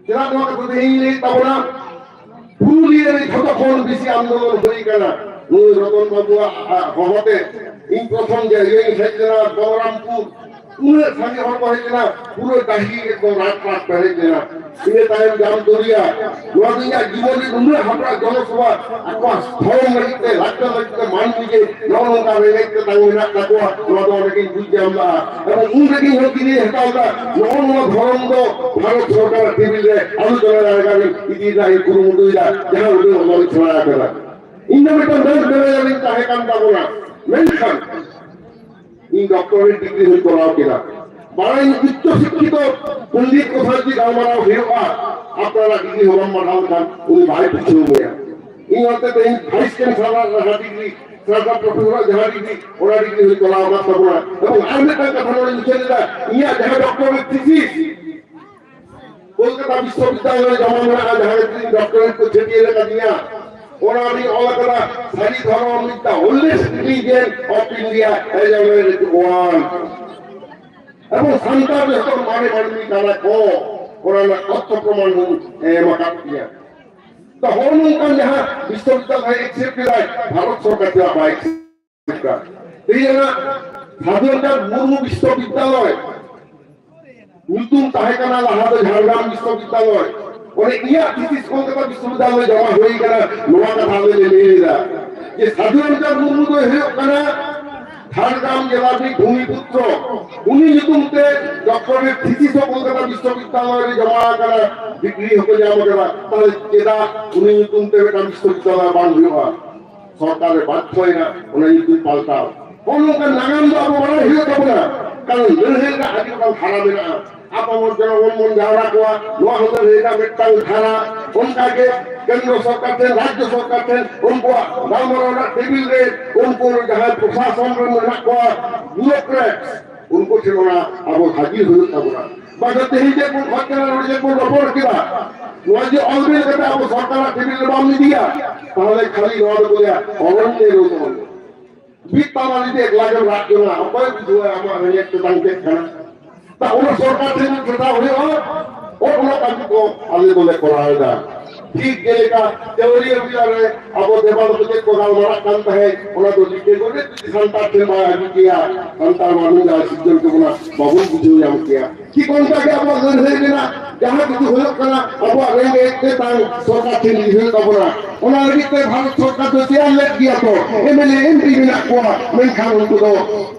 ᱪᱮᱫᱟᱜ ᱱᱚᱣᱟ ᱠᱟᱛᱷᱟ ᱛᱮᱦᱮᱧ ᱞᱟᱹᱭᱮᱫ ᱛᱟᱵᱚᱱᱟ? ᱯᱩᱨᱩᱞᱤᱭᱟᱹ ᱨᱮ ᱡᱷᱚᱛᱚ ᱠᱷᱚᱱ ᱵᱮᱥᱤ ᱟᱱᱫᱳᱞᱚᱱ ᱦᱩᱭ ᱠᱟᱱᱟ ᱱᱩᱭ ᱨᱚᱛᱚᱱ ᱵᱟᱵᱩᱣᱟᱜ, ᱟ, ᱦᱚᱦᱚᱛᱮ᱾ ᱤᱧ ᱯᱨᱚᱛᱷᱚᱢ ᱡᱟᱭᱜᱟᱧ ᱦᱮᱡ ᱞᱮᱱᱟ ᱵᱚᱞᱚᱨᱟᱢᱯᱩᱨ, ᱩᱱᱟᱹᱜ ᱥᱟᱸᱜᱮ ᱦᱚᱲ ᱠᱚ ᱦᱮᱡ ᱞᱮᱱᱟ, ᱯᱩᱨᱟᱹ ᱰᱟᱹᱦᱤ ᱮᱠᱫᱚᱢ ᱨᱟᱴ ᱨᱟᱴ ᱯᱮᱨᱮᱡ ᱞᱮᱱᱟ᱾ ᱤᱱᱟᱹ ᱛᱟᱭᱚᱢ ᱡᱟᱢ ᱫᱚᱨᱭᱟ, ᱱᱚᱣᱟ ᱫᱚ ᱤᱧᱟᱹᱜ ᱡᱤᱵᱚᱱ ᱨᱮ ᱱᱩᱱᱟᱹᱜ ᱦᱟᱯᱲᱟᱜ ᱡᱚᱱᱚᱥᱚᱵᱷᱟ, ᱟᱠᱚᱣᱟᱜ ᱫᱷᱚᱨᱚᱢ ᱞᱟᱹᱜᱤᱫ ᱛᱮ, ᱞᱟᱠᱪᱟᱨ ᱞᱟᱹᱜᱤᱫ ᱛᱮ, ᱢᱟᱹᱱ ᱞᱟᱹᱜᱤᱫ ᱛᱮ ᱱᱚᱜᱼᱚ ᱱᱚᱝᱠᱟ ᱨᱮᱸᱜᱮᱡ ᱛᱮᱛᱟᱝ ᱢᱮᱱᱟᱜ ᱛᱟᱠᱚᱣᱟ, ᱱᱚᱣᱟ ᱫᱚ ᱚᱸᱰᱮ ᱜᱤᱧ ᱵᱩᱡᱽ ᱧᱟᱢ ᱞᱮᱫᱼᱟ᱾ ᱮᱵᱚᱝ ᱩᱱ ᱨᱮᱜᱮ ᱤᱧ ᱦᱚᱸ ᱠᱤᱨᱤᱧ ᱦᱟᱛᱟᱣ ᱞᱮᱫᱟ, ᱱᱚᱜᱼᱚ ᱱᱚᱣᱟ ᱫᱷᱚᱨᱚᱢ ᱫᱚ ᱵᱷᱟᱨᱚᱛ ᱥᱚᱨᱠᱟᱨᱟᱜ ᱴᱮᱵᱤᱞ ᱨᱮ ᱟᱞᱳᱪᱚᱱᱟ ᱡᱟᱭᱜᱟ ᱨᱤᱧ ᱤᱫᱤ ᱨᱮᱱᱟᱜ ᱤᱧ ᱠᱩᱨᱩᱢᱩᱴᱩᱭᱮᱫᱟ, ᱡᱟᱦᱟᱸ ᱩᱰᱟᱹᱝ ᱚᱱᱚᱞᱤᱧ ᱥᱮᱬᱟ ᱟᱠᱟᱫᱟ᱾ ᱤᱧ ᱫᱚ ᱢᱤᱫᱴᱟᱝ ᱵᱮᱥ ᱢᱮᱱᱮᱡᱟᱨ ᱤᱧ ᱛᱟᱦᱮᱸ ᱠᱟᱱ ᱛᱟᱵᱚᱱᱟ, ᱢᱮᱱᱠᱷᱟᱱ ᱤᱧ ᱰᱚᱠᱴᱚᱨᱮᱴ ᱰᱤᱜᱽᱨᱤ ᱦᱚᱸᱧ ᱠᱚᱨᱟᱣ ᱠᱮᱫᱟ᱾ ᱵᱟᱲᱟᱭ ᱩᱪᱪᱚ ᱥᱤᱠᱠᱷᱤᱛᱚ ᱯᱚᱱᱰᱤᱛ ᱠᱚ ᱥᱟᱶ ᱡᱩᱫᱤ ᱜᱟᱞᱢᱟᱨᱟᱣ ᱦᱩᱭᱩᱜᱼᱟ, ᱟᱯᱱᱟᱨᱟᱜ ᱰᱤᱜᱽᱨᱤ ᱦᱚᱸ ᱵᱟᱢ ᱯᱟᱲᱦᱟᱣ ᱞᱮᱠᱷᱟᱱ ᱩᱱᱤ ᱵᱟᱭ ᱵᱩᱡᱷᱟᱹᱣ ᱢᱮᱭᱟ᱾ ᱤᱧ ᱚᱱᱛᱮ ᱛᱮᱦᱮᱧ ᱵᱷᱟᱭᱤᱥ ᱪᱟᱱᱥᱮᱞᱚᱨ ᱡᱟᱦᱟᱸ ᱰᱤᱜᱽᱨᱤ, ᱥᱟᱨᱠᱟᱨ ᱯᱨᱚᱯᱷᱮᱥᱚᱨᱟᱜ ᱡᱟᱦᱟᱸ ᱰᱤᱜᱽᱨᱤ, ᱚᱱᱟ ᱰᱤᱜᱽᱨᱤ ᱦᱚᱸᱧ ᱠᱚᱨᱟᱣ ᱟᱠᱟᱫ ᱛᱟᱵᱚᱱᱟ᱾ ᱮᱵᱚᱝ ᱟᱨ ᱢᱤᱫᱴᱟᱝ ᱠᱟᱛᱷᱟ ᱱᱚᱰᱮᱧ ᱩᱪᱷᱟᱹᱱ ᱮᱫᱟ, ᱤᱧᱟᱹᱜ ᱡᱟᱦᱟᱸ ᱰᱚᱠᱴᱚᱨᱮᱴ ᱛᱷᱤᱥᱤᱥ ᱠᱳᱞᱠᱟᱛᱟ ᱵᱤᱥᱥᱚᱵᱤᱫᱽᱫᱟᱞᱚᱭ ᱨᱮ ᱡᱚᱢᱟ ᱢᱮᱱᱟᱜᱼᱟ, ᱡᱟᱦᱟᱸ ᱨᱮ ᱤᱧ ᱰᱚᱠᱴᱚᱨᱮᱴ ᱠᱚ ᱪᱷᱟᱹᱴᱭᱟᱹᱨ ᱟᱠᱟᱫᱤᱧᱟ, ᱚᱱᱟ ᱨᱤᱧ ᱚᱞ ᱟᱠᱟᱫᱟ, ᱥᱟᱹᱨᱤ ᱫᱷᱚᱨᱚᱢ is the oldest religion of India as always one. ᱮᱵᱚᱝ ᱥᱟᱱᱛᱟᱲ ᱫᱚ ᱡᱚᱛᱚ ᱢᱟᱨᱮ ᱢᱟᱹᱱᱢᱤ ᱠᱟᱱᱟ ᱠᱚ, ᱚᱱᱟ ᱨᱮᱱᱟᱜ ᱛᱚᱛᱛᱷᱚ ᱯᱨᱚᱢᱟᱱ ᱦᱚᱸ ᱮᱢ ᱟᱠᱟᱫ ᱜᱮᱭᱟ᱾ ᱛᱚ ᱦᱚᱸᱜᱼᱚ ᱱᱚᱝᱠᱟᱱ ᱡᱟᱦᱟᱸ ᱵᱤᱥᱥᱚᱵᱤᱫᱽᱫᱟᱞᱚᱭ accept ᱠᱮᱫᱟᱭ, ᱵᱷᱟᱨᱚᱛ ᱥᱚᱨᱠᱟᱨ ᱪᱮᱫᱟᱜ ᱵᱟᱭ accept ᱠᱮᱫᱟ? ᱛᱮᱦᱮᱧ ᱚᱱᱟ ᱥᱟᱫᱷᱩ ᱨᱟᱢᱪᱟᱸᱫᱽ ᱢᱩᱨᱢᱩ ᱵᱤᱥᱥᱚᱵᱤᱫᱽᱫᱟᱞᱚᱭ ᱧᱩᱛᱩᱢ ᱛᱟᱦᱮᱸ ᱠᱟᱱᱟ ᱞᱟᱦᱟ ᱫᱚ ᱡᱷᱟᱲᱜᱨᱟᱢ ᱵᱤᱥᱥᱚᱵᱤᱫᱽᱫᱟᱞᱚᱭ, ᱚᱱᱮ ᱤᱧᱟᱹᱜ ᱛᱷᱤᱥᱤᱥ ᱠᱳᱞᱠᱟᱛᱟ ᱵᱤᱥᱥᱚᱵᱤᱫᱽᱫᱟᱞᱚᱭ ᱡᱚᱢᱟ ᱦᱩᱭ ᱠᱟᱱᱟ, ᱱᱚᱣᱟ ᱠᱟᱛᱷᱟ ᱟᱞᱮ ᱞᱮ ᱞᱟᱹᱭ ᱮᱫᱟ ᱡᱮ ᱥᱟᱫᱷᱩ ᱨᱟᱢᱪᱟᱸᱫᱽ ᱢᱩᱨᱢᱩ ᱫᱚᱭ ᱦᱩᱭᱩᱜ ᱠᱟᱱᱟ ᱡᱷᱟᱲᱜᱨᱟᱢ ᱡᱮᱞᱟ ᱨᱤᱱᱤᱡ ᱵᱷᱩᱢᱤᱯᱩᱛᱨᱚ, ᱩᱱᱤ ᱧᱩᱛᱩᱢ ᱛᱮ ᱰᱚᱠᱴᱚᱨᱮᱴ ᱛᱷᱤᱥᱤᱥ ᱦᱚᱸ ᱠᱳᱞᱠᱟᱛᱟ ᱵᱤᱥᱥᱚᱵᱤᱫᱽᱫᱟᱞᱚᱭ ᱨᱮ ᱡᱚᱢᱟ ᱟᱠᱟᱱᱟ, ᱰᱤᱜᱽᱨᱤ ᱦᱚᱸᱠᱚ ᱧᱟᱢ ᱟᱠᱟᱫᱟ᱾ ᱛᱟᱦᱞᱮ ᱪᱮᱫᱟᱜ ᱩᱱᱤ ᱧᱩᱛᱩᱢ ᱛᱮ ᱢᱤᱫᱴᱟᱝ ᱵᱤᱥᱥᱚᱵᱤᱫᱽᱫᱟᱞᱚᱭ ᱵᱟᱝ ᱦᱩᱭᱩᱜᱼᱟ? ᱥᱚᱨᱠᱟᱨ ᱮ ᱵᱟᱫᱽᱫᱷᱚᱭᱮᱱᱟ ᱚᱱᱟ ᱧᱩᱛᱩᱢ ᱯᱟᱞᱴᱟᱣ᱾ ᱱᱚᱜᱼᱚ ᱱᱚᱝᱠᱟᱱ ᱱᱟᱜᱟᱢ ᱫᱚ ᱟᱵᱚ ᱵᱟᱲᱟᱭ ᱦᱩᱭᱩᱜ ᱛᱟᱵᱚᱱᱟ, ᱠᱟᱨᱚᱱ ᱞᱟᱹᱲᱦᱟᱹᱭ ᱨᱮᱱᱟᱜ ᱟᱹᱰᱤ ᱨᱚᱠᱚᱢ ᱫᱷᱟᱨᱟ ᱢᱮᱱᱟᱜᱼᱟ᱾ ᱟᱵᱚ ᱵᱚᱱ ᱡᱮᱢᱚᱱ ᱵᱚᱱ ᱡᱟᱣᱨᱟ ᱠᱚᱣᱟ, ᱱᱚᱣᱟ ᱦᱚᱸ ᱞᱟᱹᱲᱦᱟᱹᱭ ᱨᱮᱱᱟᱜ ᱢᱤᱫᱴᱟᱝ ᱫᱷᱟᱨᱟ᱾ ᱚᱱᱠᱟᱜᱮ ᱠᱮᱱᱫᱨᱚ ᱥᱚᱨᱠᱟᱨ ᱴᱷᱮᱱ, ᱨᱟᱡᱽᱡᱚ ᱥᱚᱨᱠᱟᱨ ᱴᱷᱮᱱ ᱩᱱᱠᱩᱣᱟᱜ ᱜᱟᱞᱢᱟᱨᱟᱣ ᱨᱮᱱᱟᱜ ᱴᱮᱵᱤᱞ ᱨᱮ ᱩᱱᱠᱩ ᱡᱟᱦᱟᱸᱭ ᱯᱨᱚᱥᱟᱥᱚᱱ ᱨᱮ ᱢᱮᱱᱟᱜ ᱠᱚᱣᱟ, ᱵᱤᱭᱩᱨᱳᱠᱨᱮᱴᱥ, ᱩᱱᱠᱩ ᱴᱷᱮᱱ ᱚᱱᱟ ᱟᱵᱚ ᱦᱟᱹᱡᱤᱨ ᱦᱩᱭᱩᱜ ᱛᱟᱵᱚᱱᱟ᱾ ᱵᱟᱝᱠᱷᱟᱱ ᱛᱮᱦᱮᱧ ᱪᱮᱫ ᱵᱚᱱ ᱠᱷᱚᱡ ᱠᱟᱱᱟ, ᱱᱚᱰᱮ ᱪᱮᱫ ᱵᱚᱱ ᱨᱚᱯᱚᱲ ᱠᱮᱫᱟ, ᱱᱚᱣᱟ ᱡᱮ ᱚᱞ ᱵᱤᱞ ᱠᱟᱛᱮ ᱟᱵᱚ ᱥᱚᱨᱠᱟᱨᱟᱜ ᱴᱮᱵᱤᱞ ᱨᱮ ᱵᱟᱢ ᱤᱫᱤᱭᱟ, ᱛᱟᱦᱚᱞᱮ ᱠᱷᱟᱹᱞᱤ ᱱᱚᱣᱟ ᱫᱚᱠᱚ ᱞᱟᱹᱭᱟ ᱚᱨᱚᱱ ᱱᱮᱨᱚᱱ᱾ ᱢᱤᱫ ᱛᱟᱞᱟ ᱡᱩᱫᱤ ᱮᱠᱞᱟ ᱜᱮᱢ ᱨᱟᱜ ᱡᱚᱝᱟ, ᱚᱠᱚᱭ ᱵᱩᱡᱷᱟᱹᱣᱟ ᱟᱢᱟᱜ ᱨᱮᱸᱜᱮᱡ ᱛᱮᱛᱟᱝ ᱪᱮᱫ ᱠᱟᱱᱟ? ᱛᱟ ᱚᱱᱟ ᱥᱚᱨᱠᱟᱨ ᱴᱷᱮᱱ ᱥᱮᱴᱟ ᱦᱩᱭᱩᱜᱼᱟ, ᱚᱱᱟ ᱠᱟᱹᱢᱤ ᱠᱚ ᱟᱞᱮ ᱫᱚᱞᱮ ᱠᱚᱨᱟᱣ ᱮᱫᱟ᱾ ᱴᱷᱤᱠ ᱡᱮᱞᱮᱠᱟ ᱪᱟᱹᱣᱨᱤᱭᱟᱹ ᱵᱤᱞᱟ ᱨᱮ ᱟᱵᱚ ᱫᱮᱵᱟ ᱫᱚ ᱪᱮᱫ ᱠᱚ ᱜᱟᱞᱢᱟᱨᱟᱜ ᱠᱟᱱ ᱛᱟᱦᱮᱸᱫ, ᱚᱱᱟ ᱫᱚ ᱞᱤᱴᱟᱹ ᱜᱚᱰᱮᱛ ᱡᱩᱫᱤ ᱥᱟᱱᱛᱟᱲ ᱴᱷᱮᱱ ᱵᱟᱭ ᱟᱹᱜᱩ ᱠᱮᱭᱟ, ᱥᱟᱱᱛᱟᱲ ᱢᱟᱹᱱᱢᱤ ᱡᱟᱦᱟᱸ ᱥᱤᱨᱡᱚᱱ ᱛᱟᱵᱚᱱᱟ, ᱵᱟᱵᱚᱱ ᱵᱩᱡᱷᱟᱹᱣ ᱧᱟᱢ ᱠᱮᱭᱟ᱾ ᱴᱷᱤᱠ ᱚᱱᱠᱟ ᱜᱮ ᱟᱵᱚᱣᱟᱜ ᱞᱟᱹᱲᱦᱟᱹᱭ ᱨᱮᱱᱟᱜ ᱡᱟᱦᱟᱸ ᱠᱤᱪᱷᱩ ᱦᱩᱭᱩᱜ ᱠᱟᱱᱟ, ᱟᱵᱚᱣᱟᱜ ᱨᱮᱸᱜᱮᱡ ᱛᱮᱛᱟᱝ ᱥᱚᱨᱠᱟᱨ ᱴᱷᱮᱱ ᱤᱫᱤ ᱦᱩᱭᱩᱜ ᱛᱟᱵᱚᱱᱟ᱾ ᱚᱱᱟ ᱞᱟᱹᱜᱤᱫ ᱛᱮ ᱵᱷᱟᱨᱚᱛ ᱥᱚᱨᱠᱟᱨ ᱫᱚ ᱛᱮᱭᱟᱨ ᱞᱮᱫ ᱜᱮᱭᱟ ᱠᱚ, M L A, M P ᱢᱮᱱᱟᱜ ᱠᱚᱣᱟ, ᱢᱮᱱᱠᱷᱟᱱ ᱩᱱᱠᱩ ᱫᱚ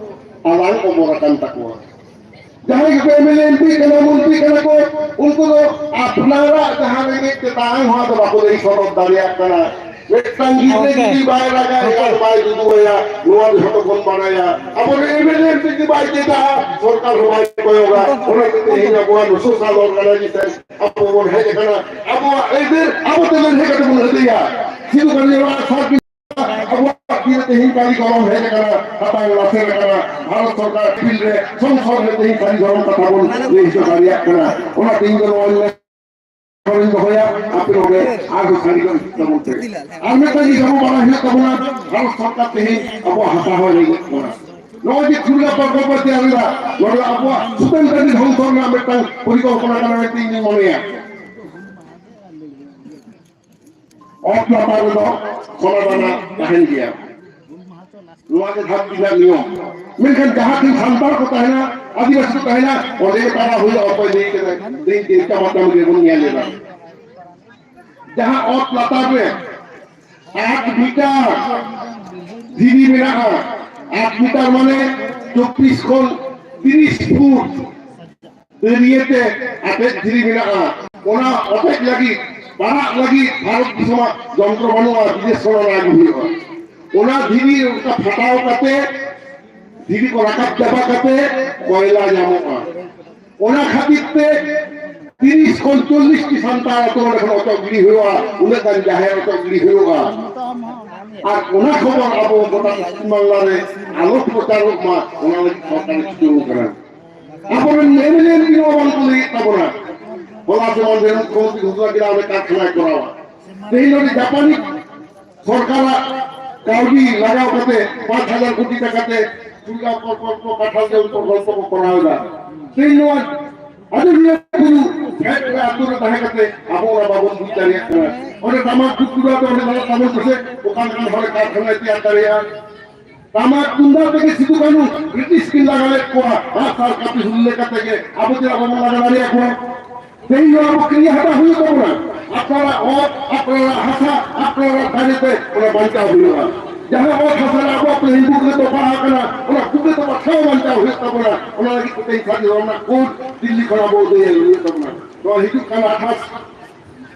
ᱟᱞᱟᱝ ᱚᱢᱚᱨ ᱟᱠᱟᱱ ᱛᱟᱠᱚᱣᱟ᱾ ᱡᱟᱦᱟᱸᱭ ᱜᱮᱠᱚ M L A, M P ᱠᱟᱱᱟ, ᱢᱚᱱᱛᱨᱤ ᱠᱟᱱᱟ ᱠᱚ, ᱩᱱᱠᱩ ᱫᱚ ᱟᱯᱱᱟᱨᱟᱜ ᱡᱟᱦᱟᱸ ᱨᱮᱸᱜᱮᱡ ᱛᱮᱛᱟᱝ ᱦᱚᱸ ᱟᱫᱚ ᱵᱟᱠᱚ ᱞᱟᱹᱭ ᱥᱚᱫᱚᱨ ᱫᱟᱲᱮᱭᱟᱜ ᱠᱟᱱᱟ᱾ ᱢᱤᱫᱴᱟᱝ ᱜᱤᱫᱽᱨᱟᱹ ᱜᱚᱢᱠᱮ, ᱡᱩᱫᱤ ᱵᱟᱭ ᱨᱟᱜᱟ, ᱜᱚᱢᱠᱮ᱾ ᱮᱸᱜᱟᱛ ᱵᱟᱭ ᱫᱩᱫᱩ ᱟᱭᱟ, ᱱᱚᱣᱟ ᱫᱚ ᱡᱷᱚᱛᱚ ᱵᱚᱱ ᱵᱟᱲᱟᱭᱟ᱾ ᱟᱵᱚᱨᱮᱱ M L A, M P ᱡᱩᱫᱤ ᱵᱟᱭ ᱪᱮᱫᱟ, ᱥᱚᱨᱠᱟᱨ ᱦᱚᱸ ᱵᱟᱭ ᱠᱚᱭᱚᱜᱟ᱾ ᱚᱱᱟ ᱠᱷᱟᱹᱛᱤᱨ ᱛᱮᱦᱮᱧ ᱟᱵᱚᱣᱟᱜ ᱱᱩᱥᱩ ᱥᱟᱞ ᱚᱨᱜᱟᱱᱟᱭᱡᱮᱥᱚᱱ ᱟᱵᱚ ᱵᱚᱱ ᱦᱮᱡ ᱟᱠᱟᱱᱟ᱾ ᱟᱵᱚᱣᱟᱜ ᱟᱹᱭᱫᱟᱹᱨ ᱟᱵᱚ ᱛᱮ ᱞᱟᱹᱲᱦᱟᱹᱭ ᱠᱟᱛᱮ ᱵᱚᱱ ᱟᱹᱫᱟᱹᱭᱟ᱾ ᱥᱤᱫᱩ ᱠᱟᱹᱱᱦᱩ ᱟᱜ ᱥᱟᱨ ᱟᱵᱚᱣᱟᱜ ᱛᱤ ᱨᱮ ᱛᱮᱦᱮᱧ ᱠᱟᱹᱨᱤ ᱠᱚᱞᱚᱢ ᱦᱮᱡ ᱟᱠᱟᱱᱟ, ᱦᱟᱛᱟᱝ ᱞᱟᱥᱮᱨ ᱟᱠᱟᱱᱟ᱾ ᱵᱷᱟᱨᱚᱛ ᱥᱚᱨᱠᱟᱨ ᱴᱮᱵᱤᱞ ᱨᱮ ᱥᱚᱝᱥᱚᱫ ᱨᱮ ᱛᱮᱦᱮᱧ ᱥᱟᱹᱨᱤ ᱫᱷᱚᱨᱚᱢ ᱠᱟᱛᱷᱟ ᱵᱚᱱ ᱞᱟᱹᱭ ᱦᱚᱪᱚ ᱫᱟᱲᱮᱭᱟᱜ ᱠᱟᱱᱟ᱾ ᱚᱱᱟᱛᱮ ᱤᱧ ᱫᱚ ᱱᱚᱣᱟ ᱤᱧ ᱫᱚᱦᱚᱭᱟ, ᱟᱯᱮ ᱱᱚᱰᱮ ᱟᱨᱦᱚᱸ ᱥᱟᱹᱨᱤ ᱫᱚ ᱦᱤᱡᱩᱜ ᱛᱟᱵᱚᱱ ᱯᱮ᱾ ᱟᱨ ᱢᱤᱫᱴᱟᱝ ᱡᱤᱱᱤᱥ ᱟᱵᱚ ᱵᱟᱲᱟᱭ ᱦᱩᱭᱩᱜ ᱛᱟᱵᱚᱱᱟ, ᱵᱷᱟᱨᱚᱛ ᱥᱚᱨᱠᱟᱨ ᱛᱮᱦᱮᱧ ᱟᱵᱚᱣᱟᱜ ᱦᱟᱥᱟ ᱦᱚᱸᱭ ᱨᱮᱡ ᱮᱫ ᱵᱚᱱᱟ᱾ ᱱᱚᱜᱼᱚᱭ ᱡᱮ ᱠᱷᱩᱞᱱᱟ ᱯᱨᱚᱠᱚᱞᱯᱚ ᱛᱮᱭᱟᱨ ᱮᱫᱟ, ᱱᱚᱰᱮ ᱟᱵᱚᱣᱟᱜ ᱥᱩᱛᱟᱹᱱ ᱴᱟᱺᱰᱤ ᱫᱷᱚᱝᱥᱚ ᱨᱮᱱᱟᱜ ᱢᱤᱫᱴᱟᱝ ᱯᱚᱨᱤᱠᱚᱞᱯᱚᱱᱟ ᱠᱟᱱᱟ ᱢᱮᱱᱛᱮ ᱤᱧ ᱫᱩᱧ ᱢᱚᱱᱮᱭᱟ᱾ ᱚᱛ ᱞᱟᱛᱟᱨ ᱨᱮᱫᱚ ᱥᱚᱱᱟ ᱫᱟᱱᱟ ᱛᱟᱦᱮᱱ ᱜᱮᱭᱟ᱾ ᱱᱚᱣᱟ ᱜᱮ ᱫᱷᱟᱹᱨᱛᱤ ᱨᱮᱱᱟᱜ ᱱᱤᱭᱚᱢ᱾ ᱢᱮᱱᱠᱷᱟᱱ ᱡᱟᱦᱟᱸ ᱛᱤᱱ ᱥᱟᱱᱛᱟᱲ ᱠᱚ ᱛᱟᱦᱮᱱᱟ, ᱟᱹᱫᱤᱵᱟᱹᱥᱤ ᱠᱚ ᱛᱟᱦᱮᱱᱟ, ᱚᱸᱰᱮ ᱜᱮ ᱛᱟᱲᱟᱣ ᱦᱩᱭᱩᱜᱼᱟ, ᱚᱠᱚᱭ ᱞᱟᱹᱭ ᱠᱮᱫᱟᱭ᱾ ᱛᱮᱦᱮᱧ ᱛᱮᱦᱮᱧ ᱪᱟᱵᱟ ᱠᱟᱱ ᱜᱮᱵᱚᱱ ᱧᱮᱞ ᱮᱫᱟ᱾ ᱡᱟᱦᱟᱸ ᱚᱛ ᱞᱟᱛᱟᱨ ᱨᱮ ᱟᱴ ᱢᱤᱴᱟᱨ ᱫᱷᱤᱨᱤ ᱢᱮᱱᱟᱜᱼᱟ, ᱟᱴ ᱢᱤᱴᱟᱨ ᱢᱟᱱᱮ ᱪᱚᱵᱵᱤᱥ ᱠᱷᱚᱱ ᱛᱤᱨᱤᱥ ᱯᱷᱩᱴ ᱫᱟᱹᱨᱭᱟᱹ ᱛᱮ ᱟᱴᱮᱫ ᱫᱷᱤᱨᱤ ᱢᱮᱱᱟᱜᱼᱟ᱾ ᱚᱱᱟ ᱚᱴᱮᱡ ᱞᱟᱹᱜᱤᱫ, ᱯᱟᱲᱟᱜ ᱞᱟᱹᱜᱤᱫ ᱵᱷᱟᱨᱚᱛ ᱫᱤᱥᱚᱢᱟᱜ ᱡᱚᱱᱛᱨᱚ ᱵᱟᱹᱱᱩᱜᱼᱟ, ᱵᱤᱫᱮᱥ ᱠᱷᱚᱱ ᱚᱱᱟ ᱟᱹᱜᱩ ᱦᱩᱭᱩᱜᱼᱟ᱾ ᱚᱱᱟ ᱫᱷᱤᱨᱤ ᱚᱱᱠᱟ ᱯᱷᱟᱴᱟᱣ ᱠᱟᱛᱮ, ᱫᱷᱤᱨᱤ ᱠᱚ ᱨᱟᱠᱟᱵ ᱪᱟᱵᱟ ᱠᱟᱛᱮ ᱠᱚᱭᱞᱟ ᱧᱟᱢᱚᱜᱼᱟ᱾ ᱚᱱᱟ ᱠᱷᱟᱹᱛᱤᱨ ᱛᱮ ᱛᱤᱨᱤᱥ ᱠᱷᱚᱱ ᱪᱚᱞᱞᱤᱥ ᱴᱤ ᱥᱟᱱᱛᱟᱲ ᱟᱹᱛᱩ ᱚᱸᱰᱮ ᱠᱷᱚᱱ ᱚᱪᱚᱜ ᱜᱤᱰᱤ ᱦᱩᱭᱩᱜᱼᱟ, ᱩᱱᱟᱹᱜ ᱜᱟᱱ ᱡᱟᱦᱮᱨ ᱚᱪᱚᱜ ᱜᱤᱰᱤ ᱦᱩᱭᱩᱜᱼᱟ᱾ ᱟᱨ ᱚᱱᱟ ᱠᱷᱚᱵᱚᱨ ᱟᱵᱚ ᱜᱚᱴᱟ ᱯᱚᱥᱪᱤᱢ ᱵᱟᱝᱞᱟ ᱨᱮ ᱟᱞᱚ ᱯᱨᱚᱪᱟᱨᱚᱜ ᱢᱟ, ᱚᱱᱟ ᱞᱟᱹᱜᱤᱫ ᱥᱚᱨᱠᱟᱨᱮ ᱪᱷᱩᱴᱟᱹᱣ ᱠᱟᱱᱟ᱾ ᱟᱵᱚᱨᱮᱱ ᱮᱢ ᱮᱞ ᱮ ᱠᱤᱱ ᱦᱚᱸ ᱵᱟᱝ ᱠᱚ ᱞᱟᱹᱭᱮᱫ ᱛᱟᱵᱚᱱᱟ᱾ ᱦᱚᱞᱟ ᱥᱮ ᱢᱟᱦᱫᱮᱨ ᱢᱩᱠᱷᱭᱚᱢᱚᱱᱛᱨᱤ ᱜᱷᱳᱥᱚᱱᱟ ᱠᱮᱫᱟ, ᱚᱸᱰᱮ ᱠᱟᱨᱠᱷᱟᱱᱟᱭ ᱠᱚᱨᱟᱣᱟ᱾ ᱛᱮᱦᱮᱧ ᱱᱚᱰᱮ ᱡᱟᱯᱟᱱᱤ ᱥᱚᱨᱠᱟᱨᱟᱜ ᱠᱟᱹᱣᱰᱤ ᱞᱟᱜᱟᱣ ᱠᱟᱛᱮ ᱯᱟᱸᱪ ᱦᱟᱡᱟᱨ ᱠᱳᱴᱤ ᱴᱟᱠᱟ ᱛᱮ ᱥᱩᱨᱡᱟ ᱯᱨᱚᱠᱚᱞᱯᱚ, ᱠᱟᱴᱷᱟᱞ ᱡᱚᱞ ᱯᱨᱚᱠᱚᱞᱯᱚ ᱠᱚ ᱠᱚᱨᱟᱣ ᱮᱫᱟ᱾ ᱛᱮᱦᱮᱧ ᱱᱚᱣᱟ ᱟᱡᱚᱫᱤᱭᱟᱹ ᱵᱩᱨᱩ ᱯᱷᱮᱰ ᱨᱮ ᱟᱹᱛᱩ ᱨᱮ ᱛᱟᱦᱮᱸ ᱠᱟᱛᱮ ᱟᱵᱚ ᱚᱱᱟ ᱵᱟᱵᱚᱱ ᱵᱩᱡᱽ ᱫᱟᱲᱮᱭᱟᱜ ᱠᱟᱱᱟ᱾ ᱚᱸᱰᱮ ᱴᱟᱢᱟᱠ ᱴᱩᱠᱴᱩᱨᱟ ᱫᱚ ᱚᱸᱰᱮ ᱫᱟᱫᱟ ᱛᱟᱵᱚᱱ ᱯᱟᱥᱮ ᱚᱠᱟ ᱞᱮᱠᱟᱱ ᱦᱚᱲᱮ ᱠᱟᱨᱠᱷᱟᱱᱟᱭ ᱛᱮᱭᱟᱨ ᱫᱟᱲᱮᱭᱟᱜᱼᱟ᱾ ᱴᱟᱢᱟᱠ ᱛᱩᱢᱫᱟᱜ ᱛᱮᱜᱮ ᱥᱤᱫᱩ ᱠᱟᱹᱱᱦᱩ ᱵᱨᱤᱴᱤᱥ ᱠᱤᱱ ᱞᱟᱜᱟ ᱞᱮᱫ ᱠᱚᱣᱟ, ᱟᱜ ᱥᱟᱨ ᱠᱟᱹᱯᱤ ᱦᱩᱞ ᱞᱮᱠᱟ ᱛᱮᱜᱮ ᱟᱵᱚ ᱪᱮᱫᱟᱜ ᱵᱟᱵᱚᱱ ᱞᱟᱜᱟ ᱫᱟᱲᱮᱭᱟᱠᱚᱣᱟ? ᱛᱮᱦᱮᱧ ᱱᱚᱣᱟ ᱟᱵᱚ ᱠᱤᱨᱤᱭᱟᱹ ᱦᱟᱛᱟᱣ ᱦᱩᱭᱩᱜ ᱛᱟᱵᱚᱱᱟ᱾ ᱟᱯᱱᱟᱨᱟᱜ ᱚᱛ, ᱟᱯᱱᱟᱨᱟᱜ ᱦᱟᱥᱟ, ᱟᱯᱱᱟᱨᱟᱜ ᱫᱟᱨᱮ ᱛᱮ ᱚᱱᱟ ᱵᱟᱧᱪᱟᱣ ᱦᱩᱭᱩᱜᱼᱟ᱾ ᱡᱟᱦᱟᱸ ᱚᱛ ᱦᱟᱥᱟ ᱨᱮ ᱟᱵᱚᱣᱟᱜ ᱯᱟᱹᱦᱤᱞ ᱵᱩᱠ ᱨᱮ ᱛᱚᱯᱟ ᱟᱠᱟᱱᱟ, ᱚᱱᱟ ᱵᱩᱠ ᱨᱮ ᱛᱚᱯᱟ ᱴᱷᱟᱶ ᱵᱟᱧᱪᱟᱣ ᱦᱩᱭᱩᱜ ᱛᱟᱵᱚᱱᱟ᱾ ᱚᱱᱟ ᱞᱟᱹᱜᱤᱫ ᱛᱮ ᱛᱮᱦᱮᱧ ᱥᱟᱹᱨᱤ ᱫᱷᱚᱨᱚᱢ ᱨᱮᱱᱟᱜ ᱠᱳᱰ ᱫᱤᱞᱞᱤ ᱠᱷᱚᱱ ᱟᱵᱚ ᱟᱹᱫᱟᱹᱭ ᱟᱹᱜᱩ ᱦᱩᱭᱩᱜ ᱛᱟᱵᱚᱱᱟ᱾ ᱱᱚᱣᱟ ᱦᱤᱡᱩᱜ ᱠᱟᱱ ᱟᱴᱷᱟᱥ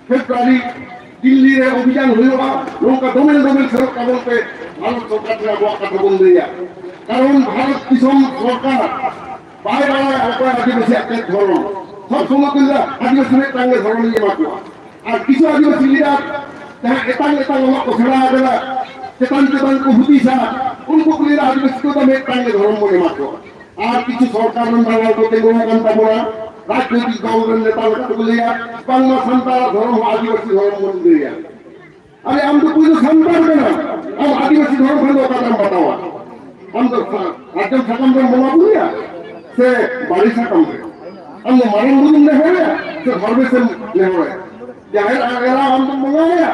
ᱯᱷᱮᱵᱽᱨᱩᱣᱟᱨᱤ ᱫᱤᱞᱞᱤ ᱨᱮ ᱚᱵᱷᱤᱡᱟᱱ ᱦᱩᱭᱩᱜᱼᱟ᱾ ᱱᱚᱝᱠᱟ ᱫᱚᱢᱮᱞ ᱫᱚᱢᱮᱞ ᱥᱮᱱᱚᱜ ᱛᱟᱵᱚᱱ ᱯᱮ, ᱵᱷᱟᱨᱚᱛ ᱥᱚᱨᱠᱟᱨ ᱴᱷᱮᱱ ᱟᱵᱚᱣᱟᱜ ᱠᱟᱛᱷᱟ ᱵᱚᱱ ᱞᱟᱹᱭᱟ᱾ ᱠᱟᱨᱚᱱ ᱵᱷᱟᱨᱚᱛ ᱫᱤᱥᱚᱢ ᱥᱚᱨᱠᱟᱨ ᱵᱟᱭ ᱵᱟᱲᱟᱭᱟ ᱚᱠᱚᱭ ᱟᱹᱫᱤᱵᱟᱹᱥᱤᱭᱟᱜ ᱪᱮᱫ ᱫᱷᱚᱨᱚᱢ᱾ ᱥᱚᱵ ᱥᱚᱢᱚᱭ ᱠᱚ ᱞᱟᱹᱭᱟ ᱟᱹᱫᱤᱵᱟᱹᱥᱤ ᱢᱤᱫᱴᱟᱝ ᱜᱮ ᱫᱷᱚᱨᱚᱢ ᱤᱧ ᱮᱢᱟ ᱠᱚᱣᱟ᱾ ᱟᱨ ᱠᱤᱪᱷᱩ ᱟᱹᱫᱤᱵᱟᱹᱥᱤ ᱞᱤᱰᱟᱨ ᱡᱟᱦᱟᱸ ᱮᱴᱟᱜ ᱮᱴᱟᱜ ᱚᱞᱚᱜ ᱠᱚ ᱥᱮᱬᱟ ᱟᱠᱟᱫᱟ, ᱪᱮᱛᱟᱱ ᱪᱮᱛᱟᱱ ᱠᱚ ᱦᱩᱫᱤᱥᱟ, ᱩᱱᱠᱩ ᱠᱚ ᱞᱟᱹᱭᱟ ᱟᱹᱫᱤᱵᱟᱹᱥᱤ ᱠᱚᱫᱚ ᱢᱤᱫᱴᱟᱝ ᱜᱮ ᱫᱷᱚᱨᱚᱢ ᱵᱚᱱ ᱮᱢᱟ ᱠᱚᱣᱟ᱾ ᱟᱨ ᱠᱤᱪᱷᱩ ᱥᱚᱨᱠᱟᱨ ᱨᱮᱱ ᱫᱟᱞᱟᱞ ᱠᱚ ᱛᱤᱸᱜᱩ ᱟᱠᱟᱱ ᱛᱟᱵᱚᱱᱟ, ᱨᱟᱡᱽᱱᱳᱭᱛᱤᱠ ᱫᱚᱞ ᱨᱮᱱ ᱱᱮᱛᱟ ᱞᱮᱠᱟ ᱛᱮᱠᱚ ᱞᱟᱹᱭᱟ, ᱵᱟᱝᱢᱟ ᱥᱟᱱᱛᱟᱲ ᱫᱷᱚᱨᱚᱢ ᱦᱚᱸ ᱟᱹᱫᱤᱵᱟᱹᱥᱤ ᱫᱷᱚᱨᱚᱢ ᱵᱚᱱ ᱞᱟᱹᱭᱟ᱾ ᱟᱨᱮ, ᱟᱢ ᱫᱚ ᱯᱩᱭᱞᱩ ᱥᱟᱱᱛᱟᱲ ᱠᱟᱱᱟᱢ, ᱟᱢ ᱟᱹᱫᱤᱵᱟᱹᱥᱤ ᱫᱷᱚᱨᱚᱢ ᱠᱷᱟᱱ ᱫᱚ ᱚᱠᱟᱴᱟᱜ ᱮᱢ ᱵᱟᱛᱟᱣᱟ? ᱟᱢ ᱫᱚ ᱥᱟ-, ᱥᱟᱨᱡᱚᱢ ᱥᱟᱠᱟᱢ ᱨᱮᱢ ᱵᱚᱸᱜᱟ ᱵᱩᱨᱩᱭᱟ ᱥᱮ ᱵᱟᱲᱮ ᱥᱟᱠᱟᱢ ᱨᱮ? ᱟᱢ ᱫᱚ ᱢᱟᱨᱟᱝ ᱵᱩᱨᱩᱢ ᱱᱮᱦᱚᱨᱟᱭᱟ ᱥᱮ ᱫᱷᱚᱨᱢᱮᱥᱮᱢ ᱱᱮᱦᱚᱨᱟᱭᱟ? ᱡᱟᱦᱮᱨ ᱮᱨᱟ ᱟᱢ ᱫᱚᱢ ᱵᱚᱸᱜᱟᱭᱟ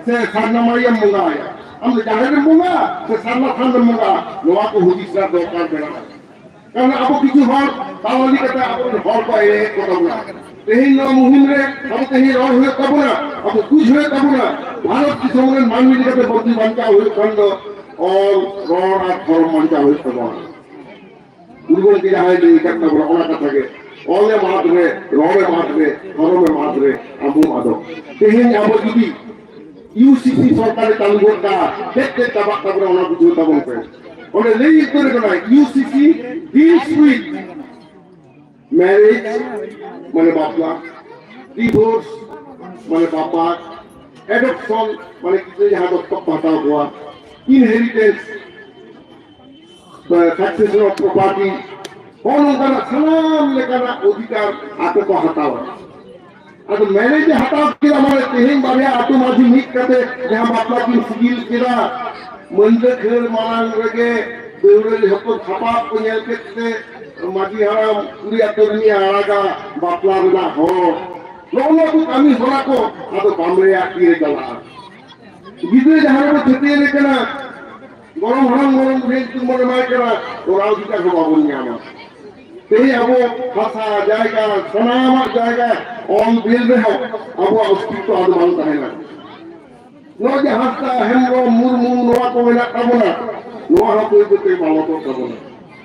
ᱥᱮ ᱥᱟᱨᱱᱟ ᱢᱟᱹᱭᱮᱢ ᱵᱚᱸᱜᱟᱭᱟ? ᱟᱢ ᱫᱚ ᱡᱟᱦᱮᱨ ᱨᱮᱢ ᱵᱚᱸᱜᱟᱜᱼᱟ ᱥᱮ ᱥᱟᱨᱱᱟ ᱛᱷᱟᱱ ᱨᱮᱢ ᱵᱚᱸᱜᱟᱜᱼᱟ? ᱱᱚᱣᱟ ᱠᱚ ᱦᱩᱫᱤᱥ ᱨᱮᱱᱟᱜ ᱫᱚᱨᱠᱟᱨ ᱢᱮᱱᱟᱜᱼᱟ᱾ ᱠᱟᱨᱚᱱ ᱟᱵᱚ ᱠᱤᱪᱷᱩ ᱦᱚᱲ ᱫᱟᱞᱟᱞᱤ ᱠᱟᱛᱮ ᱟᱵᱚᱨᱮᱱ ᱦᱚᱲ ᱠᱚ ᱮᱲᱮᱭᱮᱫ ᱠᱚ ᱛᱟᱵᱚᱱᱟ᱾ ᱛᱮᱦᱮᱧ ᱱᱚᱣᱟ ᱢᱩᱦᱤᱢ ᱨᱮ ᱟᱵᱚ ᱛᱮᱦᱮᱧ ᱨᱚᱲ ᱦᱩᱭᱩᱜ ᱛᱟᱵᱚᱱᱟ, ᱟᱵᱚ ᱵᱩᱡᱽ ᱦᱩᱭᱩᱜ ᱛᱟᱵᱚᱱᱟ᱾ ᱵᱷᱟᱨᱚᱛ ᱫᱤᱥᱚᱢ ᱨᱮᱱ ᱢᱟᱹᱱᱢᱤ ᱞᱮᱠᱟᱛᱮ ᱵᱟᱹᱛᱤ ᱵᱟᱧᱪᱟᱣ ᱦᱩᱭᱩᱜ ᱠᱷᱟᱱ ᱫᱚ ᱚᱞ, ᱨᱚᱲ ᱟᱨ ᱫᱷᱚᱨᱚᱢ ᱵᱟᱧᱪᱟᱣ ᱦᱩᱭᱩᱜ ᱛᱟᱵᱚᱱᱟ᱾ ᱜᱩᱨᱩ ᱜᱚᱢᱠᱮ ᱡᱟᱦᱟᱸᱭ ᱞᱟᱹᱭ ᱟᱠᱟᱫ ᱛᱟᱵᱚᱱᱟ, ᱚᱱᱟ ᱠᱟᱛᱷᱟ ᱜᱮ, ᱚᱞ ᱮᱢ ᱟᱫ ᱨᱮ, ᱨᱚᱲ ᱮᱢ ᱟᱫ ᱨᱮ, ᱫᱷᱚᱨᱚᱢ ᱮᱢ ᱟᱫ ᱨᱮ, ᱟᱢ ᱦᱚᱸᱢ ᱟᱫᱚᱜ᱾ ᱛᱮᱦᱮᱧ ᱟᱵᱚ ᱡᱩᱫᱤ ᱤᱭᱩ ᱥᱤ ᱥᱤ ᱥᱚᱨᱠᱟᱨᱮ ᱪᱟᱹᱞᱩ ᱜᱚᱫ ᱠᱟᱜᱼᱟ, ᱪᱮᱫ ᱪᱮᱫ ᱪᱟᱵᱟᱜ ᱛᱟᱵᱚᱱᱟ, ᱚᱱᱟ ᱵᱩᱡᱷᱟᱹᱣ ᱛᱟᱵᱚᱱ ᱯᱮ᱾ ᱚᱸᱰᱮ ᱞᱟᱹᱭ ᱩᱛᱟᱹᱨ ᱠᱟᱱᱟ, "U C C deals with marriage", ᱢᱟᱱᱮ ᱵᱟᱯᱞᱟ, divorce, ᱢᱟᱱᱮ ᱵᱟᱯᱟᱜ, adoption, ᱢᱟᱱᱮ ᱜᱤᱫᱽᱨᱟᱹ ᱡᱟᱦᱟᱸ ᱫᱚᱛᱛᱚᱠ ᱠᱚ ᱦᱟᱛᱟᱣ ᱠᱚᱣᱟ, inheritance, succession of property, ᱦᱚᱸ ᱱᱚᱝᱠᱟᱱᱟᱜ ᱥᱟᱱᱟᱢ ᱞᱮᱠᱟᱱᱟᱜ ᱚᱫᱷᱤᱠᱟᱨ ᱟᱠᱚ ᱠᱚ ᱦᱟᱛᱟᱣᱟ᱾ ᱟᱫᱚ marriage ᱮ ᱦᱟᱛᱟᱣ ᱠᱮᱫᱟ, ᱢᱟᱱᱮ ᱛᱮᱦᱮᱧ ᱵᱟᱨᱭᱟ ᱟᱹᱛᱩ ᱢᱟᱹᱡᱷᱤ ᱢᱤᱫ ᱠᱟᱛᱮ ᱡᱟᱦᱟᱸ ᱵᱟᱯᱞᱟ ᱠᱤᱱ ᱥᱤᱜᱤᱞ ᱠᱮᱫᱟ, ᱢᱟᱹᱱᱫᱟᱹ ᱠᱷᱟᱹᱲ ᱢᱟᱲᱟᱝ ᱨᱮᱜᱮ ᱫᱟᱹᱣᱲᱟᱹ ᱡᱚᱛᱚ ᱠᱷᱟᱯᱟᱜ ᱠᱚ ᱧᱮᱞ ᱠᱮᱫ ᱛᱮ ᱢᱟᱹᱡᱷᱤ ᱦᱟᱲᱟᱢ ᱠᱩᱲᱤ ᱟᱹᱛᱩ ᱨᱤᱱᱤᱡ ᱟᱲᱟᱜᱟ ᱵᱟᱯᱞᱟ ᱨᱮᱱᱟᱜ ᱦᱚᱨ᱾ ᱱᱚᱜᱼᱚ ᱱᱚᱣᱟ ᱠᱚ ᱠᱟᱹᱢᱤ ᱦᱚᱨᱟ ᱠᱚ ᱟᱫᱚ ᱵᱟᱢᱲᱮᱭᱟᱜ ᱛᱤᱨᱮ ᱪᱟᱞᱟᱜᱼᱟ᱾ ᱜᱤᱫᱽᱨᱟᱹ ᱡᱟᱦᱟᱸ ᱨᱮᱵᱚ ᱪᱷᱟᱹᱴᱭᱟᱹᱨᱮ ᱠᱟᱱᱟ, ᱜᱚᱲᱚᱢ ᱦᱟᱲᱟᱢ ᱜᱚᱲᱚᱢ ᱵᱩᱰᱷᱤ ᱧᱩᱛᱩᱢ ᱵᱚᱱ ᱮᱢᱟᱭ ᱠᱟᱱᱟ, ᱚᱱᱟ ᱚᱫᱷᱤᱠᱟᱨ ᱦᱚᱸ ᱵᱟᱵᱚᱱ ᱧᱟᱢᱟ᱾ ᱛᱮᱦᱮᱧ ᱟᱵᱚ ᱦᱟᱥᱟ ᱡᱟᱭᱜᱟ ᱥᱟᱱᱟᱢᱟᱜ ᱡᱟᱭᱜᱟ ᱚᱞ ᱵᱤᱞ ᱨᱮᱦᱚᱸ ᱟᱵᱚᱣᱟᱜ ᱚᱥᱛᱤᱛᱛᱚ ᱟᱫᱚ ᱵᱟᱝ ᱛᱟᱦᱮᱱᱟ᱾ ᱱᱚᱜᱼᱚᱭ ᱡᱮ ᱦᱟᱸᱥᱫᱟ, ᱦᱮᱢᱵᱨᱚᱢ, ᱢᱩᱨᱢᱩ, ᱱᱚᱣᱟ ᱠᱚ ᱢᱮᱱᱟᱜ ᱛᱟᱵᱚᱱᱟ, ᱱᱚᱣᱟ ᱦᱚᱸ ᱵᱟᱹᱭ ᱵᱟᱹᱭᱛᱮ ᱢᱟᱞᱚᱴᱚᱜ ᱛᱟᱵᱚᱱᱟ᱾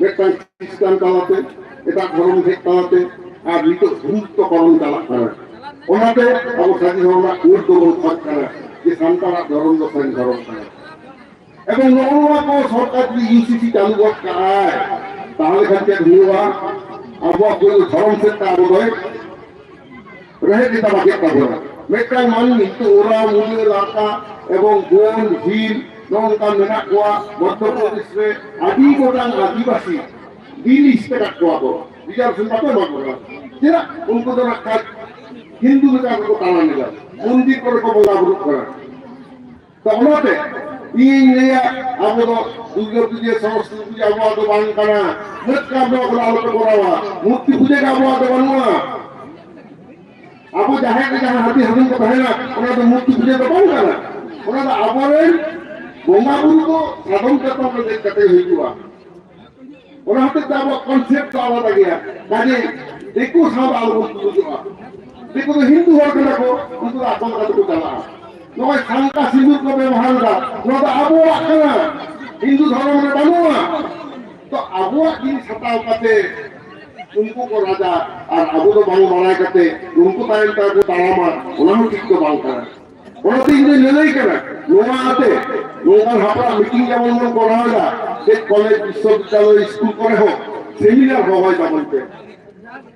ᱢᱤᱫᱴᱟᱝ ᱠᱷᱨᱤᱥᱴᱟᱱ ᱛᱟᱞᱟᱛᱮ, ᱮᱴᱟᱜ ᱫᱷᱚᱨᱚᱢ ᱦᱮᱡ ᱛᱟᱞᱟᱛᱮ, ᱟᱨ ᱱᱤᱛᱚᱜ ᱦᱤᱱᱫᱩᱛᱛᱚ ᱠᱚᱨᱚᱱ ᱪᱟᱞᱟᱜ ᱠᱟᱱᱟ᱾ ᱚᱱᱟᱛᱮ ᱟᱵᱚ ᱥᱟᱹᱨᱤ ᱫᱷᱚᱨᱚᱢ ᱨᱮᱱᱟᱜ ᱠᱳᱰ ᱫᱚᱵᱚᱱ ᱠᱷᱚᱡᱽ ᱠᱟᱱᱟ ᱡᱮ ᱥᱟᱱᱛᱟᱲᱟᱜ ᱫᱷᱚᱨᱚᱢ ᱫᱚ ᱥᱟᱹᱨᱤ ᱫᱷᱚᱨᱚᱢ ᱠᱟᱱᱟ᱾ ᱮᱵᱚᱝ ᱱᱚᱜᱼᱚ ᱱᱚᱣᱟ ᱠᱚ ᱥᱚᱨᱠᱟᱨ ᱡᱩᱫᱤ ᱤᱭᱩ ᱥᱤ ᱥᱤ ᱪᱟᱹᱞᱩ ᱜᱚᱫ ᱠᱟᱜᱼᱟᱭ, ᱛᱟᱦᱚᱞᱮ ᱠᱷᱟᱱ ᱪᱮᱫ ᱦᱩᱭᱩᱜᱼᱟ? ᱟᱵᱚᱣᱟᱜ ᱯᱩᱭᱞᱩ ᱫᱷᱚᱨᱚᱢ ᱥᱮᱫ ᱛᱮ ᱟᱵᱚ ᱫᱚᱭ ᱨᱮᱦᱮᱫ ᱜᱮ ᱪᱟᱵᱟ ᱠᱮᱫ ᱛᱟᱵᱚᱱᱟ᱾ ᱢᱤᱫᱴᱟᱝ ᱢᱟᱹᱱᱢᱤ ᱱᱤᱛᱚᱜ ᱳᱨᱟᱣ, ᱢᱩᱰᱟᱹ, ᱞᱟᱴᱟ ᱮᱵᱚᱝ ᱜᱳᱱᱰ, ᱵᱷᱤᱞ ᱱᱚᱜᱼᱚ ᱱᱚᱝᱠᱟ ᱢᱮᱱᱟᱜ ᱠᱚᱣᱟ᱾ ᱢᱚᱫᱽᱫᱷᱚ ᱯᱨᱚᱫᱮᱥ ᱨᱮ ᱟᱹᱰᱤ ᱜᱚᱴᱟᱝ ᱟᱹᱫᱤᱵᱟᱹᱥᱤ ᱰᱤᱞᱤᱥᱴ ᱟᱠᱟᱫ ᱠᱚᱣᱟ ᱠᱚ, ᱨᱤᱡᱟᱨᱵᱷᱮᱥᱚᱱ ᱵᱟᱠᱚ ᱮᱢᱟ ᱠᱚ ᱠᱟᱱᱟ᱾ ᱪᱮᱫᱟᱜ? ᱩᱱᱠᱩ ᱫᱚ ᱱᱟᱜ ᱠᱷᱟᱡ ᱦᱤᱱᱫᱩ ᱞᱮᱠᱟ ᱠᱚ ᱛᱟᱲᱟᱢ ᱮᱫᱟ, ᱢᱚᱱᱫᱤᱨ ᱠᱚᱨᱮ ᱠᱚ ᱵᱚᱸᱜᱟ ᱵᱩᱨᱩᱜ ᱠᱟᱱᱟ᱾ ᱛᱚ ᱚᱱᱟᱛᱮ ᱤᱧᱤᱧ ᱞᱟᱹᱭᱟ, ᱟᱵᱚ ᱫᱚ ᱫᱩᱨᱜᱟᱹ ᱯᱩᱡᱟᱹ, ᱥᱚᱨᱚᱥᱚᱛᱤ ᱯᱩᱡᱟᱹ ᱟᱵᱚᱣᱟᱜ ᱫᱚ ᱵᱟᱝ ᱠᱟᱱᱟ᱾ ᱢᱟᱹᱛ ᱠᱟᱨ ᱱᱚᱣᱟ ᱠᱚᱫᱚ ᱟᱞᱚᱯᱮ ᱠᱚᱨᱟᱣᱟ᱾ ᱢᱩᱨᱛᱤ ᱯᱩᱡᱟᱹ ᱜᱮ ᱟᱵᱚᱣᱟᱜ ᱫᱚ ᱵᱟᱹᱱᱩᱜᱼᱟ᱾ ᱟᱵᱚ ᱡᱟᱦᱮᱨ ᱨᱮ ᱡᱟᱦᱟᱸ ᱦᱟᱹᱛᱤ ᱦᱟᱹᱰᱩᱢ ᱠᱚ ᱛᱟᱦᱮᱱᱟ, ᱚᱱᱟ ᱫᱚ ᱢᱩᱨᱛᱤ ᱯᱩᱡᱟᱹ ᱫᱚ ᱵᱟᱝ ᱠᱟᱱᱟ᱾ ᱚᱱᱟ ᱫᱚ ᱟᱵᱚᱨᱮᱱ ᱵᱚᱸᱜᱟ ᱵᱩᱨᱩ ᱠᱚ ᱥᱟᱫᱚᱢ ᱪᱟᱛᱚᱢ ᱨᱮ ᱫᱮᱡ ᱠᱟᱛᱮ ᱦᱩᱭᱩᱜᱼᱟ᱾ ᱚᱱᱟ ᱦᱚᱛᱮᱡ ᱛᱮ ᱟᱵᱚᱣᱟᱜ ᱠᱚᱱᱥᱮᱯᱴ ᱫᱚ ᱟᱞᱟᱫᱟ ᱜᱮᱭᱟ᱾ ᱠᱟᱡᱮ ᱫᱤᱠᱩ ᱥᱟᱶ ᱫᱚ ᱟᱞᱚᱵᱚᱱ ᱛᱩᱞᱩᱡᱚᱜᱼᱟ᱾ ᱫᱤᱠᱩ ᱫᱚ ᱦᱤᱱᱫᱩ ᱦᱚᱲ ᱠᱟᱱᱟ ᱠᱚ, ᱩᱱᱠᱩ ᱫᱚ ᱟᱠᱚ ᱞᱮᱠᱟ ᱛᱮᱠᱚ ᱪᱟᱞᱟᱜᱼᱟ᱾ ᱱᱚᱜᱼᱚᱭ ᱥᱟᱝᱠᱟ ᱥᱤᱸᱫᱩᱨ ᱠᱚ ᱵᱮᱵᱚᱦᱟᱨ ᱮᱫᱟ, ᱱᱚᱣᱟ ᱫᱚ ᱟᱵᱚᱣᱟᱜ ᱠᱟᱱᱟ, ᱦᱤᱱᱫᱩ ᱫᱷᱚᱨᱚᱢ ᱨᱮ ᱵᱟᱹᱱᱩᱜᱼᱟ᱾ ᱛᱚ ᱟᱵᱚᱣᱟᱜ ᱡᱤᱱᱤᱥ ᱦᱟᱛᱟᱣ ᱠᱟᱛᱮ ᱩᱱᱠᱩ ᱠᱚ ᱨᱟᱡᱟ, ᱟᱨ ᱟᱵᱚ ᱫᱚ ᱵᱟᱝ ᱵᱟᱲᱟᱭ ᱠᱟᱛᱮ ᱩᱱᱠᱩ ᱛᱟᱭᱚᱢ ᱛᱮ ᱟᱵᱚ ᱛᱟᱲᱟᱢᱟ, ᱚᱱᱟ ᱦᱚᱸ ᱴᱷᱤᱠ ᱫᱚ ᱵᱟᱝ ᱠᱟᱱᱟ᱾ ᱚᱱᱟᱛᱮ ᱤᱧ ᱫᱚᱧ ᱞᱟᱹᱞᱟᱹᱭ ᱠᱟᱱᱟ, ᱱᱚᱣᱟ ᱟᱛᱮ ᱱᱚᱝᱠᱟᱱ ᱦᱟᱯᱲᱟᱜ ᱢᱤᱴᱤᱝ ᱡᱮᱢᱚᱱ ᱵᱚᱱ ᱠᱚᱨᱟᱣ ᱮᱫᱟ, ᱪᱮᱫ ᱠᱚᱞᱮᱡᱽ, ᱵᱤᱥᱥᱚᱵᱤᱫᱽᱫᱟᱞᱚᱭ, ᱥᱠᱩᱞ ᱠᱚᱨᱮ ᱦᱚᱸ ᱥᱮᱢᱤᱱᱟᱨ ᱦᱚᱦᱚᱭ ᱛᱟᱵᱚᱱ ᱯᱮ᱾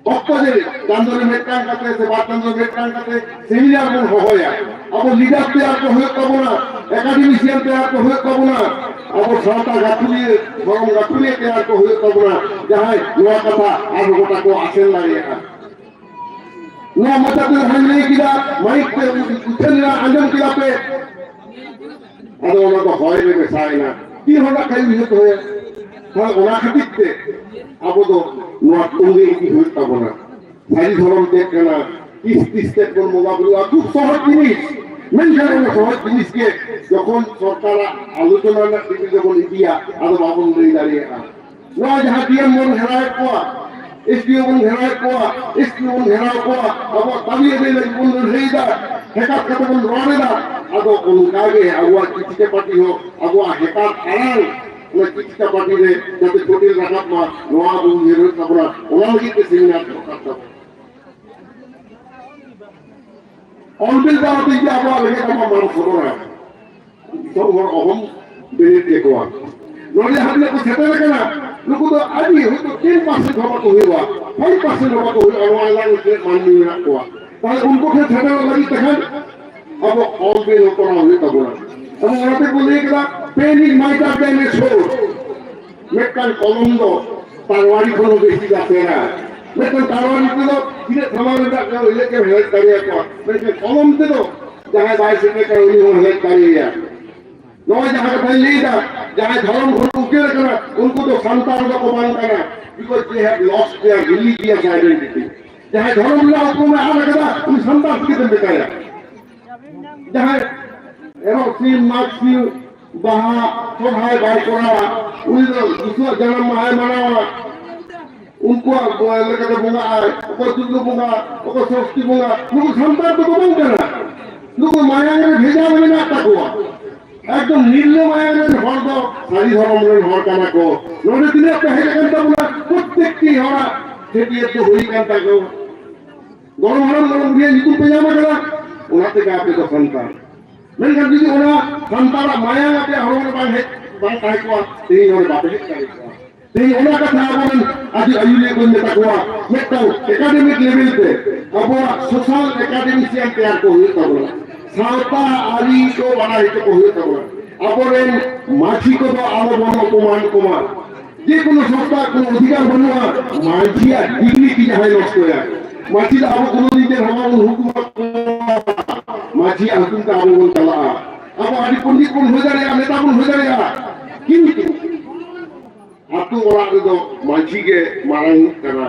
ᱚᱠᱛᱚ ᱡᱟᱹᱱᱤᱡ ᱪᱟᱸᱫᱚ ᱨᱮ ᱢᱤᱫᱴᱟᱝ ᱠᱟᱛᱮ ᱥᱮ ᱵᱟᱨ ᱪᱟᱸᱫᱚ ᱨᱮ ᱢᱤᱫᱴᱟᱝ ᱠᱟᱛᱮ ᱥᱮᱢᱤᱱᱟᱨ ᱵᱚᱱ ᱦᱚᱦᱚᱭᱟ᱾ ᱟᱵᱚ ᱞᱤᱰᱟᱨ ᱛᱮᱭᱟᱨ ᱠᱚ ᱦᱩᱭᱩᱜ ᱛᱟᱵᱚᱱᱟ, ᱮᱠᱟᱰᱮᱢᱤᱥᱤᱭᱟᱱ ᱛᱮᱭᱟᱨ ᱠᱚ ᱦᱩᱭᱩᱜ ᱛᱟᱵᱚᱱᱟ, ᱟᱵᱚ ᱥᱟᱶᱛᱟ ᱜᱟᱹᱠᱷᱩᱲᱤᱭᱟᱹ, ᱫᱷᱚᱨᱚᱢ ᱜᱟᱹᱠᱷᱩᱲᱤᱭᱟᱹ ᱛᱮᱭᱟᱨ ᱠᱚ ᱦᱩᱭᱩᱜ ᱛᱟᱵᱚᱱᱟ, ᱡᱟᱦᱟᱸᱭ ᱱᱚᱣᱟ ᱠᱟᱛᱷᱟ ᱟᱨᱦᱚᱸ ᱜᱚᱴᱟ ᱠᱚ ᱟᱥᱮᱱ ᱫᱟᱲᱮᱭᱟᱜᱼᱟ᱾ ᱱᱚᱣᱟ ᱢᱚᱪᱟ ᱛᱮ ᱡᱟᱦᱟᱸᱧ ᱞᱟᱹᱭ ᱠᱮᱫᱟ, ᱢᱟᱭᱤᱠ ᱛᱮ ᱩᱪᱷᱟᱹᱱ ᱮᱱᱟ, ᱟᱸᱡᱚᱢ ᱠᱮᱫᱟ ᱯᱮ, ᱟᱫᱚ ᱚᱱᱟ ᱫᱚ ᱦᱚᱭ ᱨᱮ ᱢᱮᱥᱟᱭᱮᱱᱟ᱾ ᱛᱤ ᱦᱚᱸ ᱱᱟᱜ ᱠᱷᱟᱡ ᱩᱭᱦᱟᱹᱨ ᱫᱚᱦᱚᱭᱟ᱾ ᱛᱟᱦᱞᱮ ᱚᱱᱟ ᱠᱷᱟᱹᱛᱤᱨ ᱛᱮ ᱟᱵᱚ ᱫᱚ ᱱᱚᱣᱟ ᱛᱚᱸᱜᱮ ᱤᱫᱤ ᱦᱩᱭᱩᱜ ᱛᱟᱵᱚᱱᱟ᱾ ᱥᱟᱹᱨᱤ ᱫᱷᱚᱨᱚᱢ ᱪᱮᱫ ᱠᱟᱱᱟ, ᱛᱤᱥ ᱛᱤᱥ ᱛᱮᱫ ᱵᱚᱱ ᱵᱚᱸᱜᱟ ᱵᱩᱨᱩᱜᱼᱟ, ᱠᱷᱩᱵ ᱥᱚᱦᱚᱡ ᱡᱤᱱᱤᱥ᱾ ᱢᱮᱱᱠᱷᱟᱱ ᱚᱱᱟ ᱥᱚᱦᱚᱡ ᱡᱤᱱᱤᱥ ᱜᱮ ᱡᱚᱠᱷᱚᱱ ᱥᱚᱨᱠᱟᱨᱟᱜ ᱟᱞᱳᱪᱚᱱᱟ ᱨᱮᱱᱟᱜ ᱴᱤᱵᱷᱤ ᱨᱮᱵᱚᱱ ᱤᱫᱤᱭᱟ, ᱟᱫᱚ ᱵᱟᱵᱚᱱ ᱞᱟᱹᱭ ᱫᱟᱲᱮᱭᱟᱜᱼᱟ᱾ ᱱᱚᱣᱟ ᱡᱟᱦᱟᱸ ᱰᱤ ᱮᱢ ᱵᱚᱱ ᱜᱷᱮᱨᱟᱣᱮᱫ ᱠᱚᱣᱟ, ᱮᱥ ᱰᱤ ᱳ ᱵᱚᱱ ᱜᱷᱮᱨᱟᱣᱮᱫ ᱠᱚᱣᱟ, ᱮᱥ ᱯᱤ ᱵᱚᱱ ᱜᱷᱮᱨᱟᱣ ᱠᱚᱣᱟ, ᱟᱵᱚᱣᱟᱜ ᱫᱟᱹᱵᱤ ᱟᱹᱫᱟᱹᱭ ᱞᱟᱹᱜᱤᱫ ᱵᱚᱱ ᱞᱟᱹᱲᱦᱟᱹᱭᱮᱫᱟ, ᱦᱮᱠᱟᱛ ᱠᱟᱛᱮ ᱵᱚᱱ ᱨᱚᱲ ᱮᱫᱟ᱾ ᱟᱫᱚ ᱚᱱᱠᱟᱜᱮ ᱟᱵᱚᱣᱟᱜ ᱪᱤᱪᱤ ᱪᱟᱯᱟᱴᱤ ᱦᱚᱸ, ᱟᱵᱚᱣᱟᱜ ᱦᱮᱠᱟᱛ ᱟᱲᱟᱝ, ᱚᱱᱟ ᱪᱤᱪᱤ ᱪᱟᱯᱟᱴᱤ ᱨᱮ ᱡᱟᱛᱮ ᱪᱚᱴᱤᱞ ᱨᱟᱠᱟᱵ ᱢᱟ, ᱱᱚᱣᱟ ᱟᱵᱚ ᱩᱭᱦᱟᱹᱨ ᱦᱩᱭᱩᱜ ᱛᱟᱵᱚᱱᱟ᱾ ᱚᱱᱟ ᱞᱟᱹᱜᱤᱫ ᱛᱮ ᱥᱮᱢᱤᱱᱟᱨ ᱫᱚᱨᱠᱟᱨ ᱛᱟᱵᱚᱱ᱾ ᱚᱞ ᱵᱤᱞ ᱛᱟᱞᱟ ᱛᱮᱜᱮ ᱟᱵᱚᱣᱟᱜ ᱨᱮᱸᱜᱮᱡ ᱟᱵᱚᱣᱟᱜ ᱢᱟᱨᱟᱝ ᱥᱚᱫᱚᱨᱟ᱾ ᱫᱤᱥᱚᱢ ᱦᱚᱲ ᱚᱦᱚᱢ ᱵᱮᱨᱮᱫ ᱠᱮᱠᱚᱣᱟ᱾ ᱱᱚᱰᱮ ᱡᱟᱦᱟᱸ ᱛᱤᱱᱟᱹᱜ ᱠᱚ ᱥᱮᱴᱮᱨ ᱟᱠᱟᱱᱟ, ᱱᱩᱠᱩ ᱫᱚ ᱟᱹᱰᱤ ᱦᱚᱭᱛᱳ ᱴᱮᱱ ᱯᱟᱨᱥᱮᱱᱴ ᱦᱚᱸ ᱵᱟᱠᱚ ᱦᱩᱭᱩᱜᱼᱟ, ᱯᱷᱟᱭᱤᱵᱷ ᱯᱟᱨᱥᱮᱱᱴ ᱦᱚᱸ ᱵᱟᱠᱚ ᱦᱩᱭᱩᱜᱼᱟ᱾ ᱱᱚᱣᱟ ᱮᱞᱟᱠᱟ ᱨᱮ ᱛᱤᱱᱟᱹᱜ ᱢᱟᱹᱱᱢᱤ ᱢᱮᱱᱟᱜ ᱠᱚᱣᱟ, ᱛᱟᱦᱞᱮ ᱩᱱᱠᱩ ᱴᱷᱮᱱ ᱥᱮᱴᱮᱨᱚᱜ ᱞᱟᱹᱜᱤᱫ ᱛᱮᱠᱷᱟᱱ ᱟᱵᱚ ᱚᱞ ᱵᱤᱞ ᱦᱚᱸ ᱠᱚᱨᱟᱣ ᱦᱩᱭᱩᱜ ᱛᱟᱵᱚᱱᱟ᱾ ᱮᱵᱚᱝ ᱚᱱᱟᱛᱮ ᱠᱚ ᱞᱟᱹᱭ ᱠᱮᱫᱟ, "Pen is mitre than a sword." ᱢᱤᱫᱴᱟᱝ ᱠᱚᱞᱚᱢ ᱫᱚ ᱛᱟᱨᱣᱟᱲᱤ ᱠᱷᱚᱱ ᱦᱚᱸ ᱵᱮᱥᱤ ᱞᱟᱥᱮᱨᱟ᱾ ᱢᱤᱫᱴᱟᱝ ᱛᱟᱨᱣᱟᱲᱤ ᱛᱮᱫᱚ ᱛᱤᱱᱟᱹᱜ ᱥᱟᱢᱟᱝ ᱨᱮ ᱢᱮᱱᱟᱜ ᱠᱚᱣᱟ, ᱩᱱᱟᱹᱜ ᱜᱮᱢ ᱦᱮᱲᱦᱮᱫ ᱫᱟᱲᱮᱭᱟᱠᱚᱣᱟ, ᱢᱮᱱᱠᱷᱟᱱ ᱠᱚᱞᱚᱢ ᱛᱮᱫᱚ ᱡᱟᱦᱟᱸᱭ ᱵᱟᱭ ᱥᱮᱴᱮᱨ ᱠᱟᱱᱟ, ᱩᱱᱤ ᱦᱚᱸ ᱦᱮᱲᱦᱮᱫ ᱫᱟᱲᱮᱭᱟᱭᱟ᱾ ᱱᱚᱜᱼᱚᱭ ᱡᱟᱦᱟᱸ ᱠᱟᱛᱷᱟᱧ ᱞᱟᱹᱭᱫᱟ, ᱡᱟᱦᱟᱸᱭ ᱫᱷᱚᱨᱚᱢ ᱠᱷᱚᱱ ᱠᱚ ᱩᱪᱟᱹᱲ ᱟᱠᱟᱱᱟ, ᱩᱱᱠᱩ ᱫᱚ ᱥᱟᱱᱛᱟᱲ ᱫᱚᱠᱚ ᱵᱟᱝ ᱠᱟᱱᱟ, because they have lost their religious identity. ᱡᱟᱦᱟᱸᱭ ᱫᱷᱚᱨᱚᱢ ᱨᱮᱱᱟᱜ ᱩᱯᱨᱩᱢ ᱮ ᱟᱫ ᱟᱠᱟᱫᱟ, ᱩᱱᱤ ᱥᱟᱱᱛᱟᱲ ᱪᱤᱠᱟᱹᱛᱮᱢ ᱢᱮᱛᱟᱭᱟ? ᱡᱟᱦᱟᱸᱭ ᱮᱨᱚᱜ ᱥᱤᱢ, ᱢᱟᱜᱽ ᱥᱤᱢ, ᱵᱟᱦᱟ, ᱥᱚᱨᱦᱟᱭ ᱵᱟᱭ ᱠᱚᱨᱟᱣᱟ, ᱩᱱᱤ ᱫᱚ ᱫᱤᱠᱩᱣᱟᱜ ᱡᱟᱱᱟᱢ ᱢᱟᱦᱟᱭ ᱢᱟᱱᱟᱣᱟ, ᱩᱱᱠᱩᱣᱟᱜ ᱞᱮᱠᱟᱛᱮ ᱵᱚᱸᱜᱟᱜᱼᱟᱭ, ᱚᱠᱚᱭ ᱫᱩᱨᱜᱟᱹ ᱵᱚᱸᱜᱟ, ᱚᱠᱚᱭ ᱥᱚᱨᱚᱥᱚᱛᱤ ᱵᱚᱸᱜᱟ, ᱱᱩᱠᱩ ᱥᱟᱱᱛᱟᱲ ᱫᱚᱠᱚ ᱵᱟᱝ ᱠᱟᱱᱟ᱾ ᱱᱩᱠᱩ ᱢᱟᱭᱟᱝ ᱨᱮ ᱵᱷᱮᱡᱟ ᱢᱮᱱᱟᱜ ᱛᱟᱠᱚᱣᱟ᱾ ᱮᱠᱫᱚᱢ ᱱᱤᱨᱞᱟᱹ ᱢᱟᱭᱟᱝ ᱨᱮᱱ ᱦᱚᱲ ᱫᱚ ᱥᱟᱹᱨᱤ ᱫᱷᱚᱨᱚᱢ ᱨᱮᱱ ᱦᱚᱲ ᱠᱟᱱᱟ ᱠᱚ᱾ ᱱᱚᱰᱮ ᱛᱤᱱᱟᱹᱜ ᱯᱮ ᱦᱮᱡ ᱟᱠᱟᱱ ᱛᱟᱵᱚᱱᱟ, ᱯᱨᱚᱛᱛᱮᱠᱴᱤ ᱦᱚᱲᱟᱜ ᱪᱷᱟᱹᱴᱭᱟᱹᱨ ᱫᱚ ᱦᱩᱭ ᱟᱠᱟᱱ ᱛᱟᱠᱚ᱾ ᱜᱚᱲᱚᱢ ᱦᱟᱲᱟᱢ ᱜᱚᱲᱚᱢ ᱵᱩᱲᱦᱤᱭᱟᱜ ᱧᱩᱛᱩᱢ ᱯᱮ ᱧᱟᱢ ᱟᱠᱟᱫᱟ, ᱚᱱᱟ ᱛᱮᱜᱮ ᱟᱯᱮ ᱫᱚ ᱥᱟᱱᱛᱟᱲ᱾ ᱢᱮᱱᱠᱷᱟᱱ ᱡᱩᱫᱤ ᱚᱱᱟ ᱥᱟᱱᱛᱟᱲᱟᱜ ᱢᱟᱭᱟᱝ ᱟᱯᱮᱭᱟᱜ ᱦᱚᱲᱢᱚ ᱨᱮ ᱵᱟᱝ ᱦᱮᱡ, ᱵᱟᱝ ᱛᱟᱦᱮᱸ ᱠᱚᱜᱼᱟ, ᱛᱮᱦᱮᱧ ᱱᱚᱰᱮ ᱵᱟᱯᱮ ᱦᱮᱡ ᱫᱟᱲᱮ ᱠᱚᱜᱼᱟ᱾ ᱛᱮᱦᱮᱧ ᱚᱱᱟ ᱠᱟᱛᱷᱟ ᱟᱵᱚᱨᱮᱱ ᱟᱹᱰᱤ ᱟᱹᱭᱩᱨᱤᱭᱟᱹ ᱠᱚᱧ ᱢᱮᱛᱟ ᱠᱚᱣᱟ, ᱢᱤᱫᱴᱟᱝ academic level ᱛᱮ ᱟᱵᱚᱣᱟᱜ social academician ᱛᱮᱭᱟᱨ ᱠᱚ ᱦᱩᱭᱩᱜ ᱛᱟᱵᱚᱱᱟ᱾ ᱥᱟᱶᱛᱟ ᱟᱹᱨᱤ ᱠᱚ ᱵᱟᱲᱟᱭ ᱦᱚᱪᱚ ᱠᱚ ᱦᱩᱭᱩᱜ ᱛᱟᱵᱚᱱᱟ᱾ ᱟᱵᱚᱨᱮᱱ ᱢᱟᱹᱡᱷᱤ ᱠᱚᱫᱚ ᱟᱞᱚ ᱵᱚᱱ ᱚᱯᱚᱢᱟᱱ ᱠᱚᱢᱟ᱾ ᱡᱮ ᱠᱳᱱᱳ ᱥᱚᱝᱥᱛᱷᱟ ᱠᱳᱱᱳ ᱚᱫᱷᱤᱠᱟᱨ ᱵᱟᱹᱱᱩᱜᱼᱟ ᱢᱟᱹᱡᱷᱤᱭᱟᱜ ᱰᱤᱜᱽᱱᱤᱴᱤ ᱡᱟᱦᱟᱸᱭ ᱱᱚᱥᱴᱚᱭᱟ᱾ ᱢᱟᱹᱡᱷᱤ ᱫᱚ ᱟᱵᱚ ᱠᱳᱱᱳ ᱫᱤᱱ ᱪᱮᱫ ᱦᱚᱸ ᱵᱟᱵᱚᱱ ᱦᱩᱠᱩᱢ ᱟᱠᱚᱣᱟ᱾ ᱢᱟᱹᱡᱷᱤᱭᱟᱜ ᱦᱩᱠᱩᱢ ᱛᱮ ᱟᱵᱚ ᱵᱚᱱ ᱪᱟᱞᱟᱜᱼᱟ᱾ ᱟᱵᱚ ᱟᱹᱰᱤ ᱯᱚᱱᱰᱤᱛ ᱵᱚᱱ ᱦᱩᱭ ᱫᱟᱲᱮᱭᱟᱜᱼᱟ, ᱱᱮᱛᱟ ᱵᱚᱱ ᱦᱩᱭ ᱫᱟᱲᱮᱭᱟᱜᱼᱟ, ᱠᱤᱱᱛᱩ ᱟᱹᱛᱩ ᱚᱲᱟᱜ ᱨᱮᱫᱚ ᱢᱟᱹᱡᱷᱤ ᱜᱮ ᱢᱟᱨᱟᱝ ᱠᱟᱱᱟ᱾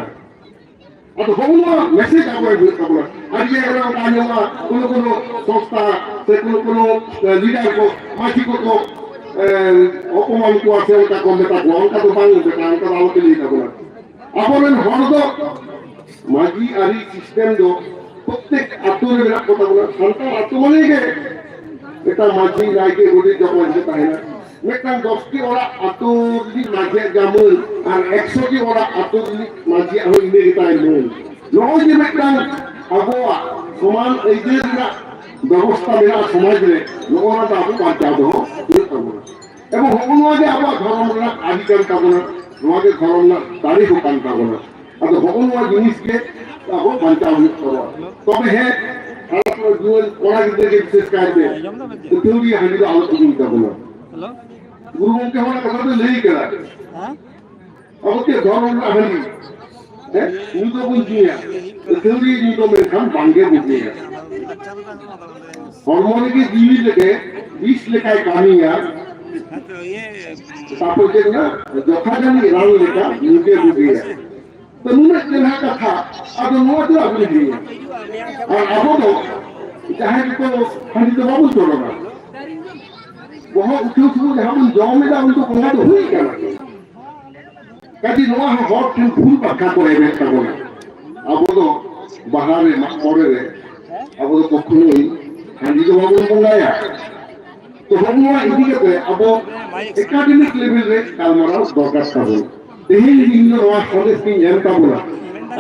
ᱟᱫᱚ ᱦᱚᱸᱜᱼᱚ ᱱᱚᱣᱟ message ᱟᱵᱚ ᱮᱢ ᱦᱩᱭᱩᱜ ᱛᱟᱵᱚᱱᱟ᱾ ᱟᱹᱰᱤ ᱡᱟᱭᱜᱟ ᱨᱮ ᱚᱱᱠᱟ ᱟᱸᱡᱚᱢᱚᱜᱼᱟ, ᱠᱳᱱᱳ ᱠᱳᱱᱳ ᱥᱚᱝᱥᱛᱷᱟ ᱥᱮ ᱠᱳᱱᱳ ᱠᱳᱱᱳ, ᱮ, leader ᱠᱚ ᱢᱟᱹᱡᱷᱤ ᱠᱚᱠᱚ, ᱮ, ᱚᱯᱚᱢᱟᱱ ᱠᱚᱣᱟ ᱥᱮ ᱚᱱᱠᱟ ᱠᱚ ᱢᱮᱛᱟ ᱠᱚᱣᱟ, ᱚᱱᱠᱟ ᱫᱚ ᱵᱟᱝ ᱵᱮᱴᱟ, ᱚᱱᱠᱟ ᱫᱚ ᱟᱞᱚᱯᱮ ᱞᱟᱹᱭ ᱛᱟᱵᱚᱱᱟ᱾ ᱟᱵᱚᱨᱮᱱ ᱦᱚᱲ ᱫᱚ ᱢᱟᱹᱡᱷᱤ ᱟᱹᱨᱤ system ᱫᱚ ᱯᱨᱚᱛᱛᱮᱠ ᱟᱛᱳ ᱨᱮ ᱢᱮᱱᱟᱜ ᱠᱚ ᱛᱟᱵᱚᱱᱟ᱾ ᱥᱟᱱᱛᱟᱲ ᱟᱛᱳ ᱢᱟᱱᱮ ᱜᱮ ᱢᱤᱫᱴᱟᱝ ᱢᱟᱹᱡᱷᱤ, ᱱᱟᱭᱠᱮ, ᱜᱚᱰᱮᱛ, ᱡᱚᱜᱽ ᱢᱟᱹᱡᱷᱤ ᱛᱟᱦᱮᱱᱟ᱾ ᱢᱤᱫᱴᱟᱝ ᱫᱚᱥᱴᱤ ᱚᱲᱟᱜ ᱟᱛᱳ ᱨᱤᱱᱤᱡ ᱢᱟᱹᱡᱷᱤᱭᱟᱜ ᱡᱟ ᱢᱟᱹᱱ ᱟᱨ ᱮᱠᱥᱚᱴᱤ ᱚᱲᱟᱜ ᱟᱛᱳ ᱨᱤᱱᱤᱡ ᱢᱟᱹᱡᱷᱤᱭᱟᱜ ᱦᱚᱸ ᱤᱱᱟᱹ ᱜᱮᱛᱟᱭ ᱢᱟᱹᱱ᱾ ᱱᱚᱜᱼᱚᱭ ᱡᱮ ᱢᱤᱫᱴᱟᱝ ᱟᱵᱚᱣᱟᱜ ᱥᱚᱢᱟᱱ ᱟᱹᱭᱫᱟᱹᱨ ᱨᱮᱱᱟᱜ ᱵᱮᱵᱚᱥᱛᱷᱟ ᱢᱮᱱᱟᱜᱼᱟ ᱥᱚᱢᱟᱡᱽ ᱨᱮ, ᱱᱚᱜᱼᱚ ᱱᱚᱣᱟ ᱫᱚ ᱟᱵᱚ ᱵᱟᱧᱪᱟᱣ ᱫᱚᱦᱚ ᱦᱩᱭᱩᱜ ᱛᱟᱵᱚᱱᱟ᱾ ᱮᱵᱚᱝ ᱦᱚᱸᱜᱼᱚ ᱱᱚᱣᱟ ᱜᱮ ᱟᱵᱚᱣᱟᱜ ᱫᱷᱚᱨᱚᱢ ᱨᱮᱱᱟᱜ ᱟᱹᱨᱤ ᱠᱟᱱ ᱛᱟᱵᱚᱱᱟ, ᱱᱚᱣᱟ ᱜᱮ ᱫᱷᱚᱨᱚᱢ ᱨᱮᱱᱟᱜ ᱫᱟᱲᱮ ᱦᱚᱸ ᱠᱟᱱ ᱛᱟᱵᱚᱱᱟ᱾ ᱟᱫᱚ ᱦᱚᱸᱜᱼᱚ ᱱᱚᱣᱟ ᱡᱤᱱᱤᱥ ᱜᱮ ᱟᱵᱚ ᱵᱟᱧᱪᱟᱣ ᱦᱩᱭᱩᱜ ᱛᱟᱵᱚᱱᱟ᱾ ᱛᱚᱵᱮ ᱦᱮᱸ, ᱟᱵᱚ ᱡᱩᱣᱟᱹᱱ ᱠᱚᱲᱟ ᱜᱤᱫᱽᱨᱟᱹ ᱜᱮ ᱵᱤᱥᱮᱥ ᱠᱟᱭᱛᱮ ᱟᱹᱛᱷᱟᱹᱣᱲᱤ ᱦᱟᱺᱰᱤ ᱫᱚ ᱟᱞᱚ ᱠᱚ ᱧᱩᱭ ᱛᱟᱵᱚᱱᱟ᱾ ᱜᱩᱨᱩ ᱜᱚᱢᱠᱮ ᱦᱚᱸ ᱚᱱᱟ ᱠᱟᱛᱷᱟ ᱫᱚ ᱞᱟᱹᱭ ᱠᱟᱫᱟ᱾ ᱟᱵᱚ ᱪᱮᱫ ᱫᱷᱚᱨᱚᱢ ᱨᱮᱱᱟᱜ ᱦᱟᱺᱰᱤ? ᱦᱮᱸ? ᱧᱩ ᱫᱚᱵᱚᱱ ᱧᱩᱭᱟ, ᱟᱹᱛᱷᱟᱹᱣᱲᱤ ᱧᱩ ᱫᱚ ᱢᱮᱱᱠᱷᱟᱱ ᱵᱟᱝᱜᱮ ᱵᱩᱜᱤᱭᱟ᱾ ᱦᱚᱲᱢᱚ ᱨᱮᱜᱮ ᱡᱤᱣᱤ ᱞᱮᱠᱮ ᱵᱤᱥ ᱞᱮᱠᱟᱭ ᱠᱟᱹᱢᱤᱭᱟ᱾ ᱛᱟᱨᱯᱚᱨ ᱪᱮᱫ ᱢᱮᱱᱟ? ᱡᱚᱠᱷᱟ ᱡᱟᱹᱱᱤᱡ ᱨᱟᱱ ᱞᱮᱠᱟ ᱧᱩ ᱜᱮ ᱵᱩᱜᱤᱭᱟ᱾ ᱛᱚ ᱱᱩᱱᱟᱹᱜ ᱪᱮᱦᱨᱟ ᱠᱟᱛᱷᱟ, ᱟᱫᱚ ᱱᱚᱣᱟ ᱫᱚ ᱟᱵᱚ ᱦᱤᱲᱤᱧᱟ᱾ ᱟᱨ ᱟᱵᱚ ᱫᱚ ᱡᱟᱦᱟᱸᱭ ᱜᱮᱠᱚ ᱦᱟᱺᱰᱤ ᱫᱚ ᱵᱟᱵᱚᱱ ᱪᱚᱰᱚᱨᱟ᱾ ᱵᱚᱦᱚᱜ ᱩᱴᱷᱟᱹᱣ ᱥᱚᱢᱚᱭ ᱡᱟᱦᱟᱸ ᱵᱚᱱ ᱡᱚᱢ ᱮᱫᱟ, ᱩᱱᱠᱩ ᱵᱚᱸᱜᱟ ᱫᱚ ᱦᱩᱭ ᱠᱟᱱᱟ᱾ ᱠᱟᱡᱮ ᱱᱚᱣᱟ ᱦᱚᱸ ᱦᱚᱲ ᱴᱷᱮᱱ ᱵᱷᱩᱞ ᱵᱟᱠᱷᱟ ᱠᱚ ᱮᱢᱮᱫ ᱛᱟᱵᱚᱱᱟ᱾ ᱟᱵᱚ ᱫᱚ ᱵᱟᱦᱟ ᱨᱮ, ᱢᱟᱜ ᱢᱚᱬᱮ ᱨᱮ, ᱟᱵᱚ ᱫᱚ ᱠᱚᱠᱷᱚᱱᱳᱭ ᱦᱟᱺᱰᱤ ᱫᱚ ᱵᱟᱵᱚᱱ ᱵᱚᱸᱜᱟᱭᱟ᱾ ᱛᱚ ᱦᱚᱸᱜᱼᱚ ᱱᱚᱣᱟ ᱤᱫᱤ ᱠᱟᱛᱮ ᱟᱵᱚ ᱮᱠᱟᱰᱮᱢᱤᱠ ᱞᱮᱵᱮᱞ ᱨᱮ ᱜᱟᱞᱢᱟᱨᱟᱣ ᱫᱚᱨᱠᱟᱨ ᱛᱟᱵᱚᱱ᱾ ᱛᱮᱦᱮᱧ ᱤᱧ ᱫᱚ ᱱᱚᱣᱟ ᱥᱟᱸᱫᱮᱥ ᱤᱧ ᱮᱢ ᱛᱟᱵᱚᱱᱟ,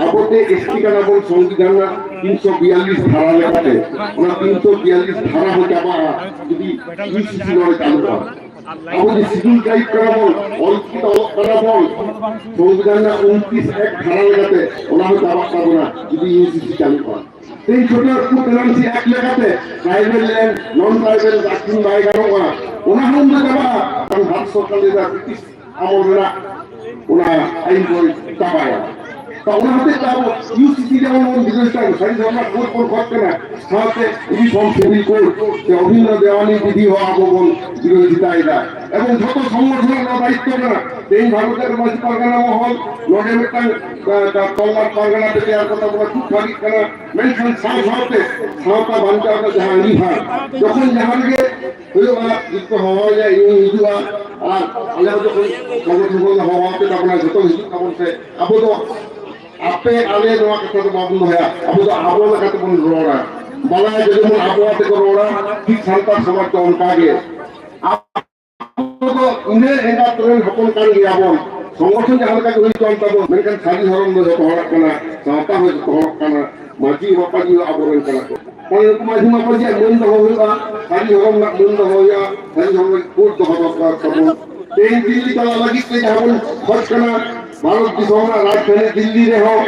ᱟᱵᱚ ᱛᱮ ᱮᱥᱴᱤ ᱠᱟᱱᱟ ᱵᱚᱱ, ᱥᱚᱝᱵᱤᱫᱷᱟᱱ ᱨᱮᱱᱟᱜ ᱛᱤᱱᱥᱚ ᱵᱤᱭᱟᱞᱞᱤᱥ ᱫᱷᱟᱨᱟ ᱞᱮᱠᱟᱛᱮ ᱚᱱᱟ ᱛᱤᱱᱥᱚ ᱵᱤᱭᱟᱞᱞᱤᱥ ᱫᱷᱟᱨᱟ ᱦᱚᱸ ᱪᱟᱵᱟᱜᱼᱟ ᱡᱩᱫᱤ ᱤᱭᱩᱥᱤᱥᱤ ᱱᱚᱰᱮ ᱪᱟᱹᱞᱩᱜᱼᱟ᱾ ᱟᱵᱚ ᱡᱮ ᱥᱤᱰᱩᱞ ᱴᱨᱟᱭᱤᱵ ᱠᱟᱱᱟ ᱵᱚᱱ, ᱚᱞᱪᱤᱠᱤ ᱛᱮ ᱚᱞᱚᱜ ᱠᱟᱱᱟ ᱵᱚᱱ, ᱥᱚᱝᱵᱤᱫᱷᱟᱱ ᱨᱮᱱᱟᱜ ᱩᱱᱛᱨᱤᱥ ᱮᱠ ᱫᱷᱟᱨᱟ ᱞᱮᱠᱟᱛᱮ ᱚᱱᱟ ᱦᱚᱸ ᱪᱟᱵᱟᱜ ᱛᱟᱵᱚᱱᱟ ᱡᱩᱫᱤ ᱤᱭᱩᱥᱤᱥᱤ ᱪᱟᱹᱞᱩᱜᱼᱟ᱾ ᱛᱮᱦᱮᱧ ᱪᱷᱳᱴᱳ ᱱᱟᱜᱽᱯᱩᱨ ᱴᱮᱱᱟᱱᱥᱤ ᱮᱠᱴ ᱞᱮᱠᱟᱛᱮ ᱴᱨᱟᱭᱵᱮᱞ ᱞᱮᱱᱰ, ᱱᱚᱱ ᱴᱨᱟᱭᱵᱮᱞ ᱟᱹᱠᱷᱨᱤᱧ ᱵᱟᱭ ᱜᱟᱱᱚᱜᱼᱟ, ᱚᱱᱟ ᱦᱚᱸ ᱩᱱᱫᱚ ᱪᱟᱵᱟᱜᱼᱟ᱾ ᱠᱟᱨᱚᱱ ᱵᱷᱟᱨᱚᱛ ᱥᱚᱨᱠᱟᱨ ᱞᱟᱹᱭᱫᱟ ᱵᱨᱤᱴᱤᱥ ᱟᱢᱚᱞ ᱨᱮᱱᱟᱜ ᱚᱱᱟ ᱟᱹᱭᱤᱱ ᱠᱚᱭ ᱪᱟᱵᱟᱭᱟ᱾ ᱛᱚ ᱚᱱᱟ ᱦᱚᱛᱮᱡ ᱛᱮ ᱟᱵᱚ ᱤᱭᱩᱥᱤᱥᱤ ᱡᱮᱢᱚᱱ ᱵᱚᱱ ᱵᱤᱨᱳᱫᱷᱤᱛᱟ, ᱥᱟᱹᱨᱤ ᱫᱷᱚᱨᱚᱢ ᱨᱮᱱᱟᱜ ᱠᱳᱰ ᱵᱚᱱ ᱠᱷᱚᱡᱽ ᱠᱟᱱᱟ, ᱥᱟᱶᱛᱮ ᱤᱭᱩᱱᱤᱯᱷᱚᱨᱢ ᱥᱤᱵᱤᱞ ᱠᱳᱰ ᱥᱮ ᱚᱵᱷᱤᱱᱱᱚ ᱫᱮᱣᱟᱱᱤ ᱵᱤᱫᱷᱤ ᱦᱚᱸ ᱟᱵᱚ ᱵᱚᱱ ᱵᱤᱨᱳᱫᱷᱤᱛᱟᱭᱮᱫᱟ᱾ ᱮᱵᱚᱝ ᱡᱷᱚᱛᱚ ᱥᱚᱝᱜᱚᱴᱷᱚᱱ ᱨᱮᱱᱟᱜ ᱫᱟᱭᱤᱛᱛᱚ ᱠᱟᱱᱟ᱾ ᱛᱮᱦᱮᱧ ᱵᱷᱟᱨᱚᱛ ᱨᱮ ᱢᱟᱹᱡᱷᱤ ᱯᱟᱨᱜᱟᱱᱟ ᱢᱚᱦᱚᱞ ᱱᱚᱰᱮ ᱢᱤᱫᱴᱟᱝ, ᱟ, ᱟ, ᱛᱚᱞᱞᱟᱴ ᱯᱟᱨᱜᱟᱱᱟ ᱛᱮ ᱛᱮᱭᱟᱨ ᱠᱚ ᱛᱟᱵᱚᱱᱟ, ᱠᱷᱩᱵ ᱵᱷᱟᱹᱜᱤᱜ ᱠᱟᱱᱟ᱾ ᱢᱮᱱᱠᱷᱟᱱ ᱥᱟᱶ ᱥᱟᱶᱛᱮ ᱥᱟᱶᱛᱟ ᱵᱟᱧᱪᱟᱣ ᱨᱮᱱᱟᱜ ᱡᱟᱦᱟᱸ ᱟᱹᱝᱜᱤᱵᱷᱟᱨ, ᱡᱚᱠᱷᱚᱱ ᱡᱟᱦᱟᱸ ᱨᱮᱜᱮ ᱦᱩᱭᱩᱜᱼᱟ, ᱡᱩᱫᱤ ᱠᱚ ᱦᱚᱦᱚᱭᱟ, ᱤᱧ ᱦᱤᱡᱩᱜᱼᱟ, ᱟᱨ ᱟᱞᱮ ᱦᱚᱸ ᱡᱚᱠᱷᱚᱱ ᱥᱚᱝᱜᱚᱴᱷᱚᱱ ᱠᱷᱚᱱ ᱞᱮ ᱦᱚᱦᱚ ᱟᱯᱮ ᱛᱟᱵᱚᱱᱟ, ᱡᱚᱛᱚ ᱦᱤᱡᱩᱜ ᱛᱟᱵᱚᱱ ᱯᱮ᱾ ᱟᱵᱚ ᱫᱚ ᱟᱯᱮ ᱟᱞᱮ ᱱᱚᱣᱟ ᱠᱟᱛᱷᱟ ᱫᱚ ᱵᱟᱵᱚᱱ ᱫᱚᱦᱚᱭᱟ, ᱟᱵᱚ ᱫᱚ ᱟᱵᱚ ᱞᱮᱠᱟ ᱛᱮᱵᱚᱱ ᱨᱚᱲᱟ᱾ ᱵᱟᱲᱟᱭᱟ ᱡᱮ ᱡᱮᱢᱚᱱ ᱟᱵᱚ ᱟᱛᱮ ᱠᱚ ᱨᱚᱲᱟ, ᱴᱷᱤᱠ ᱥᱟᱱᱛᱟᱲ ᱥᱚᱢᱟᱡᱽ ᱫᱚ ᱚᱱᱠᱟ ᱜᱮ᱾ ᱟᱵᱚ ᱫᱚ ᱤᱱᱟᱹ ᱮᱸᱜᱟᱛ ᱨᱮᱱ ᱦᱚᱯᱚᱱ ᱠᱟᱱ ᱜᱮᱭᱟ ᱵᱚᱱ᱾ ᱥᱚᱝᱜᱚᱴᱷᱚᱱ ᱡᱟᱦᱟᱸ ᱞᱮᱠᱟ ᱜᱮ ᱦᱩᱭ ᱦᱚᱪᱚᱣᱟᱱ ᱛᱟᱵᱚᱱ, ᱢᱮᱱᱠᱷᱟᱱ ᱥᱟᱹᱨᱤ ᱫᱷᱚᱨᱚᱢ ᱫᱚ ᱡᱚᱛᱚ ᱦᱚᱲᱟᱜ ᱠᱟᱱᱟ, ᱥᱟᱶᱛᱟ ᱦᱚᱸ ᱡᱚᱛᱚ ᱦᱚᱲᱟᱜ ᱠᱟᱱᱟ, ᱢᱟᱹᱡᱷᱤ ᱢᱟᱯᱟᱡᱷᱤ ᱦᱚᱸ ᱟᱵᱚᱨᱮᱱ ᱠᱟᱱᱟ ᱠᱚ᱾ ᱦᱳᱭ, ᱩᱱᱠᱩ ᱢᱟᱹᱡᱷᱤ ᱢᱟᱯᱟᱡᱷᱤᱭᱟᱜ ᱢᱟᱹᱱ ᱫᱚᱦᱚ ᱦᱩᱭᱩᱜᱼᱟ, ᱥᱟᱹᱨᱤ ᱫᱷᱚᱨᱚᱢ ᱨᱮᱱᱟᱜ ᱢᱟᱹᱱ ᱫᱚᱦᱚ ᱦᱩᱭᱩᱜᱼᱟ, ᱥᱟᱹᱨᱤ ᱫᱷᱚᱨᱚᱢ ᱨᱮᱱᱟᱜ ᱠᱳᱰ ᱫᱚᱦᱚ ᱫᱚᱨᱠᱟᱨ ᱛᱟᱵᱚᱱ᱾ ᱛᱮᱦᱮᱧ ᱫᱤᱞᱞᱤ ᱪᱟᱞᱟᱜ ᱞᱟᱹᱜᱤᱫ ᱛᱮ ᱡᱟᱦᱟᱸ ᱵᱚᱱ ᱠᱷᱚᱡᱽ ᱠᱟᱱᱟ, ᱵᱷᱟᱨᱚᱛ ᱫᱤᱥᱚᱢ ᱨᱮᱱᱟᱜ ᱨᱟᱡᱽᱫᱷᱟᱱᱤ ᱫᱤᱞᱞᱤ ᱨᱮᱦᱚᱸ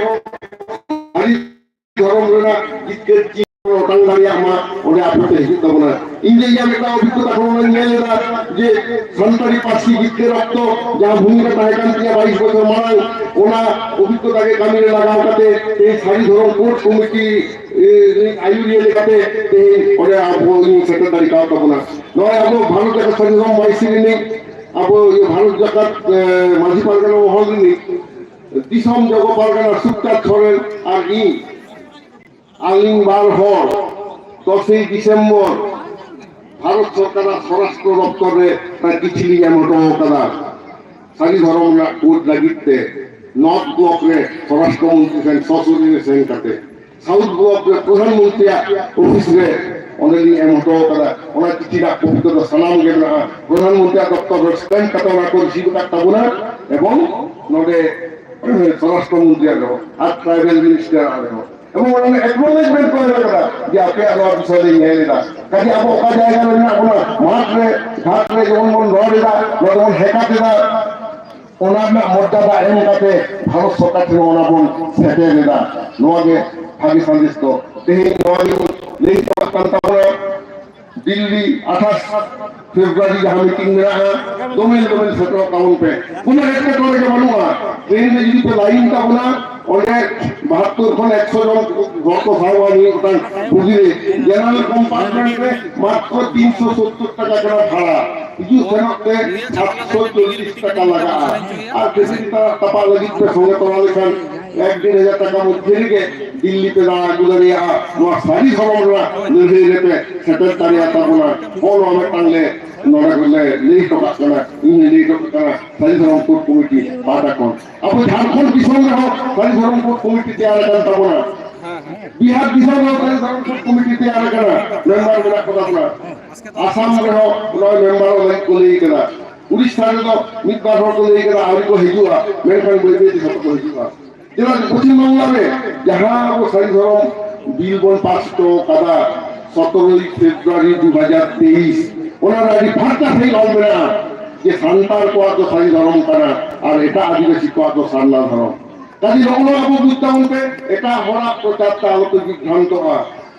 ᱥᱟᱹᱨᱤ ᱫᱷᱚᱨᱚᱢ ᱨᱮᱱᱟᱜ ᱡᱤᱛᱠᱟᱹᱨ ᱪᱤᱱ ᱚᱴᱟᱝ ᱫᱟᱲᱮᱭᱟᱜ ᱢᱟ, ᱚᱸᱰᱮ ᱟᱯᱮ ᱯᱮ ᱦᱤᱡᱩᱜ ᱛᱟᱵᱚᱱᱟ᱾ ᱤᱧ ᱡᱮ ᱤᱧᱟᱹᱜ ᱢᱤᱫᱴᱟᱝ ᱚᱵᱷᱤᱜᱽᱜᱚᱛᱟ ᱠᱷᱚᱱ ᱚᱱᱟᱧ ᱧᱮᱞ ᱮᱫᱟ ᱡᱮ ᱥᱟᱱᱛᱟᱲᱤ ᱯᱟᱹᱨᱥᱤ ᱡᱤᱛᱠᱟᱹᱨ ᱚᱠᱛᱚ ᱡᱟᱦᱟᱸ ᱵᱷᱩᱢᱤᱠᱟ ᱛᱟᱦᱮᱸ ᱠᱟᱱ ᱛᱤᱧᱟ ᱵᱟᱭᱤᱥ ᱵᱚᱪᱷᱚᱨ ᱢᱟᱲᱟᱝ, ᱚᱱᱟ ᱚᱵᱷᱤᱜᱽᱜᱚᱛᱟ ᱜᱮ ᱠᱟᱹᱢᱤ ᱨᱮ ᱞᱟᱜᱟᱣ ᱠᱟᱛᱮ ᱛᱮᱦᱮᱧ ᱥᱟᱹᱨᱤ ᱫᱷᱚᱨᱚᱢ ᱠᱳᱰ ᱠᱚᱢᱤᱴᱤ, ᱮ, ᱟᱹᱭᱩᱨᱤᱭᱟᱹ ᱞᱮᱠᱟᱛᱮ ᱛᱮᱦᱮᱧ ᱚᱸᱰᱮ ᱟᱵᱚ ᱤᱧ ᱥᱮᱴᱮᱨ ᱫᱟᱲᱮ ᱠᱟᱣ ᱛᱟᱵᱚᱱᱟ᱾ ᱱᱚᱜᱼᱚᱭ ᱟᱵᱚ ᱵᱷᱟᱨᱚᱛ ᱡᱟᱠᱟᱛ ᱥᱟᱹᱨᱤ ᱫᱷᱚᱨᱚᱢ ᱵᱟᱭᱤᱥ ᱨᱤᱱᱤᱡ ᱟᱵᱚ ᱤᱭᱟᱹ ᱵᱷᱟᱨᱚᱛ ᱡᱟᱠᱟᱛ, ᱮ, ᱢᱟᱹᱡᱷᱤ ᱯᱟᱨᱜᱟᱱᱟ ᱢᱚᱦᱚᱞ ᱨᱤᱱᱤᱡ ᱫᱤᱥᱚᱢ ᱡᱚᱜᱚ ᱯᱟᱨᱜᱟᱱᱟ ᱥᱩᱠᱪᱟᱸᱫ ᱥᱚᱨᱮᱱ ᱟᱨ ᱤᱧ, ᱟᱹᱞᱤᱧ ᱵᱟᱨ ᱦᱚᱲ ᱫᱚᱥᱮᱭ ᱰᱤᱥᱮᱢᱵᱚᱨ ᱵᱷᱟᱨᱚᱛ ᱥᱚᱨᱠᱟᱨᱟᱜ ᱥᱚᱨᱟᱥᱴᱨᱚ ᱫᱚᱯᱛᱚᱨ ᱨᱮ ᱚᱱᱟ ᱪᱤᱴᱷᱤ ᱞᱤᱧ ᱮᱢ ᱦᱚᱴᱚ ᱟᱠᱟᱫᱟ᱾ ᱥᱟᱹᱨᱤ ᱫᱷᱚᱨᱚᱢ ᱨᱮᱱᱟᱜ ᱠᱳᱰ ᱞᱟᱹᱜᱤᱫ ᱛᱮ ᱱᱚᱨᱛᱷ ᱵᱞᱚᱠ ᱨᱮ ᱥᱚᱨᱟᱥᱴᱨᱚ ᱢᱚᱱᱛᱨᱤ ᱴᱷᱮᱱ ᱥᱚᱥᱚᱨᱤᱨ ᱨᱮ ᱥᱮᱱ ᱠᱟᱛᱮ, ᱥᱟᱣᱩᱛᱷ ᱵᱞᱚᱠ ᱨᱮ ᱯᱨᱚᱫᱷᱟᱱ ᱢᱚᱱᱛᱨᱤᱭᱟᱜ ᱚᱯᱷᱤᱥ ᱨᱮ ᱚᱸᱰᱮ ᱞᱤᱧ ᱮᱢ ᱦᱚᱴᱚ ᱟᱠᱟᱫᱟ᱾ ᱚᱱᱟ ᱪᱤᱴᱷᱤ ᱨᱮᱱᱟᱜ ᱠᱚᱯᱤ ᱠᱚᱫᱚ ᱥᱟᱱᱟᱢ ᱜᱮ ᱢᱮᱱᱟᱜᱼᱟ᱾ ᱯᱨᱚᱫᱷᱟᱱ ᱢᱚᱱᱛᱨᱤᱭᱟᱜ ᱫᱚᱯᱛᱚᱨ ᱨᱮ ᱥᱴᱮᱢᱯ ᱠᱟᱛᱮ ᱚᱱᱟ ᱠᱚ ᱨᱤᱥᱤᱵᱷ ᱟᱠᱟᱫ ᱛᱟᱵᱚᱱᱟ, ᱮᱵᱚᱝ ᱱᱚᱰᱮ ᱥᱚᱨᱟᱥᱴᱨᱚ ᱢᱚᱱᱛᱨᱤᱭᱟᱜ ᱨᱮᱦᱚᱸ ᱟᱨ ᱴᱨᱟᱭᱵᱮᱞ ᱢᱤᱱᱤᱥᱴᱟᱨᱟᱜ ᱨᱮᱦᱚᱸ, ᱮᱵᱚᱝ ᱚᱱᱟ ᱮᱠᱱᱚᱞᱮᱡᱢᱮᱱᱴ ᱠᱚ ᱮᱢ ᱟᱠᱟᱫᱟ ᱡᱮ ᱟᱯᱮᱭᱟᱜ ᱱᱚᱣᱟ ᱵᱤᱥᱚᱭ ᱞᱮ ᱧᱮᱞ ᱮᱫᱟ᱾ ᱠᱟᱡᱮ ᱟᱵᱚ ᱚᱠᱟ ᱡᱟᱭᱜᱟ ᱨᱮ ᱢᱮᱱᱟᱜ ᱵᱚᱱᱟ, ᱢᱟᱴᱷ ᱨᱮ ᱜᱷᱟᱴ ᱨᱮ ᱡᱮᱢᱚᱱ ᱵᱚᱱ ᱨᱚᱲ ᱮᱫᱟ, ᱱᱚᱣᱟ ᱫᱚᱵᱚᱱ ᱦᱮᱠᱟᱛ ᱮᱫᱟ, ᱚᱱᱟ ᱨᱮᱱᱟᱜ ᱢᱚᱨᱡᱟᱫᱟ ᱮᱢ ᱠᱟᱛᱮ ᱵᱷᱟᱨᱚᱛ ᱥᱚᱨᱠᱟᱨ ᱴᱷᱮᱱ ᱚᱱᱟ ᱵᱚᱱ ᱥᱮᱴᱮᱨ ᱮᱫᱟ᱾ ᱱᱚᱣᱟ ᱜᱮ ᱵᱷᱟᱜᱮ ᱥᱟᱸᱫᱮᱥ ᱫᱚ᱾ ᱛᱮᱦᱮᱧ ᱱᱚᱣᱟ ᱜᱮᱵᱚᱱ ᱞᱟᱹᱭ ᱦᱚᱴᱚ ᱠᱟᱜ ᱠᱟᱱ ᱛᱟᱵᱚᱱᱟ᱾ ᱫᱤᱞᱞᱤ ᱟᱴᱷᱟᱥ ᱯᱷᱮᱵᱽᱨᱩᱣᱟᱨᱤ ᱡᱟᱦᱟᱸ ᱢᱤᱴᱤᱝ ᱢᱮᱱᱟᱜᱼᱟ, ᱫᱚᱢᱮᱞ ᱫᱚᱢᱮᱞ ᱥᱮᱴᱮᱨᱚᱜ ᱛᱟᱵᱚᱱ ᱯᱮ, ᱠᱳᱱᱳ ᱮᱴᱠᱮᱴᱚᱬᱮ ᱜᱮ ᱵᱟᱹᱱᱩᱜᱼᱟ᱾ ᱛᱮᱦᱮᱧ ᱫᱚ ᱡᱩᱫᱤ ᱯᱮ ᱞᱟᱭᱤᱱ ᱛᱟᱵᱚᱱᱟ, ᱚᱸᱰᱮ ᱵᱟᱦᱟᱛᱛᱳᱨ ᱠᱷᱚᱱ ᱮᱠᱥᱚ ᱡᱚᱱ ᱦᱚᱲ ᱠᱚ ᱥᱟᱦᱚᱵᱼᱟ ᱢᱤᱫ ᱜᱚᱴᱟᱝ ᱵᱩᱜᱤ ᱨᱮ᱾ ᱡᱮᱱᱟᱨᱮᱞ ᱠᱚᱢᱯᱟᱨᱴᱢᱮᱱᱴ ᱨᱮ ᱢᱟᱛᱨᱚ ᱛᱤᱱᱥᱚ ᱥᱚᱛᱛᱚᱨ ᱴᱟᱠᱟ ᱠᱟᱱᱟ ᱵᱷᱟᱲᱟ, ᱦᱤᱡᱩᱜ ᱥᱮᱱᱚᱜ ᱛᱮ ᱥᱟᱛᱥᱚ ᱪᱚᱞᱞᱤᱥ ᱴᱟᱠᱟ ᱞᱟᱜᱟᱜᱼᱟ᱾ ᱟᱨ ᱵᱮᱥᱤ ᱛᱟᱯᱟᱜ ᱞᱟᱹᱜᱤᱫ ᱯᱮ ᱥᱚᱸᱜᱮ ᱛᱚᱨᱟ ᱞᱮᱠᱷᱟᱱ ᱮᱠ ᱰᱮᱲ ᱦᱟᱡᱟᱨ ᱴᱟᱠᱟ ᱢᱚᱫᱽᱫᱷᱮ ᱨᱮᱜᱮ ᱫᱤᱞᱞᱤ ᱯᱮ ᱫᱟᱬᱟ ᱟᱹᱜᱩ ᱫᱟᱲᱮᱭᱟᱜᱼᱟ᱾ ᱱᱚᱣᱟ ᱥᱟᱹᱨᱤ ᱫᱷᱚᱨᱚᱢ ᱨᱮᱱᱟᱜ ᱞᱟᱹᱲᱦᱟᱹᱭ ᱨᱮᱯᱮ ᱥᱮᱴᱮᱨ ᱫᱟᱲᱮᱭᱟᱜ ᱛᱟᱵᱚᱱᱟ᱾ ᱱᱚᱜᱼᱚ ᱱᱚᱣᱟ ᱢᱤᱫᱴᱟᱝ ᱞᱮ ᱱᱚᱰᱮ ᱠᱷᱚᱱ ᱞᱮ ᱞᱟᱹᱭ ᱦᱚᱴᱚ ᱠᱟᱜ ᱠᱟᱱᱟ, ᱤᱧ ᱞᱟᱹᱭ ᱦᱚᱴᱚ ᱠᱟᱜ ᱠᱟᱱᱟ ᱥᱟᱹᱨᱤ ᱫᱷᱚᱨᱚᱢ ᱠᱳᱰ ᱠᱚᱢᱤᱴᱤ ᱯᱟᱦᱴᱟ ᱠᱷᱚᱱ᱾ ᱟᱵᱚ ᱡᱷᱟᱲᱠᱷᱚᱸᱰ ᱫᱤᱥᱚᱢ ᱨᱮᱦᱚᱸ ᱥᱟᱹᱨᱤ ᱫᱷᱚᱨᱚᱢ ᱠᱳᱰ ᱠᱚᱢᱤᱴᱤ ᱛᱮᱭᱟᱨ ᱟᱠᱟᱱ ᱛᱟᱵᱚᱱᱟ᱾ ᱵᱤᱦᱟᱨ ᱫᱤᱥᱚᱢ ᱨᱮᱦᱚᱸ ᱥᱟᱹᱨᱤ ᱫᱷᱚᱨᱚᱢ ᱠᱳᱰ ᱠᱚᱢᱤᱴᱤ ᱛᱮᱭᱟᱨ ᱟᱠᱟᱱᱟ, ᱢᱮᱢᱵᱟᱨ ᱢᱮᱱᱟᱜ ᱠᱚ ᱛᱟᱵᱚᱱᱟ᱾ ᱟᱥᱟᱢ ᱨᱮᱦᱚᱸ ᱱᱚᱜᱼᱚᱭ ᱢᱮᱢᱵᱟᱨᱚᱜ ᱞᱟᱹᱜᱤᱫ ᱠᱚ ᱞᱟᱹᱭ ᱠᱟᱱᱟ᱾ ᱩᱲᱤᱥᱥᱟ ᱨᱮᱫᱚ ᱢᱤᱫ ᱵᱟᱨ ᱦᱚᱲ ᱠᱚ ᱞᱟᱹᱭ ᱠᱟᱫᱟ ᱟᱹᱣᱨᱤ ᱠᱚ ᱦᱤᱡᱩᱜᱼᱟ, ᱢᱮᱱᱠᱷᱟᱱ ᱵᱟᱹᱭ ᱵᱟᱹᱭ ᱛᱮ ᱡᱷᱚᱛᱚ ᱠᱚ ᱦᱤᱡᱩᱜᱼᱟ᱾ ᱪᱮᱫᱟᱜ ᱯᱚᱪᱷᱤᱢ ᱵᱟᱝᱞᱟ ᱨᱮ ᱡᱟᱦᱟᱸ ᱟᱵᱚ ᱥᱟᱹᱨᱤ ᱫᱷᱚᱨᱚᱢ ᱵᱤᱞ ᱵᱚᱱ ᱯᱟᱥ ᱦᱚᱴᱚ ᱠᱟᱫᱟ ᱥᱚᱛᱨᱚᱭ ᱯᱷᱮᱵᱽᱨᱩᱣᱟᱨᱤ ᱫᱩ ᱦᱟᱡᱟᱨ ᱛᱮᱭᱤᱥ, ᱚᱱᱟ ᱨᱮ ᱟᱹᱰᱤ ᱯᱷᱟᱨᱪᱟ ᱥᱟᱺᱦᱤᱡ ᱚᱞ ᱢᱮᱱᱟᱜᱼᱟ ᱡᱮ ᱥᱟᱱᱛᱟᱲ ᱠᱚᱣᱟᱜ ᱫᱚ ᱥᱟᱹᱨᱤ ᱫᱷᱚᱨᱚᱢ ᱠᱟᱱᱟ ᱟᱨ ᱮᱴᱟᱜ ᱟᱹᱫᱤᱵᱟᱹᱥᱤ ᱠᱚᱣᱟᱜ ᱫᱚ ᱥᱟᱨᱱᱟ ᱫᱷᱚᱨᱚᱢ᱾ ᱠᱟᱡᱮ ᱱᱚᱜᱼᱚ ᱱᱚᱣᱟ ᱟᱵᱚ ᱵᱩᱡᱽ ᱛᱟᱵᱚᱱ ᱯᱮ, ᱮᱴᱟᱜ ᱦᱚᱲᱟᱜ ᱯᱨᱚᱪᱟᱨ ᱛᱮ ᱟᱞᱚᱯᱮ ᱵᱤᱵᱷᱨᱟᱱᱛᱚᱜᱼᱟ᱾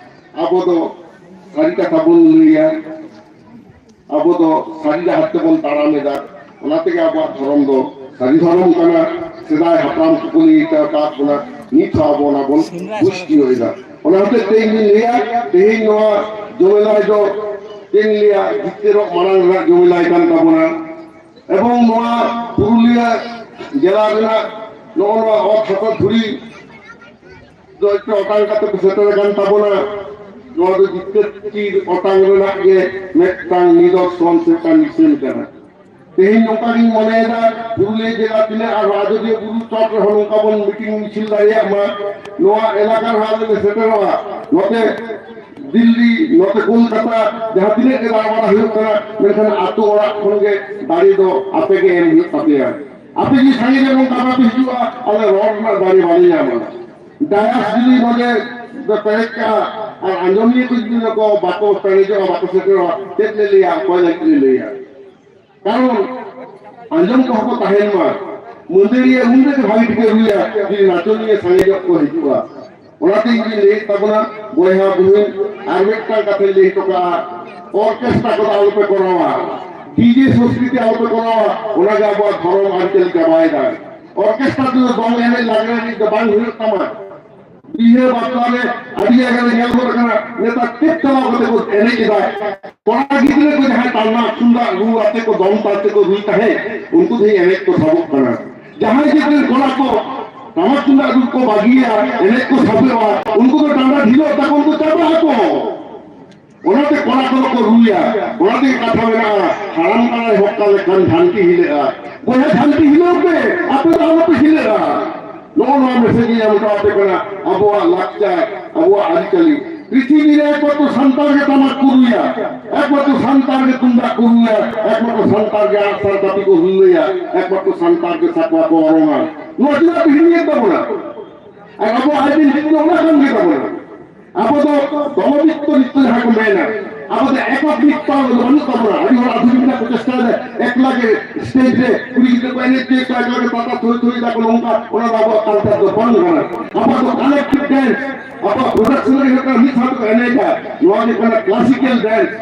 ᱟᱵᱚ ᱫᱚ ᱥᱟᱹᱨᱤ ᱠᱟᱛᱷᱟ ᱵᱚᱱ ᱞᱟᱹᱭᱟ, ᱟᱵᱚ ᱫᱚ ᱥᱟᱹᱨᱤ ᱰᱟᱦᱟᱨ ᱛᱮᱵᱚᱱ ᱛᱟᱲᱟᱢ ᱮᱫᱟ᱾ ᱚᱱᱟ ᱛᱮᱜᱮ ᱟᱵᱚᱣᱟᱜ ᱫᱷᱚᱨᱚᱢ ᱫᱚ ᱥᱟᱹᱨᱤ ᱫᱷᱚᱨᱚᱢ ᱠᱟᱱᱟ᱾ ᱥᱮᱫᱟᱭ ᱦᱟᱯᱲᱟᱢ ᱠᱚᱠᱚ ᱞᱟᱹᱭ ᱟᱠᱟᱫ ᱵᱚᱱᱟ, ᱱᱤᱛ ᱦᱚᱸ ᱟᱵᱚ ᱚᱱᱟ ᱵᱚᱱ ᱵᱩᱡᱽ ᱛᱤᱭᱳᱜ ᱮᱫᱟ᱾ ᱚᱱᱟ ᱦᱚᱛᱮᱡ ᱛᱮ ᱤᱧ ᱞᱟᱹᱭᱟ, ᱛᱮᱦᱮᱧ ᱱᱚᱣᱟ ᱡᱚᱢᱮᱞᱟᱭ ᱫᱚ ᱪᱮᱫ ᱤᱧ ᱞᱟᱹᱭᱟ, ᱡᱤᱛᱠᱟᱹᱨᱚᱜ ᱢᱟᱲᱟᱝ ᱨᱮᱱᱟᱜ ᱡᱚᱢᱮᱞᱟᱭ ᱠᱟᱱ ᱛᱟᱵᱚᱱᱟ᱾ ᱮᱵᱚᱝ ᱱᱚᱣᱟ ᱯᱩᱨᱩᱞᱤᱭᱟᱹ ᱡᱮᱞᱟ ᱨᱮᱱᱟᱜ ᱱᱚᱜᱼᱚ ᱱᱚᱣᱟ ᱚᱛ ᱦᱟᱥᱟ ᱫᱷᱩᱲᱤ ᱫᱚ ᱮᱠᱴᱟ ᱚᱴᱟᱝ ᱠᱟᱛᱮ ᱠᱚ ᱥᱮᱴᱮᱨ ᱟᱠᱟᱱ ᱛᱟᱵᱚᱱᱟ᱾ ᱱᱚᱣᱟ ᱫᱚ ᱡᱤᱛᱠᱟᱹᱨ ᱪᱤᱨ ᱚᱴᱟᱝ ᱨᱮᱱᱟᱜ ᱜᱮ ᱢᱤᱫᱴᱟᱝ ᱱᱤᱫᱚᱨᱥᱚᱱ ᱥᱮ ᱢᱤᱫᱴᱟᱝ ᱱᱤᱥᱟᱹᱱ ᱠᱟᱱᱟ᱾ ᱛᱮᱦᱮᱧ ᱱᱚᱝᱠᱟ ᱜᱤᱧ ᱢᱚᱱᱮᱭᱮᱫᱟ, ᱯᱩᱨᱩᱞᱤᱭᱟᱹ ᱡᱮᱞᱟ ᱛᱤᱱᱟᱹᱜ ᱟᱨ ᱟᱡᱚᱫᱤᱭᱟᱹ ᱵᱩᱨᱩ ᱪᱚᱴ ᱨᱮᱦᱚᱸ ᱱᱚᱝᱠᱟ ᱵᱚᱱ ᱢᱤᱴᱤᱝ ᱢᱤᱪᱷᱤᱞ ᱫᱟᱲᱮᱭᱟᱜ ᱢᱟ᱾ ᱱᱚᱣᱟ ᱮᱞᱟᱠᱟ ᱨᱮᱦᱚᱸ ᱟᱞᱮ ᱞᱮ ᱥᱮᱴᱮᱨᱚᱜᱼᱟ᱾ ᱱᱚᱛᱮ ᱫᱤᱞᱞᱤ, ᱱᱚᱛᱮ ᱠᱳᱞᱠᱟᱛᱟ, ᱡᱟᱦᱟᱸ ᱛᱤᱱᱟᱹᱜ ᱜᱮ ᱫᱟᱬᱟ ᱵᱟᱲᱟ ᱦᱩᱭᱩᱜ ᱠᱟᱱᱟ, ᱢᱮᱱᱠᱷᱟᱱ ᱟᱹᱛᱩ ᱚᱲᱟᱜ ᱠᱷᱚᱱ ᱜᱮ ᱫᱟᱲᱮ ᱫᱚ ᱟᱯᱮ ᱜᱮ ᱮᱢ ᱦᱩᱭᱩᱜ ᱛᱟᱯᱮᱭᱟ᱾ ᱟᱯᱮ ᱡᱩᱫᱤ ᱥᱟᱸᱜᱮ ᱧᱚᱜ ᱱᱚᱝᱠᱟ ᱵᱟᱯᱮ ᱦᱤᱡᱩᱜᱼᱟ, ᱟᱞᱮ ᱨᱚᱲ ᱨᱮᱱᱟᱜ ᱫᱟᱲᱮ ᱵᱟᱞᱮ ᱧᱟᱢᱟ᱾ ᱰᱟᱭᱟᱥ ᱡᱩᱫᱤ ᱱᱚᱰᱮ ᱫᱚ ᱯᱮᱨᱮᱡ ᱠᱟᱜᱼᱟ ᱟᱨ ᱟᱸᱡᱚᱢᱤᱭᱟᱹ ᱠᱚ ᱡᱩᱫᱤ ᱱᱚᱠᱚ ᱵᱟᱠᱚ ᱯᱮᱨᱮᱡᱚᱜᱼᱟ, ᱵᱟᱠᱚ ᱥᱮᱴᱮᱨᱚᱜᱼᱟ, ᱪᱮᱫ ᱞᱮ ᱞᱟᱹᱭᱟ, ᱚᱠᱚᱭ ᱞᱟᱹᱜᱤᱫ ᱞᱮ ᱞᱟᱹᱭᱟ? ᱠᱟᱨᱚᱱ ᱟᱸᱡᱚᱢ ᱠᱚᱦᱚᱸ ᱠᱚ ᱛᱟᱦᱮᱱ ᱢᱟ᱾ ᱢᱟᱹᱫᱟᱹᱲᱤᱭᱟᱹ ᱩᱱ ᱨᱮᱜᱮ ᱵᱷᱟᱜᱮ ᱴᱷᱤᱠᱮ ᱨᱩᱭᱟ, ᱡᱩᱫᱤ ᱱᱟᱪᱚᱱᱤᱭᱟᱹ ᱥᱟᱸᱜᱮ ᱧᱚᱜ ᱠᱚ ᱦᱤᱡᱩᱜᱼᱟ᱾ ᱚᱱᱟᱛᱮ ᱤᱧ ᱞᱟᱹᱭᱮᱫ ᱛᱟᱵᱚᱱᱟ, ᱵᱚᱭᱦᱟ ᱵᱩᱦᱤᱱ, ᱟᱨ ᱢᱤᱫᱴᱟᱝ ᱠᱟᱛᱷᱟᱧ ᱞᱟᱹᱭ ᱦᱚᱴᱚ ᱠᱟᱜᱼᱟ, ᱚᱨᱠᱮᱥᱴᱨᱟ ᱠᱚᱫᱚ ᱟᱞᱚᱯᱮ ᱠᱚᱨᱟᱣᱟ, ᱰᱤᱡᱮ ᱥᱚᱝᱥᱠᱨᱤᱛᱤ ᱟᱞᱚᱯᱮ ᱠᱚᱨᱟᱣᱟ, ᱚᱱᱟᱜᱮ ᱟᱵᱚᱣᱟᱜ ᱫᱷᱚᱨᱚᱢ ᱟᱹᱨᱤᱪᱟᱹᱞᱤ ᱪᱟᱵᱟᱭᱮᱫᱟ᱾ ᱚᱨᱠᱮᱥᱴᱨᱟ ᱛᱮᱫᱚ ᱫᱚᱝ ᱮᱱᱮᱡ ᱞᱟᱜᱽᱲᱮ ᱮᱱᱮᱡ ᱫᱚ ᱵᱟᱝ ᱦᱩᱭᱩᱜ ᱛᱟᱢᱟ᱾ ᱵᱤᱦᱟᱹ ᱵᱟᱯᱞᱟ ᱨᱮ ᱟᱹᱰᱤ ᱡᱟᱭᱜᱟ ᱨᱮ ᱧᱮᱞ ᱜᱚᱫ ᱟᱠᱟᱱᱟ, ᱱᱮᱛᱟᱨ ᱴᱮᱯ ᱪᱟᱞᱟᱣ ᱠᱟᱛᱮ ᱠᱚ ᱮᱱᱮᱡ ᱮᱫᱟ᱾ ᱠᱚᱲᱟ ᱜᱤᱫᱽᱨᱟᱹ ᱠᱚ ᱡᱟᱦᱟᱸᱭ ᱴᱟᱢᱟᱠ ᱛᱩᱢᱫᱟᱜ ᱨᱩ ᱟᱛᱮ ᱠᱚ ᱫᱚᱝ ᱛᱟᱞ ᱛᱮᱠᱚ ᱨᱩᱭ ᱛᱟᱦᱮᱸᱫ, ᱩᱱᱠᱩ ᱫᱚ ᱮᱱᱮᱡ ᱠᱚ ᱥᱟᱵᱚᱜ ᱠᱟᱱᱟ᱾ ᱡᱟᱦᱟᱸᱭ ᱡᱟᱹᱛ ᱨᱮᱱ ᱠᱚᱲᱟ ᱠᱚ ᱴᱟᱢᱟᱠ ᱛᱩᱢᱫᱟᱜ ᱨᱩ ᱠᱚ ᱵᱟᱹᱜᱤᱭᱟ, ᱮᱱᱮᱡ ᱠᱚ ᱥᱟᱵᱚᱜᱼᱟ, ᱩᱱᱠᱩ ᱫᱚ ᱰᱟᱸᱰᱟ ᱰᱷᱤᱞᱚᱜ ᱛᱟᱠᱚ, ᱩᱱᱠᱩ ᱪᱟᱵᱟᱜ ᱟᱠᱚ᱾ ᱚᱱᱟᱛᱮ ᱠᱚᱲᱟ ᱠᱚᱫᱚ ᱠᱚ ᱨᱩᱭᱟ᱾ ᱚᱱᱟᱛᱮ ᱠᱟᱛᱷᱟ ᱢᱮᱱᱟᱜᱼᱟ, ᱦᱟᱲᱟᱢ ᱠᱟᱲᱟᱭ ᱦᱚᱠ ᱠᱟᱱ ᱞᱮᱠᱷᱟᱱ ᱡᱷᱟᱱᱴᱤ ᱦᱤᱞᱟᱹᱜᱼᱟ᱾ ᱵᱚᱭᱦᱟ, ᱡᱷᱟᱱᱴᱤ ᱦᱤᱞᱟᱹᱣ ᱯᱮ, ᱟᱯᱮ ᱫᱚ ᱟᱞᱚᱯᱮ ᱦᱤᱞᱟᱹᱜᱼᱟ᱾ ᱱᱚᱜᱼᱚ ᱱᱚᱣᱟ ᱢᱮᱥᱮᱡᱽ ᱤᱧ ᱮᱢ ᱦᱚᱴᱚ ᱟᱯᱮ ᱠᱟᱱᱟ᱾ ᱟᱵᱚᱣᱟᱜ ᱞᱟᱠᱪᱟᱨ, ᱟᱵᱚᱣᱟᱜ ᱟᱹᱨᱤᱪᱟᱹᱞᱤ, ᱯᱨᱤᱛᱷᱤᱵᱤ ᱨᱮ ᱮᱠᱢᱟᱛᱨᱚ ᱥᱟᱱᱛᱟᱲ ᱜᱮ ᱴᱟᱢᱟᱠ ᱠᱚ ᱨᱩᱭᱟ, ᱮᱠᱢᱟᱛᱨᱚ ᱥᱟᱱᱛᱟᱲ ᱜᱮ ᱛᱩᱢᱫᱟᱜ ᱠᱚ ᱨᱩᱭᱟ, ᱮᱠᱢᱟᱛᱨᱚ ᱥᱟᱱᱛᱟᱲ ᱜᱮ ᱟᱜᱼᱥᱟᱨ ᱠᱟᱹᱯᱤ ᱠᱚ ᱦᱩᱞᱞᱟᱹᱭᱟ, ᱮᱠᱢᱟᱛᱨᱚ ᱥᱟᱱᱛᱟᱲ ᱜᱮ ᱥᱟᱠᱣᱟ ᱠᱚ ᱚᱨᱚᱝᱟ᱾ ᱱᱚᱣᱟ ᱪᱮᱫᱟᱜ ᱯᱮ ᱦᱤᱲᱤᱧᱮᱫ ᱛᱟᱵᱚᱱᱟ? ᱟᱨ ᱟᱵᱚᱣᱟᱜ identity ᱫᱚ ᱚᱱᱟ ᱠᱟᱱ ᱜᱮ ᱛᱟᱵᱚᱱᱟ᱾ ᱟᱵᱚ ᱫᱚ ᱫᱚᱞᱚᱵᱷᱤᱛᱛᱚ ᱱᱤᱛᱚᱜ ᱡᱟᱦᱟᱸ ᱠᱚ ᱢᱮᱱᱟ, ᱟᱵᱚ ᱫᱚ ᱮᱠᱚᱠ ᱱᱤᱛᱚ ᱫᱚ ᱵᱟᱹᱱᱩᱜ ᱛᱟᱵᱚᱱᱟ᱾ ᱟᱹᱰᱤ ᱦᱚᱲ ᱟᱹᱛᱩ ᱨᱮᱱᱟᱜ ᱠᱚ ᱪᱮᱥᱴᱟᱭᱮᱫᱟ, ᱮᱠᱞᱟ ᱜᱮ ᱥᱴᱮᱡᱽ ᱨᱮ ᱠᱩᱲᱤ ᱜᱤᱫᱽᱨᱟᱹ ᱠᱚ ᱮᱱᱮᱡ ᱦᱚᱪᱚᱭᱮᱫ ᱠᱚᱣᱟ, ᱮᱠᱞᱟ ᱜᱮ ᱯᱟᱛᱟ ᱛᱷᱩᱭ ᱛᱷᱩᱭ ᱫᱟᱠᱚ ᱱᱚᱝᱠᱟ, ᱚᱱᱟ ᱫᱚ ᱟᱵᱚᱣᱟᱜ culture ᱫᱚ ᱵᱟᱝ ᱠᱟᱱᱟ᱾ ᱟᱵᱚᱣᱟᱜ ᱫᱚ collective dance, ᱟᱵᱚᱣᱟᱜ production ᱨᱮ ᱦᱩᱭᱩᱜ ᱠᱟᱱᱟ, ᱢᱤᱫ ᱥᱟᱶ ᱛᱮᱠᱚ ᱮᱱᱮᱡᱟ, ᱱᱚᱣᱟ ᱫᱚ ᱦᱩᱭᱩᱜ ᱠᱟᱱᱟ classical dance᱾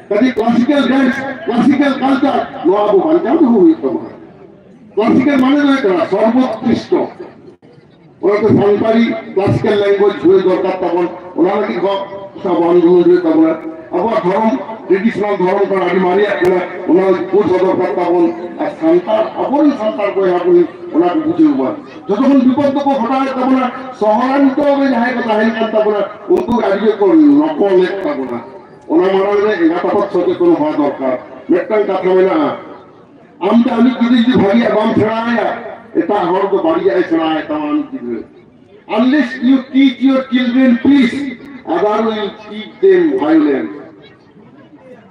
ᱠᱟᱡᱮ classical dance, classical culture, ᱱᱚᱣᱟ ᱟᱵᱚ ᱵᱟᱧᱪᱟᱣ ᱫᱚᱦᱚ ᱦᱩᱭᱩᱜ ᱛᱟᱵᱚᱱᱟ᱾ Classical ᱢᱟᱱᱮ ᱫᱚ ᱦᱩᱭᱩᱜ ᱠᱟᱱᱟ ᱥᱚᱨᱵᱚᱛᱠᱨᱤᱥᱴᱚ᱾ ᱚᱱᱟᱛᱮ ᱥᱟᱱᱛᱟᱲᱤ classical language ᱦᱩᱭ ᱫᱚᱨᱠᱟᱨ ᱛᱟᱵᱚᱱ, ᱚᱱᱟ ᱞᱟᱹᱜᱤᱫ ᱦᱚᱸ ᱟᱵᱚ ᱟᱱᱫᱳᱞᱚᱱ ᱦᱩᱭᱩᱜ ᱛᱟᱵᱚᱱᱟ᱾ ᱟᱵᱚᱣᱟᱜ ᱫᱷᱚᱨᱚᱢ, traditional ᱫᱷᱚᱨᱚᱢ ᱠᱟᱱᱟ, ᱟᱹᱰᱤ ᱢᱟᱨᱮᱭᱟᱜ ᱠᱟᱱᱟ, ᱚᱱᱟ ᱵᱩᱡᱽ ᱦᱚᱸ ᱫᱚᱨᱠᱟᱨ ᱛᱟᱵᱚᱱ᱾ ᱟᱨ ᱥᱟᱱᱛᱟᱲ, ᱟᱵᱚᱨᱮᱱ ᱥᱟᱱᱛᱟᱲ ᱵᱚᱭᱦᱟ ᱵᱚᱱ ᱚᱱᱟ ᱠᱚ ᱵᱩᱡᱷᱟᱹᱣ ᱢᱟ᱾ ᱡᱚᱛᱚ ᱠᱷᱚᱱ ᱵᱤᱯᱚᱫ ᱫᱚᱠᱚ ᱜᱷᱚᱴᱟᱣᱮᱫ ᱛᱟᱵᱚᱱᱟ, ᱥᱚᱦᱚᱨᱟᱧᱪᱚᱞ ᱨᱮ ᱡᱟᱦᱟᱸᱭ ᱠᱚ ᱛᱟᱦᱮᱱ ᱠᱟᱱ ᱛᱟᱵᱚᱱᱟ, ᱩᱱᱠᱩ ᱜᱮ ᱟᱹᱰᱤ ᱡᱳᱨ ᱠᱚ ᱱᱚᱠᱚᱞᱮᱫ ᱛᱟᱵᱚᱱᱟ᱾ ᱚᱱᱟ ᱢᱟᱲᱟᱝ ᱨᱮ ᱮᱸᱜᱟᱛ ᱟᱯᱟᱛ ᱥᱚᱪᱮᱛᱚᱱ ᱦᱚᱣᱟ ᱫᱚᱨᱠᱟᱨ᱾ ᱢᱤᱫᱴᱟᱝ ᱠᱟᱛᱷᱟ ᱢᱮᱱᱟᱜᱼᱟ, ᱟᱢ ᱫᱚ ᱟᱢᱤᱡ ᱜᱤᱫᱽᱨᱟᱹ ᱡᱩᱫᱤ ᱵᱷᱟᱹᱜᱤᱭᱟᱜ ᱵᱟᱢ ᱥᱮᱬᱟ ᱟᱭᱟ, ᱮᱴᱟᱜ ᱦᱚᱲ ᱫᱚ ᱵᱟᱹᱲᱤᱡᱟᱜ ᱮ ᱥᱮᱬᱟ ᱟᱭ ᱛᱟᱢᱟ ᱟᱢᱤᱡ ᱜᱤᱫᱽᱨᱟᱹ᱾ Unless you teach your children peace, Other will teach them violence.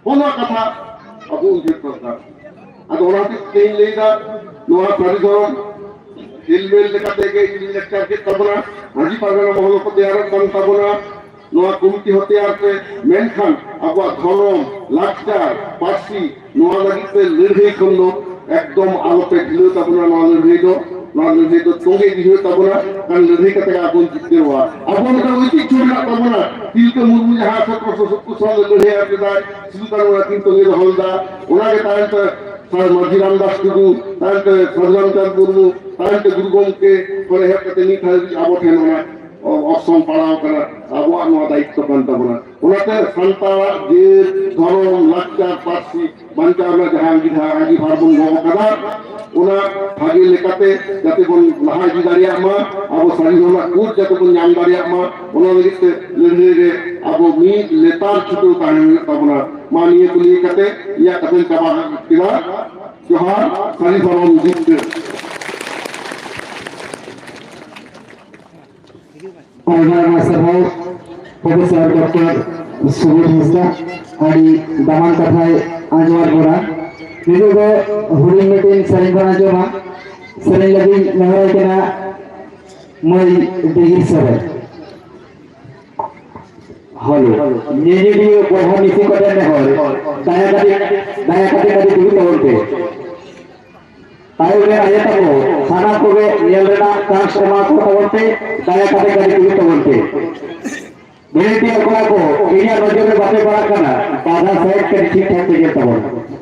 ᱚᱱᱟ ᱠᱟᱛᱷᱟ ᱟᱵᱚ ᱩᱭᱦᱟᱹᱨ ᱫᱚᱨᱠᱟᱨ᱾ ᱟᱫᱚ ᱚᱱᱟ ᱦᱚᱛᱮᱡ ᱛᱮᱧ ᱞᱟᱹᱭᱫᱟ, ᱱᱚᱣᱟ ᱥᱟᱹᱨᱤ ᱫᱷᱚᱨᱚᱢ ᱦᱮᱞᱢᱮᱞ ᱞᱮᱠᱟᱛᱮ ᱜᱮ ᱤᱧ ᱞᱮᱠᱪᱟᱨ ᱠᱮᱫ ᱛᱟᱵᱚᱱᱟ, ᱢᱟᱹᱡᱷᱤ ᱯᱟᱨᱜᱟᱱᱟ ᱢᱚᱦᱚᱞ ᱦᱚᱸᱠᱚ ᱛᱮᱭᱟᱨᱚᱜ ᱠᱟᱱ ᱛᱟᱵᱚᱱᱟ ᱱᱚᱣᱟ ᱠᱚᱢᱤᱴᱤ ᱦᱚᱸ ᱛᱮᱭᱟᱨ ᱛᱮ, ᱢᱮᱱᱠᱷᱟᱱ ᱟᱵᱚᱣᱟᱜ ᱫᱷᱚᱨᱚᱢ, ᱞᱟᱠᱪᱟᱨ, ᱯᱟᱹᱨᱥᱤ, ᱱᱚᱣᱟ ᱞᱟᱹᱜᱤᱫ ᱛᱮ ᱞᱟᱹᱲᱦᱟᱹᱭ ᱠᱷᱚᱱ ᱫᱚ ᱮᱠᱫᱚᱢ ᱟᱞᱚᱯᱮ ᱰᱷᱤᱞᱟᱹᱣ ᱛᱟᱵᱚᱱᱟ᱾ ᱱᱚᱣᱟ ᱞᱟᱹᱲᱦᱟᱹᱭ ᱫᱚ, ᱱᱚᱣᱟ ᱞᱟᱹᱲᱦᱟᱹᱭ ᱫᱚ ᱛᱚᱸᱜᱮ ᱤᱫᱤ ᱦᱩᱭᱩᱜ ᱛᱟᱵᱚᱱᱟ, ᱠᱟᱨᱚᱱ ᱞᱟᱹᱲᱦᱟᱹᱭ ᱠᱟᱛᱮ ᱜᱮ ᱟᱵᱚ ᱵᱚᱱ ᱡᱤᱛᱠᱟᱹᱨᱚᱜᱼᱟ᱾ ᱟᱵᱚ ᱢᱤᱫᱴᱟᱝ ᱳᱭᱛᱤᱦᱡᱚ ᱢᱮᱱᱟᱜ ᱛᱟᱵᱚᱱᱟ, ᱛᱤᱞᱠᱟᱹ ᱢᱩᱨᱢᱩ ᱡᱟᱦᱟᱸ ᱥᱚᱛᱨᱚᱥᱚ ᱥᱚᱛᱛᱚᱨ ᱥᱟᱞ ᱨᱮ ᱞᱟᱹᱲᱦᱟᱹᱭ ᱮᱦᱚᱵ ᱞᱮᱫᱟᱭ, ᱥᱤᱫᱩ ᱠᱟᱹᱱᱦᱩ ᱟᱹᱠᱤᱱ ᱛᱚᱸᱜᱮ ᱫᱚᱦᱚ ᱞᱮᱫᱟ, ᱚᱱᱟᱜᱮ ᱛᱟᱭᱚᱢ ᱛᱮ ᱥᱟᱨ ᱢᱟᱹᱡᱷᱤ ᱨᱟᱢᱫᱟᱥ ᱴᱩᱰᱩ, ᱛᱟᱭᱚᱢ ᱛᱮ ᱥᱟᱫᱷᱩ ᱨᱟᱢᱪᱟᱸᱫᱽ ᱢᱩᱨᱢᱩ, ᱛᱟᱭᱚᱢ ᱛᱮ ᱜᱩᱨᱩ ᱜᱚᱢᱠᱮ ᱠᱷᱚᱱ ᱮᱦᱚᱵ ᱠᱟᱛᱮ ᱱᱤᱛ ᱦᱟᱹᱵᱤᱡ ᱟᱵᱚ ᱴᱷᱮᱱ ᱚᱱᱟ ᱚᱨᱥᱚᱝ ᱯᱟᱲᱟᱣ ᱠᱟᱱᱟ᱾ ᱟᱵᱚᱣᱟᱜ ᱱᱚᱣᱟ ᱫᱟᱭᱤᱛᱛᱚ ᱠᱟᱱ ᱛᱟᱵᱚᱱᱟ᱾ ᱚᱱᱟᱛᱮ ᱥᱟᱱᱛᱟᱲᱟᱜ ᱡᱟᱹᱛ, ᱫᱷᱚᱨᱚᱢ, ᱞᱟᱠᱪᱟᱨ, ᱯᱟᱹᱨᱥᱤ ᱵᱟᱧᱪᱟᱣ ᱨᱮᱱᱟᱜ ᱡᱟᱦᱟᱸ ᱟᱸᱜᱤᱵᱷᱟᱨ, ᱟᱸᱜᱤᱵᱷᱟᱨ ᱵᱚᱱ ᱜᱚᱜ ᱟᱠᱟᱫᱟ, ᱚᱱᱟ ᱵᱷᱟᱜᱮ ᱞᱮᱠᱟᱛᱮ ᱡᱟᱛᱮ ᱵᱚᱱ ᱞᱟᱦᱟ ᱤᱫᱤ ᱫᱟᱲᱮᱭᱟᱜ ᱢᱟ, ᱟᱵᱚ ᱥᱟᱹᱨᱤ ᱫᱷᱚᱨᱚᱢ ᱨᱮᱱᱟᱜ ᱠᱳᱰ ᱡᱟᱛᱮ ᱵᱚᱱ ᱧᱟᱢ ᱫᱟᱲᱮᱭᱟᱜ ᱢᱟ, ᱚᱱᱟ ᱞᱟᱹᱜᱤᱫ ᱛᱮ ᱞᱟᱹᱲᱦᱟᱹᱭ ᱨᱮ ᱟᱵᱚ ᱢᱤᱫ ᱞᱮᱛᱟᱲ ᱪᱷᱩᱴᱟᱹᱣ ᱛᱟᱦᱮᱸ ᱦᱩᱭᱩᱜ ᱛᱟᱵᱚᱱᱟ᱾ ᱢᱟ ᱱᱤᱭᱟᱹ ᱠᱚ ᱞᱟᱹᱭ ᱠᱟᱛᱮ ᱤᱧᱟᱹᱜ ᱠᱟᱛᱷᱟᱧ ᱪᱟᱵᱟ ᱠᱮᱫᱟ᱾ ᱡᱚᱦᱟᱨ, ᱥᱟᱹᱨᱤ ᱫᱷᱚᱨᱚᱢ ᱡᱤᱛᱠᱟᱹᱨ᱾ ᱟᱭᱢᱟ ᱟᱭᱢᱟ ᱥᱟᱨᱦᱟᱣ ᱯᱨᱚᱯᱷᱮᱥᱚᱨ ᱰᱚᱠᱴᱚᱨ ᱥᱩᱵᱳᱫᱷ ᱦᱟᱸᱥᱫᱟ, ᱟᱹᱰᱤ ᱫᱟᱢᱟᱱ ᱠᱟᱛᱷᱟᱭ ᱟᱸᱡᱚᱢᱟᱫ ᱵᱚᱱᱟ᱾ ᱱᱤᱛᱚᱜ ᱫᱚ ᱦᱩᱰᱤᱧ ᱢᱤᱫᱴᱮᱱ ᱥᱮᱨᱮᱧ ᱵᱚᱱ ᱟᱸᱡᱚᱢᱟ᱾ ᱥᱮᱨᱮᱧ ᱞᱟᱹᱜᱤᱫ ᱱᱮᱦᱚᱨᱟᱭ ᱠᱟᱱᱟ ᱢᱟᱹᱭ ᱰᱤᱦᱤᱨ ᱥᱚᱨᱮᱱ᱾ ᱦᱮᱞᱳ, ᱧᱮᱧᱮᱞᱤᱭᱟᱹ ᱵᱚᱭᱦᱟ ᱢᱤᱥᱤ ᱠᱚᱴᱷᱮᱱ ᱱᱮᱦᱚᱨ, ᱫᱟᱭᱟ ᱠᱟᱛᱮ, ᱫᱟᱭᱟ ᱠᱟᱛᱮ ᱠᱟᱹᱴᱤᱡ ᱫᱩᱲᱩᱵ ᱛᱟᱵᱚᱱ ᱯᱮ᱾ ᱛᱟᱭᱚᱢ ᱨᱮ ᱟᱭᱳ ᱛᱟᱠᱚ, ᱥᱟᱱᱟᱢ ᱠᱚᱜᱮ ᱧᱮᱞ ᱨᱮᱱᱟᱜ ᱪᱟᱱᱥ ᱮᱢᱟ ᱠᱚ ᱛᱟᱵᱚᱱ ᱯᱮ, ᱫᱟᱭᱟ ᱠᱟᱛᱮ ᱠᱟᱹᱴᱤᱡ ᱫᱩᱲᱩᱵ ᱛᱟᱵᱚᱱ ᱯᱮ᱾ ᱵᱷᱚᱞᱮᱱᱴᱤᱭᱟᱨ ᱠᱚᱲᱟ ᱠᱚ, ᱤᱧᱟᱹᱜ ᱱᱚᱡᱚᱨ ᱨᱮ ᱵᱟᱯᱮ ᱯᱟᱲᱟᱜ ᱠᱟᱱᱟ, ᱵᱟᱫᱷᱟ ᱥᱟᱭᱤᱰ ᱠᱟᱹᱴᱤᱡ ᱴᱷᱤᱠ ᱴᱷᱟᱠ ᱯᱮ ᱧᱮᱞ ᱛᱟᱵᱚᱱᱟ᱾